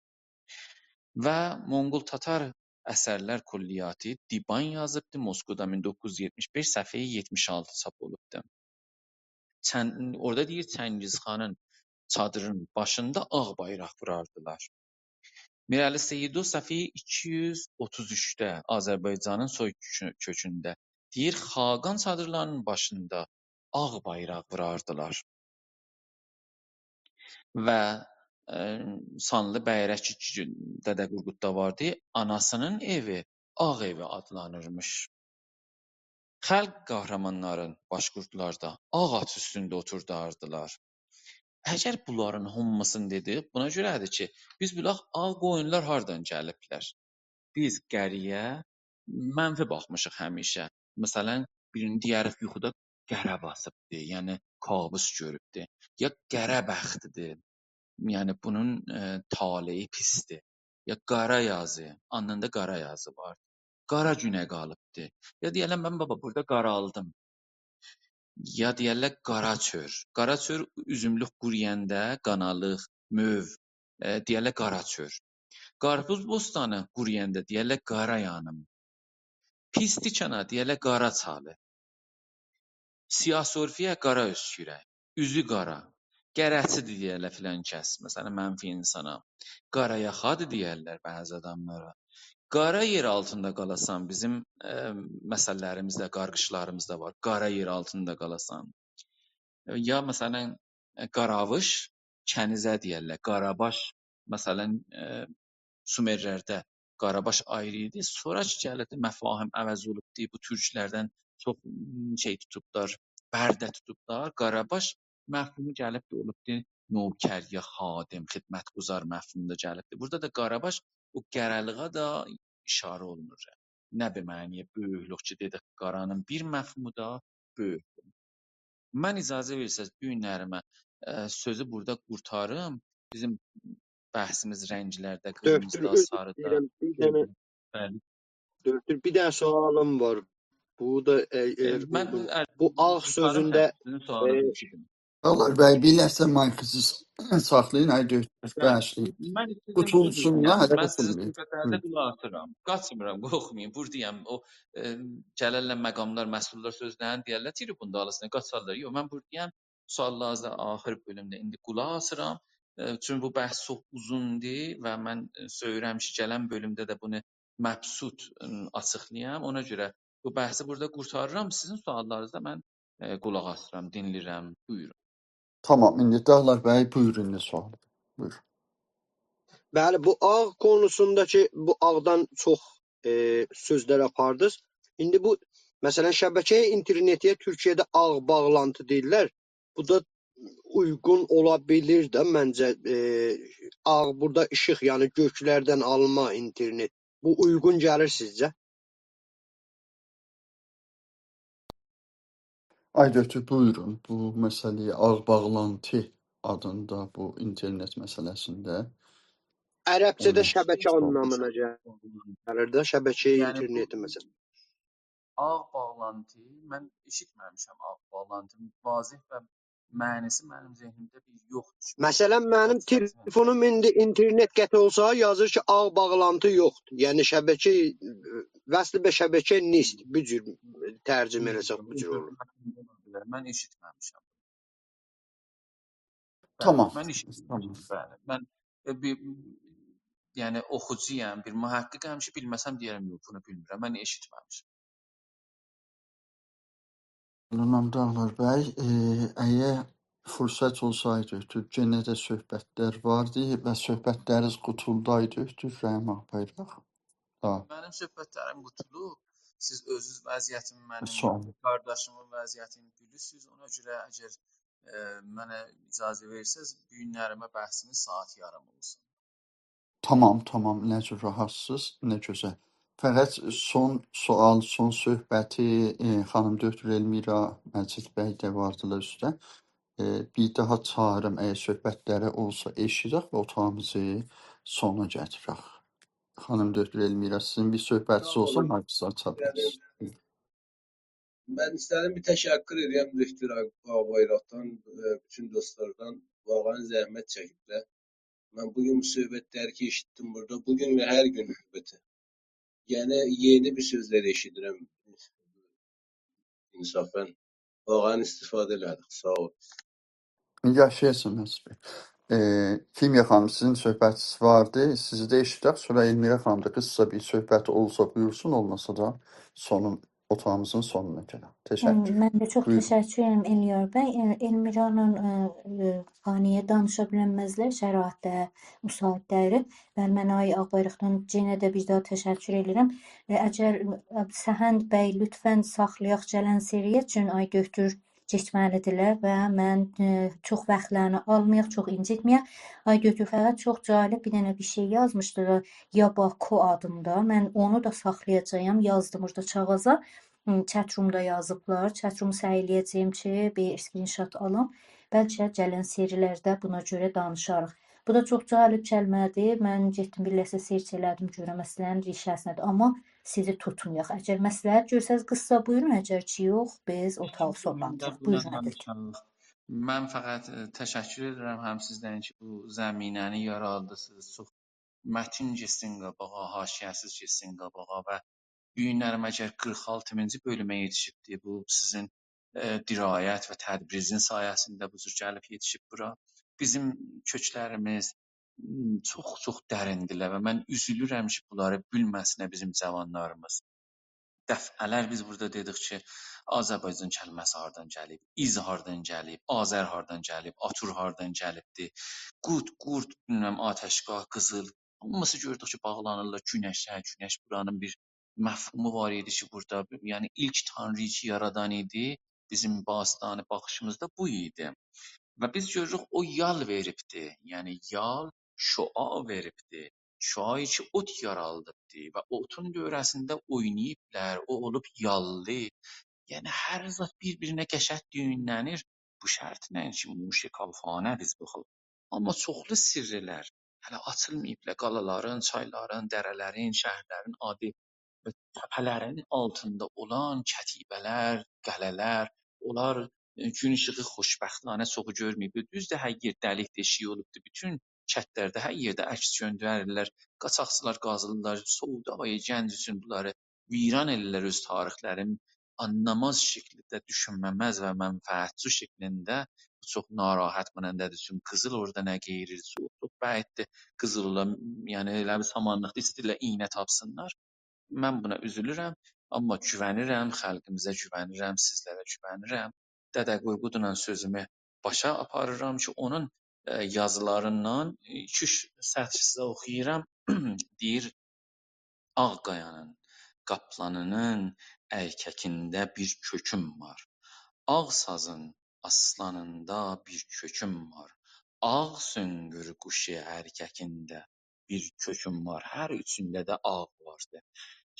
و مونقول تاتار اثرلر کلیاتی، دیبان یازیبدی، موسکودا، مین دوققوز یوز یئتمیش بئش، صفحه یئتمیش آلتی چاپ اولوبدو. چن-، اورادا دئییر، چنگیزخانین چادیرین باشیندا آغ بایراق ووراردیلار. میرعلی سیدو صفحه ایکی یوز اوتوز اوچده آذربایجانین سوی کؤکو-، کؤکونده دئییر: خاقان چادیرلارینین باشیندا آغ بایراق ووراردیلار. و، ائ، سانلی بئیرک کی، دده قورقوددا واردی، آناسینین ائوی آغ ائوی آدلانیرمیش. خلق قهرمانلارین باشقوردلار دا آغ آت اوستونده اوتورداردیلار. اگر بونلارین هامیسینی دئدیک، بونا گؤره‌دیر کی، بیز بیلک آغ قویونلار هاردان گلیبلر. بیز قره‌یه منفی باخمیشیق همیشه. مثلا، بیرینی دئیه‌ریک یوخودا قره باسیبدی، یعنی کابوس گؤروبدو. یا قره بختی‌دیر، یعنی بونون، ائ، طالعی پیسدیر. یا قارا یازی، آلنیندا قارا یازی وار. قارا گونه قالیبدی. یا دئیرلر: «من بابا بورادا قارالدیم.» یا دئیرلر قارا چؤر. قارا چؤر، اوزوملوک قورویاندا، قانالیق، موو، ائ، دئیرلر قارا چؤر. قارپیز بوستانی قورویاندا دئیرلر قارا یانیم. پیس تیکانا دئیرلر قارا چالی. سیاه سرفه‌یه قارا اؤسکوره. اوزو قارا. قره‌چی‌دیر دئیرلر فلان کس. مثلا، منفی اینسانا. قارا یاخادیر دئیرلر بعضی آداملارا. قارا یئر آلتیندا قالاسان، بیزیم، ائ، مثل‌لریمیزده، قارغیشلاریمیزدا وار. قارا یئر آلتیندا قالاسان. یا مثلا، ائ، قاراویش، کنیزه دئیرلر. قاراباش، مثلا، ائ، سومرلرده قاراباش آیری ایدی. سونرا کی گلیبدی، مفاهیم عوض اولوبدو. بو تورکلردن چوخ، م، شئی توتوبلار، برده توتوبلار. قاراباش مفهومو گلیبدی، اولوبدو نوکر یا خادم، خدمتگزار مفهوموندا گلیبدی. بورادا دا قاراباش او قارالیغا دا اشاره اولونور. نه به معنی بؤیوکلوک کی، دئدیک، قارانین بیر مفهومو دا بؤیوک. من، اجازه وئرسز، بو گونلریمه، ائ، سؤزو بورادا قورتاریم. بیزیم بحثیمیز رنگلرده، دکتر، قیرمیزیدا، عذر ساریدا، ایسته‌ییرم، بیر دنه، گؤیده، بلی. دکتر، بیر دنه سؤالیم وار. بو دا، ائ، ائ، اگر من، اویغون. ائ، بو آغ قورتاریم، سؤزونده، هه، سیزین سؤالینیزی، ائ، ائشیدیم. دالار بی، بیر لحظه مایکینیزی ساخلایین، آی دکتر، بلی. باغیشلایین. من ایسته‌دیم، قوتولسون، عذر ایسته‌ییرم، هه، من سیزین قوتولمایین. صحبتلرینیزه قولاق آسیرام. قاچمیرام، قورخمایین. بوردایام، او، ائ، گلرلر مقاملار، مسئوللار سؤزلرینی دئیرلر، تریبون دالیسینا قاچارلار. یوخ، من بوردایام، سؤاللارینیزا آخیر بؤلومده ایندی قولاق آسیرام. ائ، چونکی بو بحث چوخ اوزوندور و من، ائ، سؤیورم کی، گلن بؤلومده ده بونو مبسوط، ائ، آچیقلایام. اونا گؤره بو بحثی بورادا قورتاریرام. سیزین سؤاللارینیزا من، ائ، قولاق آسیرام، دینله‌ییرم. بویورون. تامام، ایندی دالار بی، بویورون، ایندی سؤال. بویور. بلی، بو آغ قونوسوندا کی، بو آغدان چوخ، ائ، سؤزلر آپاردینیز. ایندی بو، مثلا، شبکه اینترنتی‌یه تورکیه‌ده آغ باغلانتی دئییرلر. بو دا اویغون اولا بیلیر ده منجه، ائ، آغ بورادا ایشیق، یعنی گؤکلردن آلما اینترنت. بو اویغون گلیر سیزجه؟ آی دکتر، بویورون. بو مسئله‌یه، آغ باغلانتی آدیندا بو اینترنت مسئله‌سینده. عربجه‌ده اولماز. شبکه آنلامینا گلیر ده، شبکه، یعنی بو اینترنتی مثلا. آغ باغلانتی، من ائشیتمه‌میشم آغ باغلانتی. واضح و معنی‌سی منیم ذهنیمده بیر یوخدور کی، مثلا، منیم آغ باغلانتی، تلفونوم ایندی اینترنت قطع اولسا، یازیر کی، آغ باغلانتی یوخدور. یعنی، شبکه، وصل به شبکه نیست. بو جور ترجمه ائله‌سک، بو جور اولور. من ائشیتمه‌میشم. بلی، تامام. من ائشیتمه‌میشم. تامام. بلی، من، ائ، بیر، یعنی، اوخوجویام، بیر محققم کی، بیلمه‌سم دئیه‌رم، یوخ، بونو بیلمیرم. من ائشیتمه‌میشم. تامام، دالار بی، ائ، اگر فرصت اولسایدی، دکتر، یئنه ده صحبتلر واردی و صحبتلرینیز قوتولدو، آی دکتر، رحیم آغ‌بایراق. ها. منیم صحبتلریم قوتولوب. سیز اؤزونوز وضعیتیمی، منیم، ساغ اولون، قارداشیمین وضعیتینی بیلیرسینیز. اونا گؤره اگر، ائ، منه اجازه وئرسز، بو گونلریمه بحثیمیز ساعات یاریم اولسون. تامام، تامام. نه جور راحتسینیز، نه گؤزل. فقط سون سؤال، سون صحبتی، ائ، خانیم دکتر المیرا، مجید بی ده واردیلار اوسته. ائ، بیر داها چاغیریم، اگر صحبتلری اولسا ائشیدک و اوتاغیمیزی سونا گتیرک. خانیم دکتر المیرا، سیزین بیر صحبتینیز، ساغ اولسا، اولون، مایکینیزی آچا بیلرسینیز. من ایسته‌دیم بیر تشکر ائدیم دکتر آغ-، آغ‌بایراقدان، ائ، بوتون دوستلاردان. واقعا زحمت چکیبلر. من بو گون بو صحبتلری کی ائشیتدیم بورادا، بو گون و هر گون البته، یعنی یئنی بیر سؤزلر ائشیدیرم. انصافا، واقعا استفاده ائله‌دیک. ساغ اول. یاشایاسان، نصیب. ائ، کیمیا خانیم، سیزین صحبتینیز واردی. سیزی ده ائشیدک، سونرا المیرا خانیم دا قیسا بیر صحبتی اولسا بویورسون، اولماسا دا سونون، اوتاغیمیزین سونونا گلک. تشکر. هی، من ده چوخ بویورون. تشکر ائدیرم، الیار بی. ائ، المیرانان، ائ، ائ، هانیه دانیشا بیلنمزلر، شرایط ده مساعد دئییل. و من آقای آقبایراقدان یئنه ده بیر داها تشکر ائدیرم. ائ، اگر، ائ، سهند بی، لطفاً ساخلایاق گلن سری‌یه، چون آقای دکتر گئتمه‌لی‌دیرلر و من، ائ، چوخ واختلارینی آلمایاق، چوخ اینجیتمه‌یک. آقای دکتر، فقط چوخ جالب بیر دنه بیر شئی یازمیشدی دا، یاباکو آدیندا. من اونو دا ساخلایاجاغام، یازدیم اورادا کاغیذا. هی، چت رومدا یازیبلار. چت رومو سعی ائله‌یه‌جه‌یم کی، بیر اسکرین‌شات آلام. بلکه گلن سری‌لرده بونا گؤره دانیشاریق. بو دا چوخ جالب کلمه‌دیر. من گئتدیم بیر لحظه سئرچ ائله‌دیم، گؤرم اصلاً ریشه‌سی نه‌دیر. آمما سیزی توتمایاق. اگر مصلحت گؤرسز، قیسا بویورون، اگر کی یوخ، بیز اوتاغی سونلاندیریق. بویورون، آقای دکتر. من فقط، ائ، تشکر ائدیرم هم سیزدن کی، بو زمینه‌نی یارادیرسینیز. چوخ متین گئتسین قاباغا، حاشیه‌سیز گئتسین قاباغا و بو گونلری مگر قیرخ آلتینجی بؤلومه یئتیشیبدی بو سیزین، ائ، درایت و تدبیرینیزین سایه‌سینده بو جور گلیب یئتیشیب بورا. بیزیم کؤکلریمیز، م، چوخ، چوخ دریندیلر و من اوزولورم کی، بونلاری بیلمه‌سینه بیزیم جاوانلاریمیز. دفعه‌لر بیز بورادا دئدیک کی، آذربایجان کلمه‌سی هاردان گلیب، ایز هاردان گلیب، آذر هاردان گلیب، آتور هاردان گلیبدی. قورد، قورد، بیلمیرم، آتشگاه، قیزیل، هامیسی گؤردوک کی، باغلانیرلار گونشه. گونش بورانین بیر مفهومو وار ایدی کی، بورادا، یعنی ایلک تانری کی یارادان ایدی، بیزیم باستانی باخیشیمیزدا بو ایدی. و بیز گؤروروک، او یال وئریبدی، یعنی یال شعاع وئریبدی. شعاعی کی، اوت یارادیبدی و اوتون دؤوره‌سینده اویناییبلار، او اولوب یاللی. یعنی هر زاد بیر-بیرینه قشنگ دویونله‌نیر. بو شرطله کی، موشکافانه بیز بو خیل. آمما چوخلو سرّلر هله آچیلماییبلار. قالالارین، چایلارین، دره‌لرین، شهرلرین آدی و تپه‌لرین آلتیندا اولان کتیبه‌لر، قلعه‌لر، اونلار، ائ، گون ایشیغی خوشبختانه چوخو گؤرمه‌ییب. دوزدور، هر یئر دلیک دئشیک اولوبدور. بوتون کندلرده، هر یئرده عکس گؤندریرلر. قاچاقچیلار قازیرلار، سودای گنج اوچون بونلاری ویران ائدیرلر، اؤز تاریخلرین آنلاماز شکیلده، دوشونمه‌مز و منفعتچی شکلینده. بو چوخ ناراحت کننده‌دیر. چونکی قیزیل اورادا نه قئییریر، چوخ، چوخ بعیددیر. قیزیل اولا، یعنی ائله بیل سامانلیقدا ایسته‌ییرلر ایینه تاپسینلار. من بونا اوزولورم، آمما گوونیرم، خالقیمیزا گوونیرم، سیزلره گوونیرم. دده قورقودلا سؤزومو باشا آپاریرام کی، اونون، ائ، یازیلاریندان ایکی-اوچ سطر سیزه اوخویورام. دئییر: «آغ قایانین قاپلانینین ارککینده بیر کؤکوم وار. آغ سازین آسلانیندا بیر کؤکوم وار. آغ سونقور قوشو ارککینده بیر کؤکوم وار.» هر اوچونده ده آغ واردی.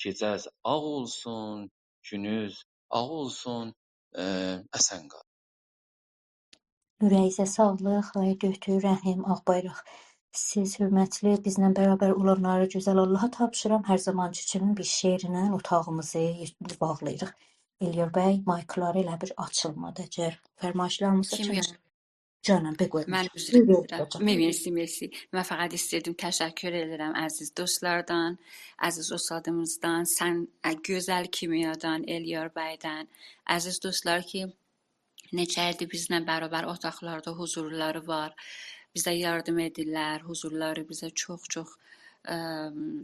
گئجه‌ز آغ اولسون، گونوز آغ اولسون، ائ، اسن قالین. اوره‌یینیزه ساغلیق، آقای دکتر رحیم آغبایراق. سیز حؤرمتلی، بیزله برابر اولانلاری گؤزل آللاها تاپشیرام. هر زامانکی کیمی بیر شعرله اوتاغیمیزی باغلاییریق. الیار بی، مایکلاری ائله بیل آچیلمادی. اگر فرمایشلارینیزی کیمیا. جانیم، بگو. من عذر بویور، ایسته‌ییرم. هوجام. مئرسی، مئرسی. من فقط ایسته‌ییردیم، تشکر ائدیرم عزیز دوستلاردان، عزیز اوستادیمیزدان، سن، ا، گؤزل کیمیادان، الیار بیدن. عزیز دوستلار کی، نئچه ایلدیر بیزله برابر اوتاقلاردا حضورلاری وار. بیزه یاردیم ائدیرلر، حضورلاری بیزه چوخ-چوخ، ا،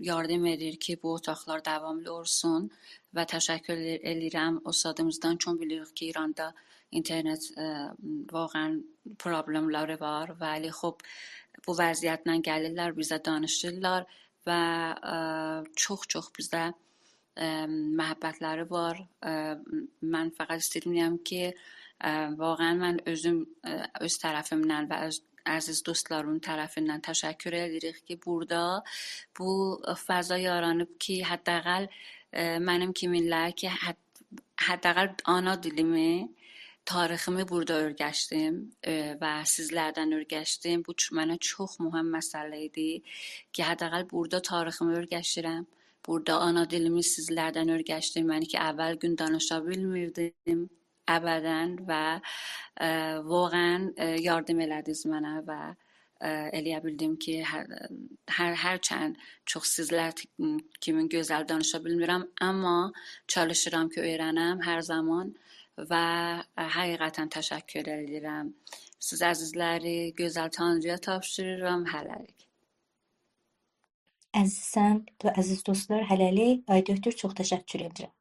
یاردیم ائدیر کی، بو اوتاقلار داواملی اولسون و تشکر ائله‌ییرم اوستادیمیزدان. چون بیلیریک کی، ایراندا اینترنت، ا، واقعاً پروبلئملاری وار، ولی خوب، بو وضعیتله گلیرلر، بیزه دانیشیرلار و، ا، چوخ-چوخ بیزه ا، محبتلری وار. ا، من فقط ایسته‌ییرم دئیم کی، ا، واقعاً من اؤزوم، ا، اؤز طرفیمدن و اؤز عزیز دوستلاریمین طرفیندن تشکر ائدیریک کی، بورادا بو فضا یارانیب کی، حداقل، ا، منیم کیمینلر کی، حد-، حداقل آنا دیلیمی، تاریخیمی بورادا اؤرگشدیم، ا، و سیزلردن اؤرگشدیم. بو چ-، منه چوخ مهم مسئله ایدی کی، حداقل بورادا تاریخیمی اؤرگشیرم. بورادا آنا دیلیمی سیزلردن اؤرگشدیم. منی کی، اول گون دانیشا بیلمیردیم ابداً و، ا، واقعاً، ا، یاردیم ائله‌دینیز منه و، ا، ائلیه بیلدیم کی، هر، هر، هرچند چوخ سیزلر ت-، کیمین گؤزل دانیشا بیلمیرم، آمما چالیشیرام کی، اؤیرنم هر زامان و حقیقتاً تشکر ائدیرم. سیز عزیزلری گؤزل تانری‌یا تاپشیریرام. هله‌لیک. عزیزم و عزیز دوستلار، هله‌لیک. آی دکتر، چوخ تشکر ائدیرم.